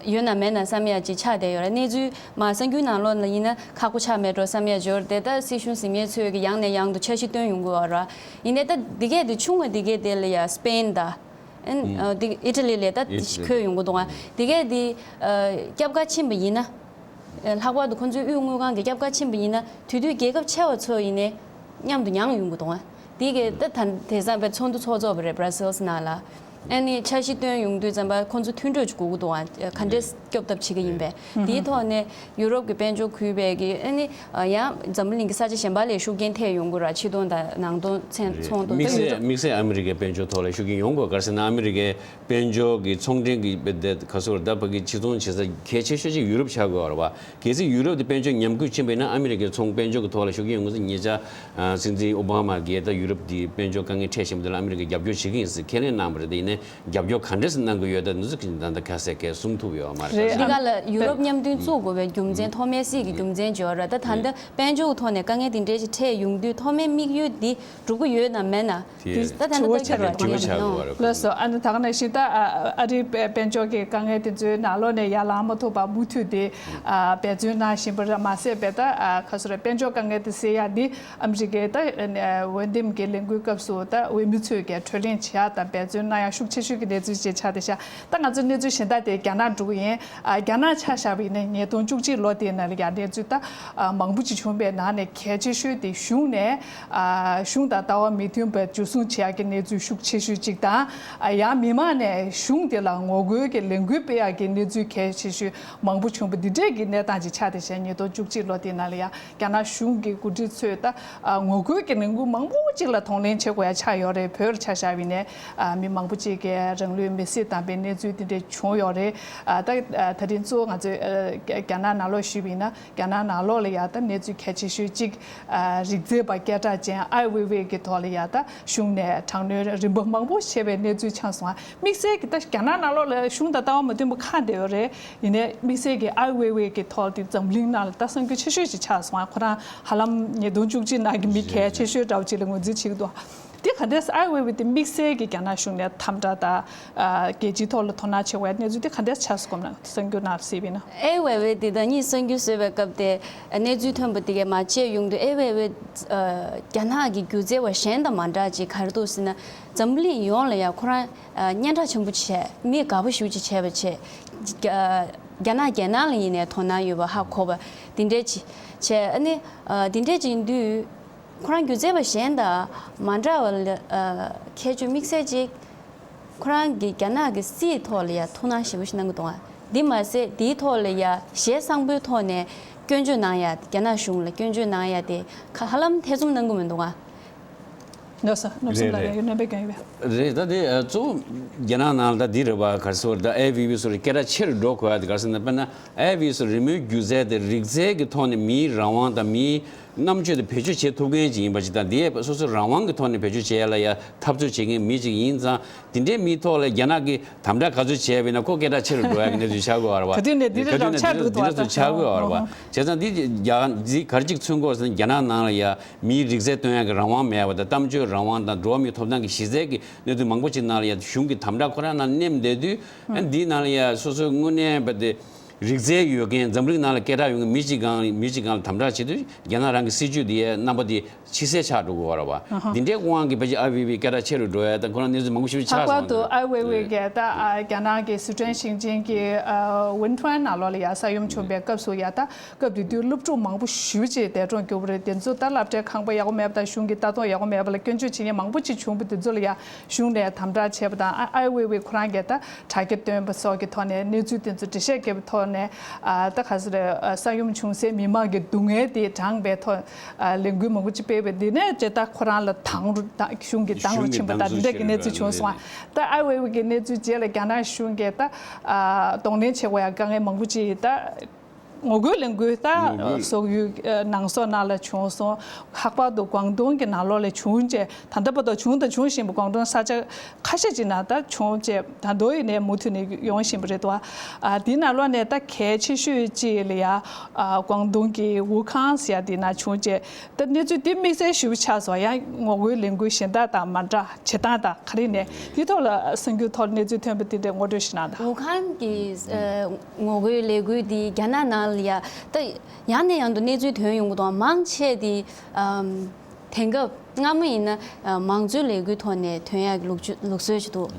ཡོད་ན་མེད་ན་བསམ་ཡ་ཅིག་ཆགས་བསྡད་ཡོད་རེད། གནས་ཚུལ་མ་གསར་འགྱུར་ནང་ལོགས་ལ་ཡིན་ན་ཁག་པོ་ཆགས་མེད་འགྲོ་བསམ་ཡ་ཅིག་ཡོད་རེད་དེ། ད་སྲིད་གཞུང་ཟིན་མཁན་ཚོས་ཀྱི་ཡང་ནས་ཡང་དུ་འཆར་གཞི་བཏོན་ཡོང་གི་ཡོད་རེད། ཡིན་ནའི་ད་འདི་གས་དེ་ཆུང་བ་འདི་གས་དེ་ལ་ཡ་སི་པེན་དང་ཨན་ཨ་འདི་ཨི་ཊ་ལི་ལ་ད་ཨི་ཊ་ལི་འཁོད་ཡོང་གི་འདུག་ཨ། འདི་གས་དེ་ཨ་སྐྱབས་ཁར་ཕྱིན་པ་ཡིན་ན། ལྷག་པར་དུ་ཁོང་ཚོའི་དབུས་དངུལ་ཁང་གི་སྐྱབས་ཁར་ཕྱིན་པ་ཡིན་ན་དེ་དུས་རྒྱལ་ཁབ་ཆེ་བ་ཚོ་ཡིན་ནའི་མཉམ་དུ་མྱངས་ཡོང་གི་འདུག་ཨ། དེ་གི་ད་ད་དེང་སང་པའི་ཚོགས་འདུ་ཚོགས་ཚོགས་པ་རེད་བྷ་ར་སེལ་སི་ནང་ལ། ཨ་ནི་འཆར་གཞི་བཏོན་ཡོང་དུས་ཙམ་པ་ཁོང་ཚོ་མཐུན་གྲོས་ཅིག་དགོས་ཀྱི་འདུག་ཨ། ག་འདྲས་སྐྱོབ་ཐབས་བྱེད་ཀྱི་ཡིན་པས། དེའི་ཐོག་ནས་ཡུ་རོབ་ཀྱི་དཔལ་འབྱོར་ཁུལ་པས་ཀྱི་ཨ་ནི་ཡང་འཛམ་བུ་གླིང་གི་ས་ཆ་གཞན་པ་ལས་ཤུགས་རྐྱེན་ཐེབས་ཡོང་གི་ར། ཕྱི་དོན་དང་ནང་དོན་ཚན་ཚོང་དོན་དམིགས་བསལ་དམིགས་བསལ་ཨ་མི་རི་ཀའི་དཔལ་འབྱོར་ཐོག་ལ་ཤུགས་རྐྱེན་ཡོང་དགོས། ག་རེ་ཟེར་ན་ཨ་མི་རི་ཀའི་དཔལ་འབྱོར་གྱི་ཚོང་འབྲེལ་གྱི་དཔེ་དེ་ག་ཚོད་ད་ཕ་གི་ཕྱི་ཚོང་བྱེད་ས་གལ་ཆེ་ཤོས་ཅིག་ཡུ་རོབ་ཆགས་དགོས་པ་རེད་བ། གལ་སྲིད་ཡུ་རོབ་དེ་དཔལ་འབྱོར་ཉམས་རྒུད་ཕྱིན་པ་ཡིན་ན་ཨ་མི་རི་ཀའི་ཚོང་དཔལ་འབྱོར་གྱི་ཐོག་ལ་ཤུགས་རྐྱེན་ཡོང་གི་རེད་ཟེར། ཉེ་ཆར་ཨ་སྲིད་འཛིན་ཨོ་བྷ་མ་གིས་ད་ཡུ་རོབ་དེ་དཔལ་འབྱོར་དཀའ་ངལ་འཕྲད་བཞིན་པ་དེ་ལ་ཨ་མི་རི་ཀས་རྒྱབ་སྐྱོར་བྱེད་ཀྱི་ཡིན་ཟེར་ཁས་ལེན་གནང་བ་རེད། དེ་ཡིན་ནའི་རྒྱབ་སྐྱོར་ག་འདྲས་སེ་གནང་གི་ཡོད་ད་འདི་ཚོ་གི་ད་ལྟ་ཁ་གསལ་གས་གསུང་ཐུབ་ཡོད་མ་རེད། རེད། འདི་ག་ལ་ཡུ་རོབ་མཉམ་མཐུན་བཙུགས་དགོས་པའི་རྒྱུ་མཚན་ཐོག་མའི་སྲིད་ཀྱི་རྒྱུ་མཚན་ཅིག་ཡོད་རེད། ད་ད་ལྟ་དཔལ་འབྱོར་གྱི་ཐོག་ནས་དཀའ་ངལ་དེ་འདྲས་ཞིག་འཕྲད་ཡོང་དུས་ཐོག་མའི་དམིགས་ཡུལ་འདི་འགྲུབ་ཀྱི་ཡོད་ནམ་མེད་ན། དེ་ད་ད་དྲི་བ་ཆགས་ཡོད་རེད། དྲི་བ་ཆགས་དགོས་པ་རེད། ལགས་སོ། ཨ་ནི་ད་ག་ནང་བཞིན་ད་ཨ་ཨ་རིའི་དཔལ་དཔལ་འབྱོར་གྱི་དཀའ་ངལ་དེ་ཚོའི་ནང་ལོགས་ནས་ཡར་ལངས་མ་ཐུབ་པར་མུ་མཐུད་དེ་ཨ་འབད་བརྩོན་གནང་བཞིན་པ་རེད། མ་ཟད་པའི་ད་ཨ་ག་ཚོད་རེད། དཔལ་འབྱོར་དཀའ་ངལ་དེ་སེལ་ཡ་འདི་ཨ་མི་རི་ཀའི་ད་འོས་འདེམས་ཀྱི་ལས་འགུལ་སྐབས་སུ་ད་འོས་མི་ཚོས་ཀྱི་གྲོས་གླེང་བྱེད་ཡ་དང་འབད་བརྩོན་གནང་ཡ་ཤུགས་ཆེ་ཤོས་ཀྱི་གནས་ཚུལ་ཅིག་ཆགས་བསྡད་ཤག་ད་ང་ཚོ་གནས་ཚུལ་གཞན་དག་དེ་རྒྱ་ནག་འགྲོ་གི་ཡིན། ཨ་རྒྱ་ནག་ཆ་བཞག་པ་ཡིན་ན་ཉིས་སྟོང་བཅུ་གཅིག་ལོ་དེའི་ནང་ལ་ཡ་གནས་ཚུལ་ད་ཨ་མང་པོ་ཅིག་བྱུང་བའི་ནང་ནས་གལ་ཆེ་ཤོས་དེ་གཞུང་ནས་ཨ་གཞུང་དང་ལྟ་བ་མི་མཐུན་པ་འཇུ་བཟུང་བྱེད་ཡག་གི་གནས་ཚུལ་ཤུགས་ཆེ་ཤོས་གཅིག་དང་། ཨ་ཡང་མི་མང་ནས་གཞུང་དེ་ལ་ངོ་རྒོལ་གྱི་ལས་འགུལ་སྤེལ་ཡག་གི་གནས་ཚུལ་གལ་ཆེ་ཤོས་མང་པོ་བྱུང་བ་འདི་འདྲས་ཀྱི་གནས་སྟངས་ཅིག་ཆགས་བསྡད་ཤག་ཉིས་སྟོང་བཅུ་གཅིག་ལོ་དེའི་ནང་ལ་ཡ་རྒྱ་ནག་གཞུང་གི་འགོ་ཁྲིད་ཚོས་ད་ཨ་ངོ་རྒོལ་གྱི་ལས་འགུལ་མང་པོ་ཅིག་ལ་གདོང་ལེན་བྱེད་དགོས་ཡ་ཆགས་ཡོད་རེད། བོད་ཆ་བཞག་པ་ཡིན་ནའི་ཨ་མི་མང་པོ་ཅིག་གིས་རང་ལུས་མེར་སྲེག་བཏང་པའི་གནས་ཚུལ་དེ་འདྲས་བྱུང་ཡོད་རེད། ཨ་ད་ཨ་ད་རིང་གཙོ་བོ་ང་ཚོས་ཨ་རྒྱ་ནག་ནང་ལོགས་ཞུས་པ་ཡིན་ན་རྒྱ་ནག་ནང་ལོགས་ལ་ཡ་ད་གནས་ཚུལ་གལ་ཆེ་ཤོས་གཅིག་ཨ་རིགས་རྫས་པ་སྐད་གྲགས་ཅན་ཨའི་ཝེ་ཝེ་གི་ཐོག་ལ་ཡ་ད་གཞུང་ནས་དྲག་གནོན་རིམ་པ་མང་པོ་བྱས་པའི་གནས་ཚུལ་ཆགས་སོང་། དམིགས་བསལ་གྱི་ད་རྒྱ་ནག་ནང་ལོགས་ལ་གཞུང་དང་ལྟ་བ་མ་མཐུན་པ་ཁག་བསྡད་ཡོད་རེད། ཡིན་ནའི་དམིགས་བསལ་གྱི་ཨའི་ཝེ་ཝེ་གི་ཐོག་དེ་འཛམ་གླིང་ནང་ལ་ད་གསར་འགྱུར་ཆེ་ཤོས་ཤིག་ཆགས་སོང་། ཁོ་རང་ཧ་ལམ་ཉིས་སྟོང་བཅུ་གཅིག་ནང་གི་མི་གལ་ཆེ་ཤོས་འདྲ་བོ་ཅིག་ལ་ངོས་འཛིན་བྱེད་ཀྱི་འདུག་དེ་ག་འདྲས་ཨའི་ཝེ་ཝེ་དེ་དམིགས་བསལ་གྱི་རྒྱ་ནག་གཞུང་ནས་དམ་དྲག་དང་ཨ་རྒྱལ་སྤྱིའི་ཐོག་ལ་དོ་སྣང་བྱེད་དགོས་གནས་ཚུལ་དེ་ག་འདྲས་ཆགས་སོང་ན་གསར་འགྱུར་ནང་གཟིགས་པ་ཡིན་ན། ཨའི་ཝེ་ཝེ་དེ་ད་གཉིས་གསར་འགྱུར་བཟོས་པའི་སྐབས་དེ་གནས་ཚུལ་ཐོན་པ་དེ་གས་མ་བརྗེད་ཡོང་དུས་ཨའི་ཝེ་ཝེ་ཨ་རྒྱ་ནག་གི་སྒྱུ་རྩལ་བ་གཞན་དང་མ་འདྲ་ཅིག་ག་རེ་འདུག་ཟེར་ན་འཛམ་བུ་གླིང་ཡོངས་ལ་ཡ་ཁོ་རང་ཨ་སྙན་གྲགས་ཆེན་པོ་བྱས། མི་དགའ་པོ་ཞེ་པོ་ཅིག་བྱས་པ་བྱས། རྒྱ་རྒྱ་ནག་རྒྱལ་ནང་ལ་ཡིན་ནའི་དོ་སྣང་ཡོད་པ་ཧ་གོ་བ་དེ་འདྲས་ཅིག་བྱས། ཨ་ནི་ཨ་དེ་འདྲས་ཅིག་ཡིན་དུས་ཁོ་རང་སྒྱུ་རྩལ་བ་གཞན་དང་མ་འདྲ་བ་ལ་ཨ་ཁྱད་ཆོས་དམིགས་བསལ་ཅིག་ཁོ་རང་གིས་རྒྱ་ནག་གི་སྲིད་ཐོག་ལ་ཡ་ཐུགས་སྣང་ཞེ་པོ་ཞིག་གནང་གི་འདུག་ཨ། འདི་མ་ཟད་དེའི་ཐོག་ལ་ཡ་ཞལ་བཟང་པོའི་ཐོག་ནས་སྐྱོན་བརྗོད་གནང་ཡ། རྒྱ་ནག་གཞུང་ལ་སྐྱོན་བརྗོད་གནང་ཡ་དེ་ཁ་ཧ་ལམ་ཐེ་ཚོམ་གནང་གི་མི་འདུག་ཨ། ལགས་སོ། རྣམ་གསུམ་ལགས་ཡང་སྣོན་པ་གང་ཡོད་པས། རེད། ད་དེ་ཨ་གཙོ་བོ་རྒྱ་ནག་ནང་ལ་ད་འདི་རེད་བ། ག་རེ་ཟེར་ད་ཨའི་ཝེ་ཝེ་སོགས་སྐད་གྲགས་ཆེ་རུ་འགྲོ་དགོས་ཡ་དེ་ག་རེ་ཟེར་ན། དཔེར་ན་ཨའི་ཝེ་ཝེ་སོགས་རི་མོའི་སྒྱུ་རྩལ་དེ་རིག་རྩལ་གྱི་ཐོག་ནས་མིའི་རང་དབང་དང་མིའི་རྣམ་དཔྱོད་དེ་བེད་སྤྱོད་བྱེད་ཐུབ་མཁན་ཅིག་ཡིན་པ་ཅིག་དང་། དེ་སོ་སོའི་རང་དབང་གི་ཐོག་ནས་བེད་སྤྱོད་བྱེད་ཡ་ལ་ཡ་འཐབ་རྩོད་བྱེད་མཁན་མི་ཅིག་ཡིན་ཙང་། དེ་འདྲའི་མིའི་ཐོག་ལ་རྒྱ་ནག་གིས་དམ་དྲག་ག་ཚོད་བྱས་པ་ཡིན་ན་ཁོ་སྐད་གྲགས་ཆེ་རུ་འགྲོ་ཡ་གི་གནས་ཚུལ་ཆགས་དགོས་པ་རེད་བ། ག་དུས་ནས་འདི་རེད། ག་དུས་ནས་འདི་འདྲ་འདི་འདྲ་ཚོ་ཆགས་དགོས་པ་རེད་བ། བྱས་ཙང་འདི་རྒྱ་འདི་ག་རེ་ཅིག་མཚོན་དགོས་ཟེར་ན། རྒྱ་ནག་ནང་ལ་ཡ་མིའི་རིག་རྩལ་སྟོན་ཡ་གི་རང་དབང་མེད་པ་དང་། གཏམ་བརྗོད་རང་དབང་དང་འགྲོ་བ་མིའི་ཐོབ་ཐང་གི་གཞི་རྩའི་གི་གནད་དོན་མང་པོ་ཅིག་ནང་ལ་ཡ་གཞུང་གི་དམ་དྲག་ཁོ་རང་ནང་མནན་བསྡད་དུས། ཨ་འདིའི་ནང་ལ་ཡ་སོ་སོའི་དངོས་གནས་པ་དེ། རིག་རྩལ་ཡོད་མཁན། འཛམ་གླིང་ནང་ལ་སྐད་གྲགས་ཡོད་མཁན་མི་གཅིག་སྒང་མི་གཅིག་སྒང་ལ་དམ་དྲག་བྱེད་དུས། རྒྱ་ནག་རང་གི་སྲིད་ཇུས་འདི་ཡའི་རྣམ་པ་འདི་ཕྱི་གསལ་ཆགས་འགྲོ་གི་ཡོད་རེད་བ། ཨ་ཧ། འདི་འདྲའི་དབང་གིས་ཕལ་ཆེར་ཨའི་ཝེ་ཝེ་སྐད་གྲགས་ཆེ་རུ་འགྲོ་ཡ་དང་། ཁོ་རང་གནས་ཚུལ་མང་པོ་ཞིག་ཆགས་ལྷག་པར་སོང་། དུ་ཨའི་ཝེ་ཝེ་གས་ད་ཨ་རྒྱ་ནག་གི་སི་ཁྲོན་ཞིང་ཆེན་གྱི་ཨ་ཝུན་ཁྲོན་ནང་ལོགས་ལ་ཡ་ས་ཡོམ་བྱུང་བའི་སྐབས་སུ་ཡ། ད་སྐབས་དེ་དུས་སློབ་ཕྲུག་མང་པོ་ཞེ་པོ་ཅིག་འདས་གྲོངས་གྱུར་པ་རེད། དེ་ཚོ་ད་སློབ་གྲྭའི་ཁང་པ་ཡག་པོ་མེད་པ་དང་། གཞུང་གི་ལྟ་རྟོག་ཡག་པོ་མེད་པ་ལ་སྐྱོན་བརྗོད་བྱེད་མཁན་མང་པོ་ཅིག་བྱུང་བ་དེ་ཚོ་ལ་ཡ་གཞུང་ནས་དམ་དྲག་བྱས་པ་དང་། ཨ་ཨའི་ཝེ་ཝེ་ཁོ་རང་གིས་ད་དྲ་རྒྱ་བཏོན་པ་སོགས་ཀྱི་ཐོག་ནས་གནས་ཚུལ་དེ་ཚོ་འགྲེལ་བཤད་བརྒྱབ་པའི་ཐོག་ནས། ཨ་ད་ག་ཟེར་རེད། ཨ་ས་ཡོམ་བྱུང་སའི་མི་མང་གི་སྡུག་བསྔལ་དེ་དྲངས་པའི་ཐོག་ཨ་ལས་འགུལ་མང་པོ་ཅིག་སྤེལ་བས། འདི་ནས་ཅེ་ད་ཁོ་རང་ལ་དང་རུ་དང་གཞུང་གི་དང་རུ་ཕྱིན་པ་དང་། འདི་འདྲ་གི་གནས་ཚུལ་བྱུང་སོང་། ད་ཨའི་ཝེ་ཝེ་གི་གནས་ཚུལ་རྗེས་ལ་རྒྱ་ནག་གཞུང་གིས་ད་ཨ་གདོང་ལེན་བྱེད་དགོས་ཡ་དཀའ་ངལ་མང་པོ་ཅིག་ད་ངོ་རྒོལ་ལས་འགུལ་ད་ངོ་རྒོལ། སོག་ཡུལ་ནང་སོག་ནང་ལ་བྱུང་སོང་། ལྷག་པར་དུ་ཀོང་ཏུང་གི་ནང་ལོགས་ལ་བྱུང་རྗེས། ད་ལྟ་བར་དུ་བྱུང་དང་འབྱུང་བཞིན་པ། ཀོང་ཏུང་ས་ཆ་ཁ་ཤས་ཅིག་ནང་ད་བྱུང་རྗེས། ད་དུང་ཡིན་ནའི་མུ་མཐུད་ནས་ཡོང་བཞིན་པ་རེད་དོ། ཨ་དེའི་ནང་ལོགས་ནས་ད་གལ་ཆེ་ཤོས་ཅིག་ལ་ཡ། ཨ་ཀོང་ཏུང་གི་ཝུ་ཁང་ཟེར་ཡ་དེ་ནང་བྱུང་རྗེས། ད་གནས་ཚུལ་འདི་དམིགས་བསལ་ཞེ་པོ་ཆགས་སོང་། ཡང་ངོ་རྒོལ་ལས་འགུལ་གཞན་དག་དང་མ་འདྲ་བྱེད་སྟངས་དང་ག་རེ་ནས། དེའི་ཐོག་ལ་གསར་འགྱུར་ཐོག་གནས་ཚུལ་ཐོན་པ་དེ་འདྲ་ངོ་སྤྲོད་ཞུ་གནང་དང་། ཝུ་ཁང་གི་ཨ་ངོ་རྒོལ་ལས་འགུལ་འདི་རྒྱ་ནག་ནང་ལ་ཡ་ད་ཡང་ནས་ཡང་དུ་གནས་ཚུལ་ཐོན་ཡོང་གི་འདུག་མང་ཆེ་དེ་ཨམ་དེང་སྐབས་སྔ་མོ་ཡིན་ན་ཨ་མང་གཙོའི་ལས་འགུལ་ཐོག་ནས་ཐོན་ཡག་གི་ལུགས་ཆུ་ལུགས་སྲོལ་ཞིག་འདུག་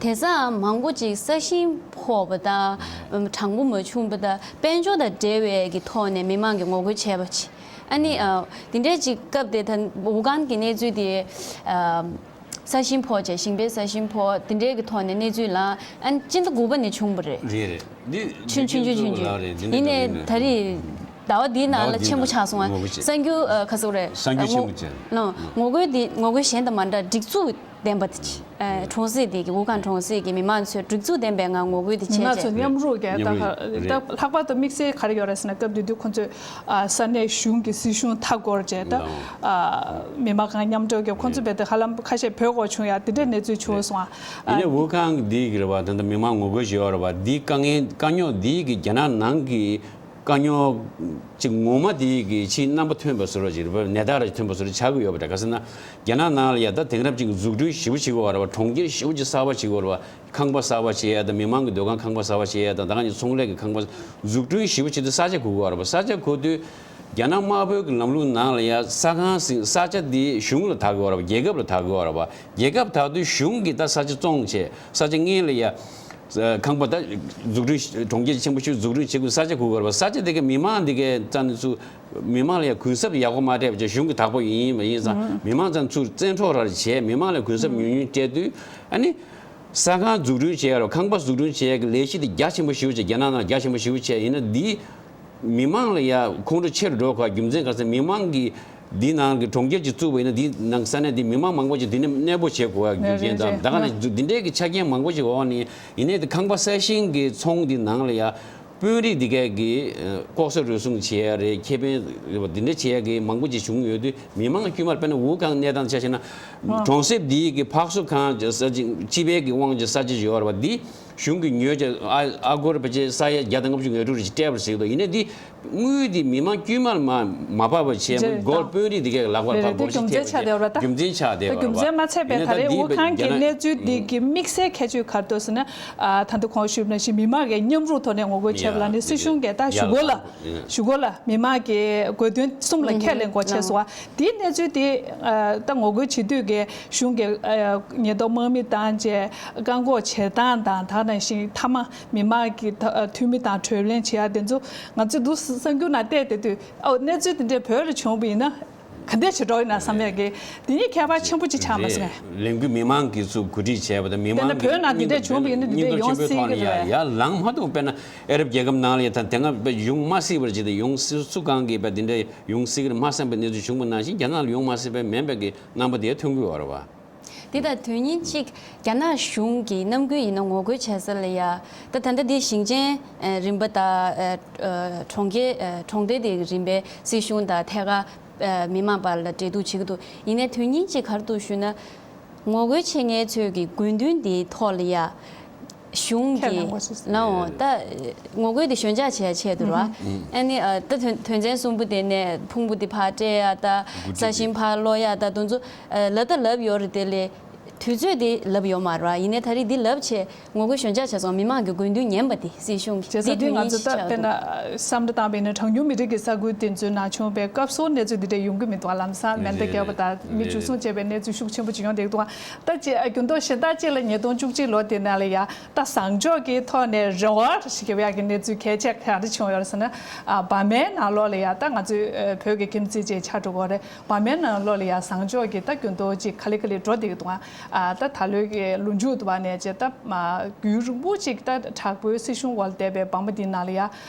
དེང་སང་མང་པོ་ཅིག་ས་ཞིང་ཕོག་པ་དང་། ཨམ་གྲངས་འབོར་མ་བྱུང་པ་དང་། དཔལ་འབྱོར་དང་འབྲེལ་བའི་གི་ཐོག་ནས་མི་མང་གི་ངོ་རྒོལ་བྱས་པ་ཅིག་ཨ་ནི་ཨ་དེ་འདྲའི་ཅིག་སྐབས་དེ་ད་ཝུ་ཁང་གི་གནས་ཚུལ་དེ་ཨ་ས་ཞིང་ཕོག་བྱས། ཞིང་པའི་ས་ཞིང་ཕོག་དེ་འདྲའི་གི་ཐོག་ནས་གནས་ཚུལ་ལ་ཨ་ནི་སྤྱི་ཟླ་དགུ་པ་ནས་བྱུང་བ་རེད། རེད་རེད། འདི་ཆུང་ཆུང་ཆུང་ཆུང་ཆུང་། ལགས་རེད། འདི་ཡིན་ནའི་ད་རེས་ཟླ་བ་འདིའི་ནང་ལ་ཆེན་པོ་ཆགས་སོང་། ཨ་གསར་འགྱུར་ཨ་ག་ཟེར་དགོས་རེད། གསར་འགྱུར་ཆེན་པོ་ཅན། ངོ་རྒོལ་འདི་ངོ་རྒོལ་གཞན་དང་མ་འདྲ་སྒྲིག་འཛུགས་ལྡན་པ་དེ་ཅིག་ཨ་གྲོང་གསེབ་དེ་གི་ཝུ་ཁང་གྲོང་གསེབ་ཀྱི་མི་མང་ཚོས་སྒྲིག་འཛུགས་ལྡན་པའི་ངང་ངོ་རྒོལ་དེ་བྱས་མི་མང་ཚོས་རྗེས་མཉམ་རུབ་བྱས། མཉམ་ད་རུབ་ལྷག་རེད། ད་ལྷག་པར་དུ་དམིགས་བསལ་ག་རེ་ཡོད་རེད་ཟེར་ན། སྐབས་དེ་དུས་ཁོ་ཚོས་ཨ་ས་གནས་གཞུང་གི་སྲིད་གཞུང་མཐའ་བསྐོར་བྱས། ད་ལགས། ཨ་མི་མང་གང་མཉམ་འབྲེལ་གྱིས་ཁོ་ཚོ་རེད། རྦད་དེ་ཧ་ལམ་ཁ་ཤས་བྲོས་དགོས་བྱུང་ཡ་དེ་འདྲའི་གནས་ཚུལ་བྱུང་སོང་། ཨ་ཡིན་ནའི་ཝུ་ཁང་འདི་གི་རེད་བ། ད་ལྟ་མི་མང་ངོ་རྒོལ་བྱེད་ཡོད་རེད་བ། འདི་དཀའ་ངལ་དཀའ་རྙོག་འདི་གི་རྒྱ་ནག་ནང་གི་དཀའ་རྙོག་ཅིག་ངོ་མ་དེ་གི་ཕྱིའི་རྣམ་པ་ཐོན་པ་བཟོ་འདྲ་ཅིག་རེད་པ། ནད་རྟགས་ར་ཐོན་པ་བཟོ་འདྲ་ཆགས་ཀྱི་ཡོད་པ་འདྲ། ག་ཟེར་ན། རྒྱ་ནག་ནང་ལ་ཡ་ད་དེང་རབས་ཅིག་འཛུགས་སྐྲུན་ཞེ་པོ་བྱེད་ཀྱི་ཡོད་རེད་བ། གྲོང་ཁྱེར་ཞེ་པོ་ཅིག་གསར་པ་བྱེད་ཀྱི་ཡོད་རེད་བ། ཁང་པ་གསར་པ་བྱེད་ཡ་དང་། མི་མང་གི་སྡོད་ཁང་ཁང་པ་གསར་པ་བྱེད་ཡ་དང་། ད་ག་ནས་ཚོང་ལས་ཀྱི་ཁང་པ་འཛུགས་སྐྲུན་ཞེ་པོ་བྱེད་དུས་ས་ཆ་དགོས་ཀྱི་ཡོད་རེད་བ། ས་ཆ་དགོས་དུས་རྒྱ་ནག་དམར་པོའི་གི་ལམ་ལུགས་ནང་ལ་ཡ་ས་ཁང་ཟིན། ས་ཆ་འདི་གཞུང་ལ་བདག་གི་ཡོད་རེད་བ། རྒྱལ་ཁབ་ལ་བདག་གི་ཡོད་རེད་བ། རྒྱལ་ཁབ་བདག་དུས་གཞུང་གིས་ད་ས་ཆ་བཙོངས་བྱས། ས་ཆ་སྔོན་ལ་ཡ་ཁང་པ་ད་འཛུགས་སྐྲུན། གྲོང་ཁྱེར་ཆེན་པོ་ཞིག་འཛུགས་སྐྲུན་བྱེད་དགོས། ས་ཆ་དགོས་ཀྱི་ཡོད་རེད་བ། ས་ཆ་དེ་ག་མི་མང་འདི་གའི་རྩ་ནས་ཚུར་མི་མང་ལ་ཡང་གུན་གསབ་ཡག་པོ་མ་སྤྲད་པ་བྱས། གཞུང་གི་བདག་པོ་ཡིན་མ་ཡིན་ཙང་མི་མང་ཚང་ཚུར་བཙན་འཕྲོག་ར་བྱས། མི་མང་ལ་གུན་གསབ་ཉུང་ཉུང་སྤྲད་དུས། ཨ་ནི་ས་ཁང་འཛུགས་སྐྲུན་བྱས་ར། ཁང་པ་འཛུགས་སྐྲུན་བྱས་ཀྱི་ལས་གཞི་དེ་རྒྱ་ཆེན་པོ་ཞེ་པོ་ཅིག་རྒྱ་ནག་ནང་རྒྱ་ཆེན་པོ་ཞེ་པོ་བྱས། ཡིན་ན་འདི་མི་མང་ལ་ཡང་ཁོང་ཁྲོ་ཆེ་རུ་འགྲོ་དགོས་རྒྱུ་མཚན་ག་རེ་ཟེར། མི་མང་གིས་འདི་ནང་གི་གྲོང་ཁྱེར་ཅིག་བཙུགས་པ་ཡིན་ན། འདི་ནང་ས་གནས་འདི་མི་མང་མང་པོ་ཅིག་འདི་ནས་གནས་སྤོ་བྱེད་དགོས་ཡ་རྒྱུ་རྐྱེན་དང་། ད་ག་ནང་འདི་འདྲའི་གི་ཆ་རྐྱེན་མང་པོ་ཅིག་འོག་ནས། ཡིན་ནའི་དེ་ཁང་པ་གསར་བཞེངས་ཀྱི་ཚོང་འདི་ནང་ལ་ཡ་དཔོན་རིགས་འདི་གས་ཀྱི་ལྐོག་ཟ་རུལ་སུངས་བྱེད་ཡ་རེད། ཁེ་ཕན་རེད་བ། འདི་འདྲ་བྱེད་ཡ་གི་མང་པོ་ཅིག་བྱུང་ཡོད་དུས། མི་མང་དཀྱུས་མར། དཔེར་ན་ཝུ་ཁང་གནས་སྟངས་ཆ་བཞག་ན། གྲོང་གསེབ་འདི་གི་ཕག་གསོ་ཁང་ཅིག་ས་ཅིག་སྤྱི་པའི་གི་དབང་ཅིག་ས་ཆ་ཅིག་ཡོད་རེད་བ། འདི་གཞུང་གིས་ཉོས་བྱས། ཨ་ཨ་སྒོར་ཕལ་ཆེར་ས་ཡ་བརྒྱ་དང་ལྔ་བཅུ་ང་དྲུག་རེ་ཅིག་སྤྲད་པ་རེད་ཟེར་གྱི་འདུག་ཡིན་ནའི་འདི་དངུལ་འདི་མི་མང་དཀྱུས་མར་མ་མ་ཕབ་པ་བྱས། རེད། སྒོར་དཔོན་རིགས་འདི་གས་ལག་པར་རེད། ཕབ། རེད། དེ་སྒོར་རྒྱུ་མཚན་ཆགས་བསྡད་ཡོད་རེད་ད། རྒྱུ་མཚན་ཆགས་བསྡད་ཡོད་རེད་བ། རྒྱུ་མཚན་མ་ཚད་པའི་ད་རེས་ཝུ་ཁང་གི་གནས་ཚུལ་འདི་གི་དམིགས་བསལ་ཁྱད་ཆོས་ག་རེ་འདུག་ཟེར་ན། ཨ་ད་ལྟ་གོང་ཞུས་པ་ནང་བཞིན་མི་མང་གིས་མཉམ་རུབ་ཐོག་ནས་ངོ་རྒོལ་བྱས་པ་ལ་ནི། སྲིད་གཞུང་གིས་ད་གཞུག་གུ་ལ་གཞུག་གུ་ལ་མི་མང་གི་དགོས་དོན་གསུམ་ལ་ཁས་ལེན་དགོས་བྱས་སོང་བ། དེའི་གནས་ཚུལ་དེ་ཨ་ད་ངོ་རྒོལ་བྱེད་དུས་ཀྱི་གཞུང་གི་ཨ་ཉེན་རྟོག་དམག་མི་བཏང་བྱས་བཀག་འགོག་བྱེད་སྟངས་དང་། ད་ག་ནང་བཞིན་མཐའ་མ་མི་མང་གི་ད་འཐུས་མི་དང་གྲོས་གླེང་བྱེད་ཡ་དེ་ཚོ། ང་ཚོས་འདུག་གསར་འགྱུར་ནང་བལྟས་བསྡད་དུས། ཨོ་གནས་ཚུལ་དེ་འདྲས་བོད་ལ་བྱུང་བ་ཡིན་ན་ག་འདྲས་བྱེད་འགྲོ་ཡིན་ན་བསམ་ཡ་གི་དེ་གཉིས་ཁྱད་པར་ཆེན་པོ་ཅིག་ཆགས་མ་སོང་ངས། ལས་འགུལ་མི་མང་གིས་ཚུར་གོ་སྒྲིག་བྱས་པ་དང་། མི་མང་གིས་དཔེར་ན་དེ་འདྲས་བྱུང་བ་ཡིན་ན་དེ་འདྲས་ཡོང་སྲིད་ཀྱི་རེད། ཡར་ལངས་མ་ཐུབ། དཔེར་ན་ཨ་རབ་རྒྱལ་ཁབ་ནང་ལ་ཡ་ད་དེ་སྔ་ཡོང་མ་སྲིད་པ་ཅིག་དང་། ཡོང་སྲིད། སུ་གང་གིས་དཔེ་དེ་འདྲས་ཡོང་སྲིད་ཀྱི་རེད་མ་བསམ་པའི་གནས་ཚུལ་བྱུང་བ་ནང་བཞིན་རྒྱ་ནག་ལ་ཡོང་མ་སྲིད་པའི་མིན་པའི་གི་རྣམ་པ་དེ་ཐོན་གྱི་ཡོད་རེད་བ། འདི་དང་དོན་སྙིང་གཅིག་རྒྱ་ནག་གཞུང་གིས་ནམ་རྒྱུན་ཡིན་ན་ངོ་རྒོལ་བྱེད་ས་ལ་ཡ། ད་ད་ལྟ་འདི་ཞིང་ཆེན་ཨ་རིམ་པ་དང་ཨ་ཨ་གྲོང་ཁྱེར་ཨ་གྲོང་རྡལ་དེ་རིམ་པའི་སྲིད་གཞུང་དང་ཐད་ཀར་ཨ་མི་མང་བར་ལ་འབྲེལ་གཏུག་བྱེད་ཀྱི་འདུག་ཡིན་ནའི་དོན་སྙིང་གཅིག་ག་རེ་འདུག་ཞུས་ན། ངོ་རྒོལ་བྱེད་མཁན་ཚོས་ཀྱི་དགོས་འདུན་དེའི་ཐོག་ལ་ཡ། གཞུང་གིས་ཁས་ལེན་དགོས་ཟེར། ལའོ་ད་ངོ་རྒོལ་དེ་ཞོད་འཇགས་བྱེད་ཡ་ཆེད་དུ་ར། ཨ་ནི་ཨ་ད་དོན་དོན་ཚན་གསུམ་པོ་དེ་ནས་ཕུང་པོ་དེ་ཕར་སྤྲད་ཡ་ད། ས་ཞིང་ཕར་སློག་ཡ་ད། དེ་ཚོ་ཨ་ལབ་ད་ལབ་ཡོད་རེད། དེ་ལས་ དུས་ཚོད་དེ་ལབ་ཡོད་མ་རེད་བ། ཡིན་ནའི་ད་རེས་འདི་ལབ་བྱས་ངོ་རྒོལ་ཞོད་འཇགས་བྱས་སོང་། མི་མང་གི་དགོས་འདུན་ཉན་པ་དེ་སྲིད་གཞུང་གི་བྱས་ཙང་འདི་དུས་ང་ཡིན་ཚོ་ད་ཆགས་དཔེར་འདུག་ན་བསམ་བློ་བཏང་བས་ན་གྲངས་ཉུང་མི་རིགས་ཀྱི་ས་ཁུལ་དེ་ཚོའི་ནང་བྱུང་བའི་སྐབས་སུ་གནས་ཚུལ་འདི་འདྲ་ཡོང་གི་མི་འདུག་ལམ་སང་མེ་མདའ་རེད་བརྒྱབ་པ་དང་མི་འཇུ་བཟུང་བྱས་པའི་གནས་ཚུལ་ཤུགས་ཆེན་པོ་ཅིག་ཡོང་བསྡད་འདུག་ད་ཅི་རྒྱུན་ཐོག་གཞན་དག་ཅིག་ལ་ཉིས་སྟོང་བཅུ་གཅིག་ལོ་དེ་ནང་ལ་ཡ་ད་བཟང་ཕྱོགས་ཀྱི་ཐོག་ནས་རེ་བ་ཞིག་བརྒྱབ་ཡག་གི་གནས་ཚུལ་གལ་ཆེ་ག་རེ་བྱུང་ཡོད་རེད་ཟེར་ན། ཨ་འབར་མའི་ནང་ལོགས་ལ་ཡ་ད་ང་ཚོའི་ཨ་བོད་ཀྱི་ཁྱིམ་མཚེས་ཅིག་ཆགས་འགྲོ་གི་རེད། འབར་མའི་ནང་ལོགས་ལ་ཡ་བཟང་ཕྱོགས་ཀྱི་ད་རྒྱུན་ཐོག་ཅིག་ག་ལེ་ག་ལེ་འགྲོ་བསྡད་ཀྱི་འདུག་ཨ་ད་ད་ལོའི་གི་ལོ་མཇུག་ཏུ་བ་ནས་ཅེ་ད་རྒྱུན་རིང་པོ་ཅིག་ད་དྲག་པོའི་སྲིད་གཞུང་འོག་ལ་བསྡད་པའི་འབར་མ་འདིའི་ནང་ལ་ཡ་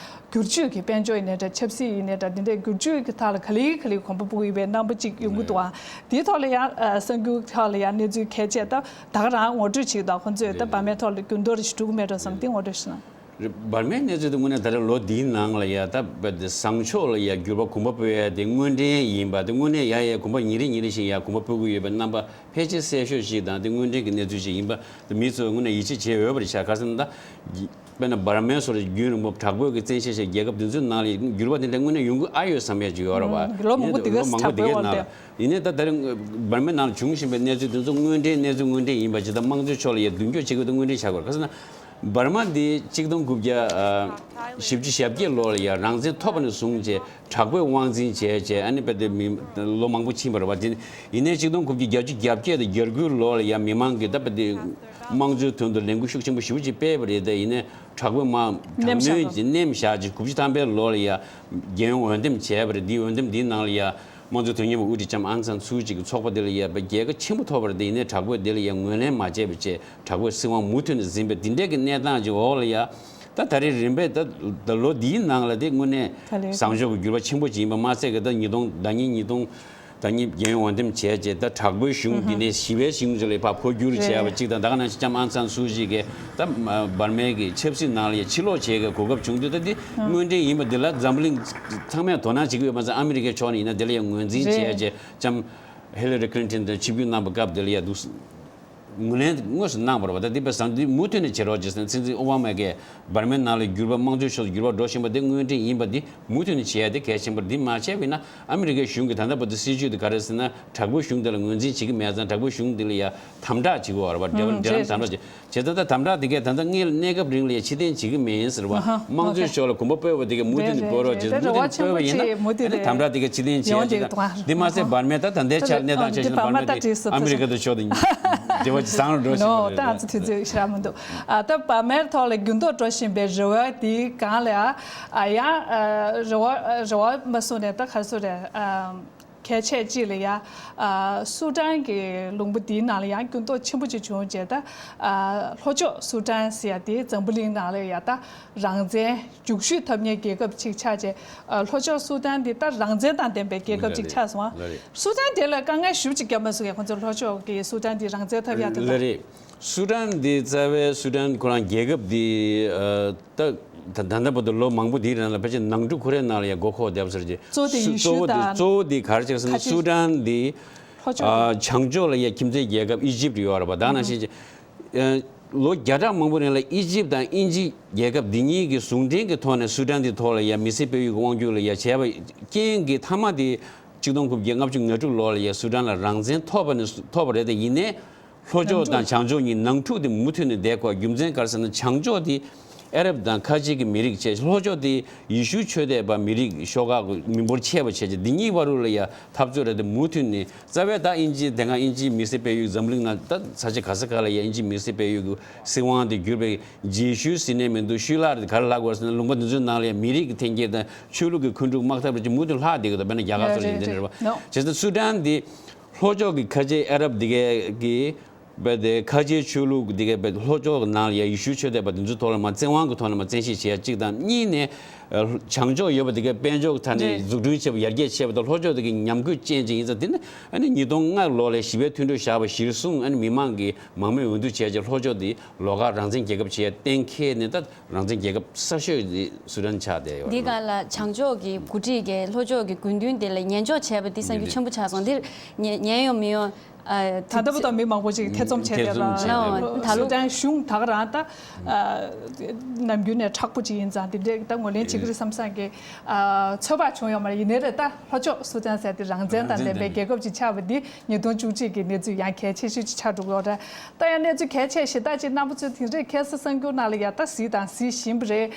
བསྒྱུར་བཅོས་ཀྱི་དཔལ་འབྱོར་ཡིན་ནའི་འདྲ་ཆབ་སྲིད་ཡིན་ནའི་འདྲ་འདི་འདྲའི་བསྒྱུར་བཅོས་ཀྱི་ཐད་ལ་ག་ལེ་ག་ལེ་གོམ་པ་སྤོ་གི་ཡོད་པའི་རྣམ་པ་ཅིག་ཡོང་གི་འདུག་ཨ་དེའི་ཐོག་ལ་ཡ་ཨ་གསར་འགྱུར་ཐོག་ལ་ཡ་གནས་ཚུལ་གལ་ཆེ་ད་ད་ག་རང་ངོ་སྤྲོད་བྱེད་ཀྱི་འདུག་ཁོང་ཚོས་ད་འབར་མའི་ཐོག་ལ་འགྱུར་ལྡོག་རེ་ཞིག་འགྲོ་གི་མེད་འགྲོ་བསམ་དེ་ངོ་སྤྲོད་ཞུ་ན། འབར་མའི་གནས་ཚུལ་དེ་དངོས་གནས་ད་རེས་ལོ་འདིའི་ནང་ལ་ཡ་ད་བཟང་ཕྱོགས་ལ་ཡ་འགྱུར་བ་གོམ་པ་སྤོ་ཡ་དེ་དངོས་འབྲེལ་ཡིན་པ་དེ་དངོས་གནས་ཡ་ཡ་གོམ་པ་ཉིན་རེ་ཉིན་རེ་བཞིན་ཡ་གོམ་པ་སྤོ་གི་ཡོད་པའི་རྣམ་པ་ཕལ་ཆེར་གསལ་ཤོས་ཤིག་དང་དེ་དངོས་འབྲེལ་གྱི་གནས་ཚུལ་ཞིག་ཡིན་པ་དེ་མི་ཚོས་དངོས་གནས་ཡིད་ཆེས་བྱེད་འོས་པ་རེད་ཤག་ག་རེ་ཟེར་ན་ད་དཔེར་ན་འབར་མའི་སོགས་རྒྱུན་རིང་པོ་དྲག་པོའི་གི་བཙན་ཤེད་བྱས་རྒྱལ་ཁབ་དེ་ཚོའི་ནང་ལ་འགྱུར་བ་དེ་འདྲ་དངོས་གནས་ཡོང་གི་ཨ་ཡོད་བསམ་ཡ་ཅིག་ཡོད་རེད་བ། ལོ་མང་པོ་དེ་གའི་ལོ་མང་པོ་དྲག་དེ་པོའི་གའི་འོག་ནང་ལ་ཡིན་ནའི་ད་ད་རེས་འབར་མའི་ནང་ལ་བྱུང་བཞིན་པའི་གནས་ཚུལ་དེ་ཚོ་དངོས་འབྲེལ་གནས་ཚུལ་དངོས་འབྲེལ་ཡིན་པ་ཅིག་དང་དམངས་གཙོའི་ཕྱོགས་ལ་ཡ་མདུན་སྐྱོད་བྱེད་དགོས་དེ་དངོས་འབྲེལ་ཆགས་དགོས་རེད། ག་རེ་ཟེར་ན། འབར་མ་འདི་གཅིག་སྟོང་དགུ་བརྒྱ་བཞི་བཅུ་ཞེ་བརྒྱད་ལོ་ལ་ཡ་རང་བཙན་ཐོབ་པ་ནས་བཟུང་བྱས་དྲག་པོའི་དབང་འཛིན་བྱས་བྱས་ཨ་ནི་དཔེ་དེ་མི་ལོ་མང་པོ་ཕྱིན་པ་རེད་བ། དེ་ཡིན་ནའི་གཅིག་སྟོང་དགུ་བརྒྱ་བརྒྱད་ཅུ་གྱ་བརྒྱད་དང་གྱ་དགུ་ལོ་ལ་ཡ་མི་མང་གིས་ད་དཔེ་དེ་དམངས་གཙོའི་དོན་དུ་ལས་འགུལ་ཤུགས་ཆེན་པོ་ཞེ་པོ་ཅིག་སྤེལ་བ་རེད། དེ་ཡིན་ནའི་དྲག་པོས་མར་དྲག་གནོན་གྱིས་མནན་བཞག་ཅིག་དགུ་བཅུ་ཐམ་པའི་ལོ་ལ་ཡ་རྒྱལ་ཡོངས་འོས་འདེམས་བྱས་པ་རེད། འདིའི་འོས་འདེམས་འདིའི་ནང་ལ་ཡ། དམངས་གཙོའི་དོན་གཉེར་བ་དབུ་ཁྲིད་ལྕམ་ཨང་སན་སུའུ་ཅི་གི་ཚོགས་པ་དེ་ལ་ཡ་རྒྱལ་ཁ་ཆེན་པོ་ཐོབ་པ་རེད། དེ་ཡིན་ནའི་དྲག་པོས་དེ་ལ་ཡ་ངོས་ལེན་མ་བྱས་པ་བྱས་དྲག་པོས་སྲིད་དབང་མུ་མཐུད་ནས་འཛིན་པའི་འདི་འདྲའི་གི་གནས་སྟངས་ཀྱི་འོག་ལ་ཡ། ད་ད་རེས་རིམ་པས་ད་ད་ལོ་འདིའི་ནང་ལ་དེ་དངོས་གནས་བཟང་ཕྱོགས་ཀྱི་འགྱུར་བ་ཆེན་པོ་ཅིག་ཡིན་པ་མ་ཟད་ཀྱི་ད་ཉིས་སྟོང་ཟླ་ཉིན་ཉིས་སྟོང་ཟླ་ཉིན་རྒྱལ་ཡོངས་འོས་འདེམས་བྱས་རྗེས་ད་དྲག་པོའི་གཞུང་འདི་ནས་ཞི་བའི་གཞུང་ཚོ་ལ་ཕར་འཕོ་འགྱུར་བྱས་པ་གཅིག་དང་ད་ག་ནང་བཞིན་ལྕམ་ཨང་སན་སུའུ་ཅི་གིས་ད་འབར་མའི་གི་ཆབ་སྲིད་ནང་ལ་ཡ་ཕྱིར་ལོག་བྱེད་ཀྱི་གོ་སྐབས་བྱུང་དུས་ད་འདི་དངོས་འབྲེལ་ཡིན་པ་འདི་ལ་འཛམ་བུ་གླིང་ཚང་མས་དོ་སྣང་བྱེད་ཀྱི་ཡོད་པ་ཙང་ཨ་མི་རི་ཀའི་ཕྱོགས་ནས་ཡིན་ན་དེ་ལ་ཡང་ངོས་འཛིན་བྱས་རྗེས་ལྕམ་ཧི་ལ་རི་ཀླིན་ཏོན་དང་ཆིབས་བསྒྱུར་གནང་བའི་སྐབས་དེ་ལ་ཡང་འདུག་ངོས་ལེན་དངོས་སུ་གནང་བ་རེད་བ། ད་འདི་དཔེ་བཟང་འདི་མུ་མཐུད་ནས་བྱེད་རོགས་བྱེད་ཟེར་ནས་སྲིད་འཛིན་ཨོ་བྷ་མ་གིས་འབར་མའི་ནང་ལ་འགྱུར་བ་དམངས་གཙོའི་ཕྱོགས་སུ་འགྱུར་བ་འགྲོ་བཞིན་པ་འདི་དངོས་འབྲེལ་ཡིན་པ་འདི་མུ་མཐུད་ནས་བྱེད་ཡ་དེ་གལ་ཆེན་པོ་རེད། འདི་མ་བྱས་པ་ཡིན་ན་ཨ་མི་རི་ཀའི་གཞུང་གིས་ད་ལྟ་བར་དུ་སྲིད་བྱུས་དེ་ག་རེ་ཟེར་ན་དྲག་པོའི་གཞུང་དེ་ལ་ངོས་འཛིན་བྱེད་ཀྱི་མེད་ཙང་དྲག་པོའི་གཞུང་འདི་ལ་ཡ་དམ་དྲག་བྱེད་དགོས་པ་རེད་བ། འབྲེལ་བ་འབྲེལ་ལམ་དམ་དྲག་བྱེད། བྱས་ཙང་ད་དམ་དྲག་དེ་གས་ད་ལྟ་སྔོན་གནས་སྐབས་རིང་ལ་ཡ་ཕྱིར་འཐེན་བྱེད་ཀྱི་མེད་ཟེར་བ། དམངས་གཙོའི་ཕྱོགས་ལ་གོམ་པ་སྤོས་པ་དེ་གས་མུ་མཐུད་ནས་སྤོ་རོགས་བྱེད་ཟེར། མུ་མཐུད་ནས་སྤོས་པ་ཡིན་ན་ཨ་ནི་དམ་དྲག་དེ་གས་ཕྱིར་འཐེན་བྱེད་ཡ་ཅིག་དང་། འདི་མ་ཟད་འབར་མས་ད་ད་ལྟའི་ཆར་གནས་སྟངས་ཆ་བཞག་ན་འབར་མ་དེ་ཨ་མི་རི་ཀ་དང་ཕྱོགས་དེ་འབྲེལ་བ་ཅིག་བཟང་རུ་འགྲོ་བཞིན་པ་རེད། ད་ང་ཚོ་དུས་ཚོད་ཞེ་དྲག་མི་འདུག་ཨ་ད་འབར་མའི་ཐོག་ལ་འགྱུར་ལྡོག་འགྲོ་བཞིན་པའི་རེ་བ་དེའི་སྒང་ལ་ཨ་ཡང་རེ་བ་རེ་བ་མ་བཟུང་ནས་ད་ག་རེ་ཟེར་རེད། གལ་ཆེ་གཅིག་ལ་ཡ། ཨ་སུ་ཏན་གྱི་ལུང་པ་འདིའི་ནང་ལ་ཡང་འགྱུར་ལྡོག་ཆེན་པོ་ཅིག་བྱུང་རྗེས་ད། ཨ་ལྷོ་ཕྱོགས་སུ་ཏན་ཟེར་ཡ་དེ་འཛམ་བུ་གླིང་ནང་ལ་ཡ་ད་རང་བཙན་རྒྱུག་ཤུགས་ཐོབ་མཁན་རྒྱལ་ཁབ་ཅིག་ཆགས་རྗེས། ཨ་ལྷོ་ཕྱོགས་སུ་ཏན་འདི་ད་རང་བཙན་དང་ལྡན་པའི་རྒྱལ་ཁབ་ཅིག་ཆགས་སོང་། ལགས་རེད། སུ་ཏན་དེ་ལ་དཀའ་ངལ་ཞེ་པོ་ཅིག་བརྒྱབ་མ་སོང་ཡ། ཁོང་ཚོ་ལྷོ་ཕྱོགས་ཀྱི་སུ་ཏན་འདི་རང་བཙན་ཐོབ་ཡ་དེ་ལ། ལགས་རེད། སུ་ཏན་འདི་རྩ་བའི་སུ་ཏན་ཁོ་རང་རྒྱལ་ཁབ་འདི་ཨ་ད་ད་ད་ལྟ་བར་དུ་ལོ་མང་པོ་འདིའི་རིང་ལ་ཕལ་ཆེར་ནང་འཁྲུག་ཁོ་རའི་ནང་ལ་ཡང་མགོ་འཁོར་བསྡད་པ་ཟེར་གྱི། གཙོ་བོ་དེ་ཡེ་ཤུ་གཙོ་བོ་དེ་དང་གཙོ་བོ་དེ་ག་རེ་བྱས་ཟེར་ན་ཁ་ཆེ་སུ་ཏན་འདི་ལྷོ་ཕྱོགས་ཨ་བྱང་ཕྱོགས་ལ་ཡང་ཁྱིམ་མཚེས་རྒྱལ་ཁབ་ཨི་ཇིབ་ཡོད་རེད་པ། ད་ནང་བཞིན་ཨ་ལོ་བརྒྱ་ཕྲག་མང་པོ་རིང་ལ་ཨི་ཇིབ་དང་དབྱིན་ཇི་རྒྱལ་ཁབ་འདི་གཉིས་ཀྱི་ཟུང་འབྲེལ་གྱི་ཐོག་ནས་སུ་ཏན་འདི་ཐོག་ལ་ཡང་མི་སེར་སྤེལ་ཡུལ་གྱི་དབང་སྒྱུར་ལ་ཡང་བྱས་པ་རྐྱེན་གྱིས་མཐའ་མ་དེ་གཅིག་སྟོང་དགུ་བརྒྱ་ལྔ་བཅུ་ང་དྲུག་ལོ་ལ་ཡང་སུ་ཏན་ལ་རང་བཙན་ཐོབ་པ་ནས་ཐོབ་པ་རེད། དེ་ཡིན་ནའི། ལྷོ་ཕྱོགས་དང་བྱང་ཕྱོགས་གཉིས་ནང་འཁྲུག་དེ་མུ་མཐུད་ནས་བསྡད་དགོས། རྒྱུ་མཚན་ག་རེ་ཟེར་ན་བྱང་ཕྱོགས་དེ་ཨ་རབ་དང་ཁ་ཆེ་གི་མི་རིགས་བྱས། ལྷོ་ཕྱོགས་དེ་ཡེ་ཤུ་ཆོས་དད་པ་མི་རིགས་ཤོག་ཁག་གི་མི་འབོར་ཆེ་བ་བྱས་རྗེས་འདི་གཉིས་བར་དུ་ལ་ཡ་འཐབ་རྩོད་རེད་དེ་མུ་མཐུད་ནས་རྩ་བའི་ད་དབྱིན་ཇི་དེ་སྔ་དབྱིན་ཇིའི་མི་སེར་སྤེལ་ཡུལ་འཛམ་གླིང་ནང་ད་ས་ཆ་ག་ས་ག་ལ་ཡ་དབྱིན་ཇིའི་མི་སེར་སྤེལ་ཡུལ་གྱི་སྲིད་དབང་དེ་བསྒྱུར་བའི་རྗེས་ཤུལ་ཟིན་ནས་མི་འདུག་ཤུལ་ལྷག་རེད། ག་རེ་ལྷག་དགོས་ཟེར་ན་ལུང་པ་འདི་ཚོའི་ནང་ལ་ཡ་མི་རིགས་ཀྱི་འཐེན་འཁྱེར་དང་ཆོས་ལུགས་ཀྱི་འཁོན་འཁྲུག་དམག་འཐབ་རེད་ཅེས་མུ་མཐུད་ལྷག་བསྡད་ཀྱི་འདུག་དཔེར་ན་རྒྱ་གར་ཚོ་ལ་ཡིན་དེ་འདྲ་རེད་བ། བྱས་ཙང་སུ་ཏན་འདི། ལྷོ་ཕྱོགས་ཀྱི་ཁ་ཆེ་ཨ་རབ་འདི་གས་ཀྱིས་རྦད་དེ་ཁ་ཆེའི་ཆོས་ལུགས་འདི་གས་རྦད་ལྷོ་ཕྱོགས་ཀྱི་ནང་ལ་ཡ་ཡེ་ཤུའི་ཆོས་དད་པ་འདི་ཚོའི་ཐོག་ལ་མ་བཙན་དབང་གི་ཐོག་ནས་མ་བཙན་ཤེད་བྱེད་ཡ་གཅིག་དང་གཉིས་ནས་བྱང་ཕྱོགས་ཡོད་པ་འདི་གས་དཔལ་འབྱོར་གྱི་ཐད་ནས་རེད། འཛུགས་སྐྲུན་བྱས་པ་ཡར་རྒྱས་བྱས་པ་དང་ལྷོ་ཕྱོགས་འདི་གས་ཉམས་རྒུད་ཅན་ཅིག་ཡིན་ཙང་འདི་ནི་ཨ་ནི་ཉིས་སྟོང་ལྔ་ལོ་ལ་ཞི་བའི་མཐུན་གྲོས་བཞག་པ་གཞིར་བཟུང་ཨ་ནི་མི་མང་གིས་མང་མོས་འོས་བསྡུ་བྱས་རྗེས་ལྷོ་ཕྱོགས་འདི་ལོགས་ཀ་རང་བཙན་རྒྱལ་ཁབ་བྱས་གཏན་འཁེལ་ནས་ད། རང་བཙན་རྒྱལ་ཁབ་གསར་ཤོས་དེ་སུ་ཏན་ཆགས་བསྡད་ཡོད་འདི་རེད་ག་པ། ལ་བྱང་ཕྱོགས་ཀྱི་འགོ་ཁྲིད་ཀྱིས་ལྷོ་ཕྱོགས་ཀྱི་དགོས་འདུན་དེ་ལ་ཉན་འཇོག་བྱས་པ་འདི་གསར་འགྱུར་ཆེན་པོ་ཆགས་སོང་། འདིར་ཉན་ཉན་ཡོང་མི་ཡོང་ ཨ། ད་ལྟ་བར་དུ་མི་མང་པོ་ཅིག་ཐེ་ཚོམ་བྱས་ཐེ་བསྡད་ཚོམ་ལ། བྱས་བསྡད་ལ། ད་ལོ། སུ་ཏན་གཞུང་ད་ག་རང་ད་ནམ་རྒྱུན་ནས་མཁྲེགས་པོ་ཅིག་ཡིན་ཙང་དེ་འདྲས་ད་ངོས་ལེན་བྱེད་ཀྱི་རེད་བསམ་བསམ་གྱི། ཚོད་དཔག་བྱུང་ཡོད་མ་རེད། ཡིན་ནའི་རེད། ད་ལྷོ་ཕྱོགས་སུ་ཏན་ཟེར་དེ་རང་བཙན་དང་ལྡན་པའི་རྒྱལ་ཁབ་ཅིག་ཆགས་པ་འདི་ཉིས་སྟོང་བཅུ་གཅིག་གི་གནས་ཚུལ་ཡང་གལ་ཆེ་ཤོས་ཅིག་ཆགས་འགྲོ་གི་ཡོད་རེད། ད་ཡང་གནས་ཚུལ་གལ་ཆེ་ཞེ་དྲག་ཅིག་རྣམ་པ་ཚོས་དེ་རིང་ཁ་སང་གསར་འགྱུར་ནང་ལ་ཡ་ད་གཟིགས་དང་གཟིགས་བཞིན་པ་རེད།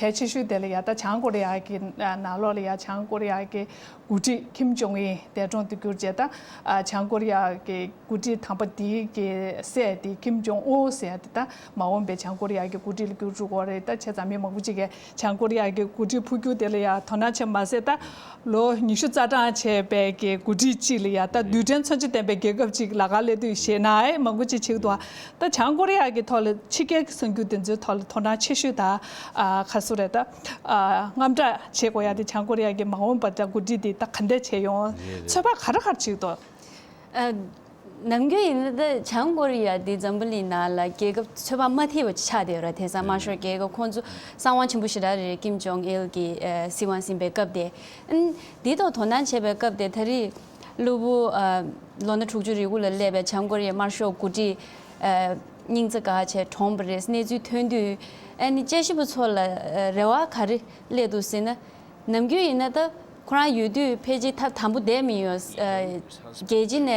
གལ་ཆེ་ཤོས་དེ་ལ་ཡ་ད་བྱང་ཀོ་རི་ཡ་གི་ནང་ལོགས་ལ་ཡ་བྱང་ཀོ་རི་ཡ་གི་འགོ་ཁྲིད་ཁིམ་ཇོང་ཨིན་འདས་གྲོངས་དུ་གྱུར་རྗེས། ད་ཨ་བྱང་ཀོ་རི་ཡ་གི་འགོ་ཁྲིད་དམ་པ་དེའི་གི་སྲས་དེ་ཁིམ་ཇོང་ཨུན་ཟེར་ཡ་དེ་ད་མ་འོངས་པའི་བྱང་ཀོ་རི་ཡ་གི་འགོ་ཁྲིད་ལ་གྱུར་འགྲོ་གི་རེད། ད་བྱས་ཙང་མི་མང་པོ་ཅིག་གིས་བྱང་ཀོ་རི་ཡ་གི་འགོ་ཁྲིད་འཕོ་འགྱུར་དེ་ལ་ཡ་དོ་སྣང་བྱས་མ་ཟད། ད་ལོ་ཉི་ཤུ་རྩ་གྲངས་བྱས་པའི་གི་འགོ་ཁྲིད་ཅིག་ལ་ཡ་ད་རྡུལ་ཕྲན་མཚོན་ཆ་ལྡན་པའི་རྒྱལ་ཁབ་ཅིག་ལ་ག་སླེབས་དུས་ཞེད་སྣང་ཨེ་མང་པོ་ཅིག་བྱེད་ཀྱི་འདུག་ད་བྱང་ཀོ་རི་ཡ་གི་ཐོག་ལ་ཕྱི་རྒྱལ་གྱི་གསར་འགྱུར་དེ་ཚོའི་ཐོག་ལ་དོ་སྣང་ཆེ་ཤོས་ད་ཨ་ག་རེ་ཟེར་དགོས་རེད། ད་ཨ་དངངས་སྐྲག་བྱེད་དགོས་ཡ་དེ་བྱང་ཀོ་རི་ཡ་གི་མ་འོངས་པ་ད་འགོ་ཁྲིད་དེ་ད་ག་འདྲས་བྱས་ཡོང་། རེད་རེད། ཚོད་དཔག་ག་རེ་ག་རེ་བྱེད་ཀྱི་འདུག་ཨ། ནམ་རྒྱུན་ཡིན་ན་ད་བྱང་ཀོ་རི་ཡ་འདི་འཛམ་བུ་གླིང་ནང་ལ་རྒྱལ་ཁབ་ཚོད་དཔག་མ་ཐེག་པ་ཅིག་ཆགས་བསྡད་ཡོད་རེད། དེང་སང་དམར་ཤོག་རྒྱལ་ཁབ་ཁོང་ཚོ་གསང་བ་ཆེན་པོ་ཞེ་དྲག་རེད། ཀིམ་ཇོང་ཨིལ་གྱི་ཨ་སྲིད་དབང་ཟིན་པའི་སྐབས་དེ། ཨ་ནི་འདི་ཐོག་དོ་སྣང་བྱས་པའི་སྐབས་དེ་ད་རེས་གློ་བུར་ཨ་ལོ་ན་དྲུག་ཅུ་རེ་དགུ་ལ་སླེབས་པའི་བྱང་ཀོ་རི་ཡའི་དམར་ཤོག་འགོ་ཁྲིད་ཨ་སྙིང་རྩ་འགག་བྱས་གྲོངས་པ་རེད། གནས་ཚུལ་ཐོན་དུས་ཨ་ནི་དཔྱད་ཞིབ་པ་ཚོ་ལ་ཨ་རེ་བ་ག་རེ་སླེབས་འདུག་ཟེར་ན། ནམ་རྒྱུན་ཡིན་ན་ད་ཁོ་རང་ཡོད་དུས་ཕལ་ཆེར་ཐབས་དམ་པོ་བསྡད་མི་ཡོང་། ཨ་རྒྱལ་སྤྱི་ནས་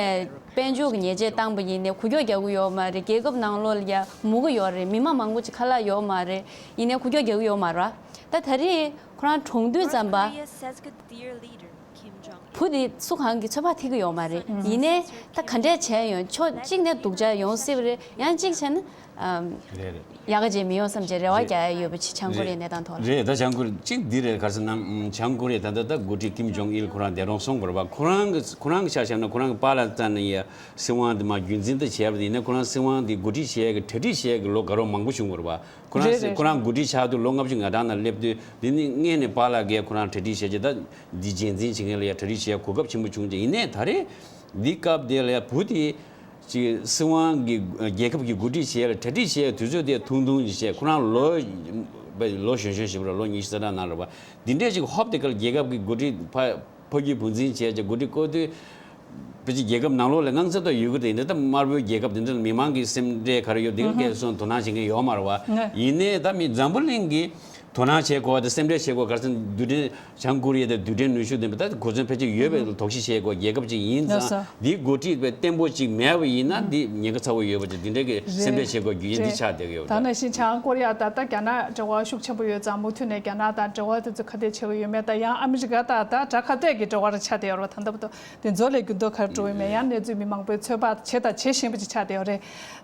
དཔལ་འབྱོར་གྱི་ཉེས་ཆད་བཏང་པ་ཡིན་ནའི་འགུལ་སྐྱོད་རྒྱག་གི་ཡོད་མ་རེད། རྒྱལ་ཁབ་ནང་ལོགས་ལ་ཡ་མུ་གེ་ཡོད་རེད། མི་མང་མང་པོ་ཅིག་ཁ་ལག་ཡོད་མ་རེད། ཡིན་ནའི་འགུལ་སྐྱོད་རྒྱག་གི་ཡོད་མ་རེད། ད་ད་རེས་ཁོ་རང་གྲོངས་དུས་ཙམ་པ་བུ་དེ་སུ་གང་གི་ཚོད་དཔག་ཐེག་གི་ཡོད་མ་རེད། ཡིན་ནའི་ད་ག་འདྲས་བྱས་ཡོང་། ཕྱོགས་གཅིག་ནས་སྡུག་ཅག་ཡོང་སྲིད་པ་རེད། ཡང་གཅིག་བྱས་ན་ཨམ། རེད་རེད། ཡག་ག་ཅིག་མི་ཡོང་བསམ་བྱས་རེ་བ་རྒྱག་ཡ་ཡོད་པ་ཅིག་བྱང་ཀོ་རི་ཡའི་གནས་སྟངས་ཐོག་ལ། རེད། ད་བྱང་ཀོ་རི་གཅིག་འདི་རེད། ག་རེ་ཟེར་ན་བྱང་ཀོ་རི་ཡ་ད་ལྟ་ད་འགོ་ཁྲིད་ཀིམ་ཇོང་ཨིལ་ཁོ་རང་འདས་གྲོངས་སོང་བ་རེད་པ། ཁོ་རང་གི་ཁོ་རང་གི་ཆ་བཞག་ན་ཁོ་རང་གི་པཱ་ལགས་རྩ་ནས་ཡ་སྲིད་དབང་འདི་མ་རྒྱུན་འཛིན་ད་བྱས་པ་ཡིན་ན། ཁོ་རང་སྲིད་དབང་འདི་འགོ་ཁྲིད་བྱས་ཀྱི་གྲ་སྒྲིག་བྱས་ཀྱི་ལོ་དགའ་རབས་མང་པོ་བྱུང་བ་རེད་པ། ཁོ་རང་རེད་རེད། ཁོ་རང་འགོ་ཁྲིད་ཆགས་དུས་ལོ་ལྔ་བཅུ་ང་གྲངས་ནང་སླེབས་དུས་འདི་ནི་སྔས་ནས་པཱ་ལགས་ཀྱིས་ཁོ་རང་གྲ་སྒྲིག་བྱས་རྗེས་ད་འདི་རྒྱུན་འཛིན་བྱེད་མཁན་ལ་ཡ་གྲ་སྒྲིག་བྱས་གོ་སྐབས་ཆེན་པོ་བྱུང་རྗེས། ཡིན་ནའི་ད་རེས་འདི་སྐབས་དེ་ལ་ཡ་བུ་དེ་ཅིག་སྲིད་དབང་གི་རྒྱལ་ཁབ་ཀྱི་འགོ་ཁྲིད་བྱས་ལ་གྲ་སྒྲིག་བྱས་དུས་ཚོད་དེ་ཐུང་ཐུང་ཅིག་བྱས། ཁོ་རང་ལོ་ལོ་གཞོན་གཞོན་ཞིག་རེད། ལོ་ཉི་ཤུ་རྩ་གྲངས་ནང་རེད་པ། འདི་འདྲས་ཅིག་ཧོབ་དེ་ག་ལ་རྒྱལ་ཁབ་ཀྱི་འགོ་ཁྲིད་ཕ་ཕ་རྒྱུད་བུ་འཛིན་བྱས་ཅིག་འགོ་ཁྲིད་བསྐོ་དུས། ཕལ་ཆེར་རྒྱལ་ཁབ་ནང་ལོགས་ལ་དངངས་འཚབ་དང་ཡོད་ཀྱི་རེད། འདི་ལྟ་དམར་པོའི་རྒྱལ་ཁབ་འདི་འདྲ་ལ་མི་མང་གི་སེམས་ཁྲལ་ག་རེ་ཡོད། འདི་གའི་སོང་དོ་སྣང་བྱེད་མཁན་ཡོད་མ་རེད་པ། ཡིན་ནའི་ད་མི་འཛམ་བུ་གླིང་གིས་དོ་སྣང་བྱེད་དགོས་པ་དང་སེམས་ཁྲལ་བྱེད་དགོས། ག་རེ་ཟེར་ན་རྡུལ་ཕྲན་བྱང་ཀོ་རི་ཡ་དེ་རྡུལ་ཕྲན་ནུས་ཤུགས་ལྡན་པ་ད་གོ་མཚོན་ཕལ་ཆེར་ཡོད་པའི་དོགས་གཞི་བྱེད་དགོས་རྒྱལ་ཁབ་ཅིག་ཡིན་ཙང་། འདིའི་འགོ་ཁྲིད་པའི་བརྟན་པོ་ཅིག་མེད་པ་ཡིན་ན་འདི་ཉེན་ཁ་ཚ་བོ་ཡོད་པ་ཅིག་འདི་འདྲ་གི་སེམས་ཁྲལ་བྱེད་དགོས་རྒྱུ་རྐྱེན་འདི་ཆགས་བསྡད་ཀྱི་ཡོད། ད་ནང་བཞིན་བྱང་ཀོ་རི་ཡ་ད་ལྟ་རྒྱ་ནག་འབྲེལ་བ་ཤུགས་ཆེན་པོ་ཡོད་ཙང་མུ་མཐུད་ནས་རྒྱ་ནག་དང་འབྲེལ་བ་དེ་ཚོ་ཁ་གཏད་བྱེད་ཀྱི་ཡོད་མེད། ད་ཡང་ཨ་མི་རི་ཀ་དང་ད་དགྲ་ཁ་གཏད་ཀྱི་འབྲེལ་བ་རེ་ཆགས་བསྡད་ཡོད་རེད་པ། ད་ལྟ་བར་དུ། དེ་ཚོ་ལས་འགྱུར་ལྡོག་ག་རེ་འགྲོ་ཡོད་མེད་ཡང་གནས་ཚུལ་མི་མང་པོས་ཚོད་དཔག་བྱས་དང་བྱེད་བཞིན་པ་ཅིག་ཆགས་བསྡད་ཡོད་རེད།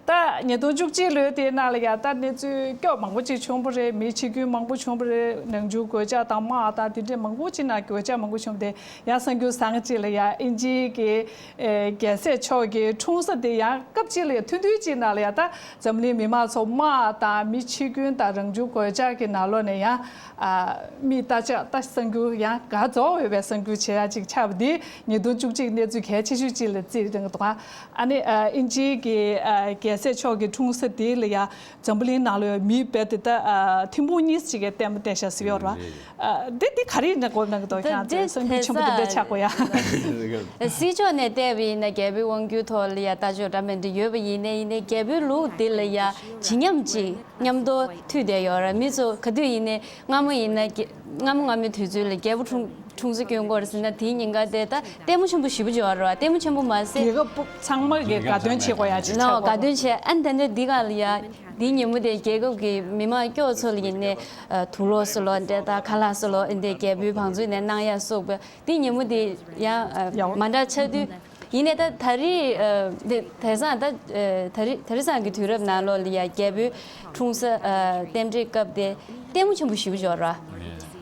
ད་ཉིས་སྟོང་བཅུ་གཅིག་ལོའི་དེའི་ནང་ལ་ཡ་ད་གནས་ཚུལ་སྐྱོ་མང་པོ་ཅིག་བྱུང་བ་རེད། མི་འཆི་སྐྱོན་མང་པོ་བྱུང་བ་རེད། ནང་ཆོས་གོད་ཆག་དང་དམག་དང་དེ་འདྲས་མང་པོ་ཅིག་ནང་གོད་ཆག་མང་པོ་བྱུང་བ་དེ་ཡང་གསར་འགྱུར་བཟང་ཅིག་ལ་ཡ་དབྱིན་ཇིའི་གི་ཨེ་རྒྱལ་སྲས་མཆོག་གི་འཁྲུངས་ས་དེ་ཡང་སྐབས་གཅིག་ལ་ཡ་ཐུང་ཐུང་ཅིག་ནང་ལ་ཡ་ད་འཛམ་གླིང་མི་མང་ཚོ་དམག་དང་མི་འཆི་སྐྱོན་དང་རང་བྱུང་གོད་ཆག་གི་ནང་ལོགས་ནས་ཡང་། ཨ། མིའི་རྟ་ལྕག་ད་གསར་འགྱུར་ཡང་དགའ་རྫོགས་འོས་པའི་གསར་འགྱུར་བྱེད་ཡ་ཅིག་ཆགས་པ་འདི་ཉིས་སྟོང་བཅུ་གཅིག་གནས་ཚུལ་གལ་ཆེ་ཤོས་ཅིག་ལ་བརྩིས་གནང་འདུག་ཨ་ནི་ཨ་དབྱིན་ཇིའི་གི་ཨ་རྒྱལ་སྲས་མཆོག་གི་འཁྲུངས་ས་དེ་ལ་ཡ་འཛམ་བུ་གླིང་ནང་ལ་ཡོད་མི་རྦད་དེ་ད་ཨ་ཐེར་འབུམ་གཉིས་ཅིག་གིས་ལྟད་མོ་བལྟས་ཤག་ཟེར་ཡོད་རེད་བ། ཨ་འདི་འདི་ག་རེ་ཡིན་ན་གོ་གནང་གི་འདུག་ད་ཁྱེད་ཚོས་གསར་འགྱུར་ཆེན་པོ་འདི་འདྲ་ཆགས་དགོས་ཡ། སྲིད་ཕྱོགས་ནས་བལྟས་པ་ཡིན་ན་རྒྱལ་པོའི་དབང་སྒྱུར་ཐོག་ལ་ཡ་ལྟ་ཕྱོགས་འདྲ་མི་འདྲ་ཡོད་པ་ཡིན་ནའི་ཡིན་ནའི་རྒྱལ་པོའི་ལུགས་འདི་ལ་ཡ་བརྗིད་ཉམས་ཅིག་མཉམ་དུ་མཐུད་བསྡད་ཡོད་རེད། མི་ཚོ་ག་དུས་ཡིན་ནའི་སྔ་མོ་ཡིན་ན་རྒྱ་སྔ་མོ་སྔ་མོའི་དུས་ཚོད་ལ་རྒྱལ་པོ་འཁྲུངས་འཁྲུངས་ས་སྐྱོན་སྐོར་ཟེར་ན་དེའི་ཉིན་ཀ་དེ་ད་ལྟད་མོ་ཆེན་པོ་ཞེ་པོ་ཅིག་ཡོད་རེད་བ། ལྟད་མོ་ཆེན་པོ་མ་ཟད། རྒྱལ་ཁབ་ཚང་མ་གི་དགའ་སྟོན་བྱེད་དགོས་ཡ་ཅིག་ཆགས་ནོ་དགའ་སྟོན་བྱས། ཨ་ནི་ད་ནི་འདི་ག་ལ་ཡ་འདིའི་ཉིན་མོ་དེ་རྒྱལ་ཁབ་ཀྱི་མི་མང་སྐྱོ་ཚོ་ལ་ཡིན་ནའི་དུག་ལོག་སོ་ལོ་འདྲ་དང་ཁ་ལག་སོ་ལོ་འདི་རྒྱལ་པོའི་བང་མཛོད་ནས་གནང་ཡ་སོགས་པ་འདིའི་ཉིན་མོ་དེ་ཡང་ཡག་མ་འདྲ་ཆགས་དུས། ཡིན་ནའི་ད་ད་རེས་ཨ་དེ་དེང་སང་ད་ཨ་ད་རེས་ད་རེས་སང་གི་དུས་རབས་ནང་ལོགས་ལ་ཡ་རྒྱལ་པོའི་འཁྲུངས་ས་ཨ་རྟེན་འབྲེལ་སྐབས་དེ་ལྟད་མོ་ཆེན་པོ་ཞེ་པོ་ཅིག་ཡོད་རེད་བ།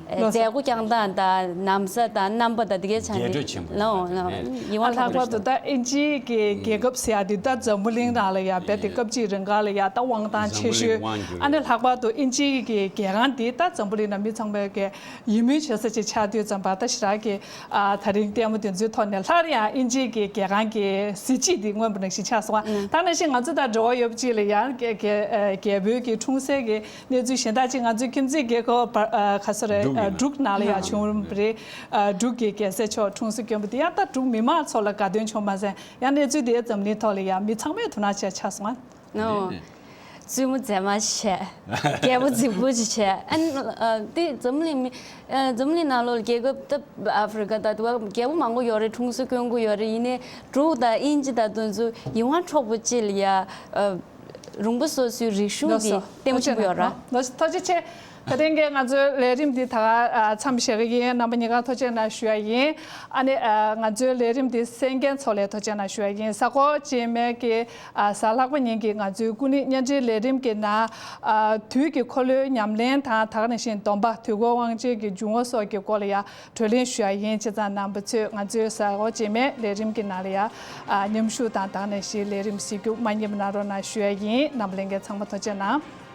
ཨ་མཛད་སྒོ་བསྐྱངས་སྟངས་དང་ན་བཟའ་དང་རྣམ་པ་དང་དེ་གའི་ཆ་ནས་རྒྱས་སྤྲོས་ཆེན་པོ་ལོ་ལོ་ཡིད་དབང་ཨ་ལྷག་པར་དུ་ད་དབྱིན་ཇིའི་གི་རྒྱལ་ཁབ་ཟེར་ཡ་དེ་ད་འཛམ་བུ་གླིང་ནང་ལ་ཡ་རྦད་དེ་སྐབས་གཅིག་རིང་ག་ལ་ཡ་ད་དབང་ཐང་ཆེ་ཤོས། འཛམ་བུ་གླིང་དབང་བསྒྱུར་ཨ་ནི་ལྷག་པར་དུ་དབྱིན་ཇིའི་གི་རྒྱལ་ཁང་དེ་ད་འཛམ་བུ་གླིང་ནང་མི་ཚང་མས་གི་ཡིད་སྨོན་བྱེད་ས་ཅིག་ཆགས་དུས་ཙམ་པ་ད་ཞེ་དྲག་གི་ཨ་ད་རིང་ལྟད་མོ་དེ་ཚོའི་ཐོག་ནས་སླར་ཡང་དབྱིན་ཇིའི་གི་རྒྱལ་ཁང་གི་གཟི་བརྗིད་དེ་མངོན་པ་ནང་བཞིན་ཆགས་སོང་། ཨ་ད་ནང་བཞིན་ང་ཚོ་དང་འབྲེལ་བ་ཡོད་པ་ཅིག་ལ་ཡང་རྒྱལ་རྒྱལ་རྒྱལ་པོའི་གི་འཁྲུངས་སའི་གི་གནས་ཚུལ་གཞན་དག་ཅིག་ང་ཚོའི་ཁྱིམ་མཚེས་རྒྱལ་ཁབ་བར་ཨ་ག་ཚོད་རེད། ཨ་འབྲུག་ནང་ལ་ཡང་བྱུང་བ་རེད། ཨ་འབྲུག་གི་རྒྱལ་སྲས་མཆོག་འཁྲུངས་ས་དཀོན་པོ་དེ་ཡང་ད་འབྲུག་མི་མང་ཚོ་ལ་དགའ་སྟོན་བྱུང་མ་ཟད་ཡང་གནས་ཚུལ་དེ་འཛམ་གླིང་ཐོག་ལ་ཡང་མི་ཚང་མས་དོ་སྣང་བྱས་ཆགས་སོང་ང་། ནོ། ནས་ནས། བཙུན་མོ་མཛེས་མ་བྱས། རྒྱལ་པོ་རྫིག་པོ་ཅིག་བྱས། ཨ་ནི་ཨ་འདི་འཛམ་གླིང་མི་ཨ་འཛམ་གླིང་ནང་ལོགས་རྒྱལ་ཁབ་ད་ཨ་ཧྥི་རི་ཀ་ད་དུ་བ་རྒྱལ་པོ་མང་པོ་ཡོད་རེད། འཁྲུངས་ས་དཀོན་པོ་ཡོད་རེད། ཡིན་ནའི་འབྲུག་དང་དབྱིན་ཇི་དང་དེ་ཚོ་ཡིད་དབང་འཕྲོག་པོ་ཅིག་ལ་ཡ་ཨ་རོང་པོ་སོ་སོའི་རིག་གཞུང་ལགས་སོ། གི་ལྟད་མོ་ཆེན་པོ་ཡོད་ར། ལགས་སོ། ཐུགས་རྗེ་ཆེ། ད་ཐེངས་ཀྱི་ང་ཚོའི་ལས་རིམ་འདི་ད་ག་ཨ་མཚམས་བཞག་གི་ཡིན། རྣམ་པ་གཉིས་ཀར་ཐུགས་རྗེ་གནང་ཞུ་ཡ་ཡིན། ཨ་ནི་ཨ་ང་ཚོའི་ལས་རིམ་འདི་གསན་མཁན་ཚོ་ལ་ཐུགས་རྗེ་གནང་ཞུ་ཡ་ཡིན། གཟའ་འཁོར་རྗེས་མའི་གི་ཨ་གཟའ་ལྷག་པ་ཉིན་གྱི་ང་ཚོའི་ཀུན་གླེང་བརྙན་འཕྲིན་ལས་རིམ་གྱི་ནང་ཨ་དུས་ཀྱི་འཁོར་ལོའི་ཉམས་ལེན་དང་། ད་ག་ནང་བཞིན་སྡོམ་པ། དུས་འཁོར་དབང་ཆེན་གྱི་འབྱུང་བ་སོགས་ཀྱི་སྐོར་ལ་ཡང་གྲོས་གླེང་ཞུ་ཡ་ཡིན། བྱས་ཙང་རྣམ་པ་ཚོས་ང་ཚོའི་གཟའ་འཁོར་རྗེས་མའི་ལས་རིམ་གྱི་ནང་ལ་ཡང་ཨ་མཉམ་ཞུགས་དང་། ད་ག་ནང་བཞིན་ལས་རིམ་གཟིགས་རྒྱུ་མ་བསྙེལ་བ་གནང་རོགས་གནང་ཞུ་ཡ་ཡིན། རྣམ་པ་ལྷན་རྒྱས་ཚང་མ་ཐུགས་རྗེ་གནང་།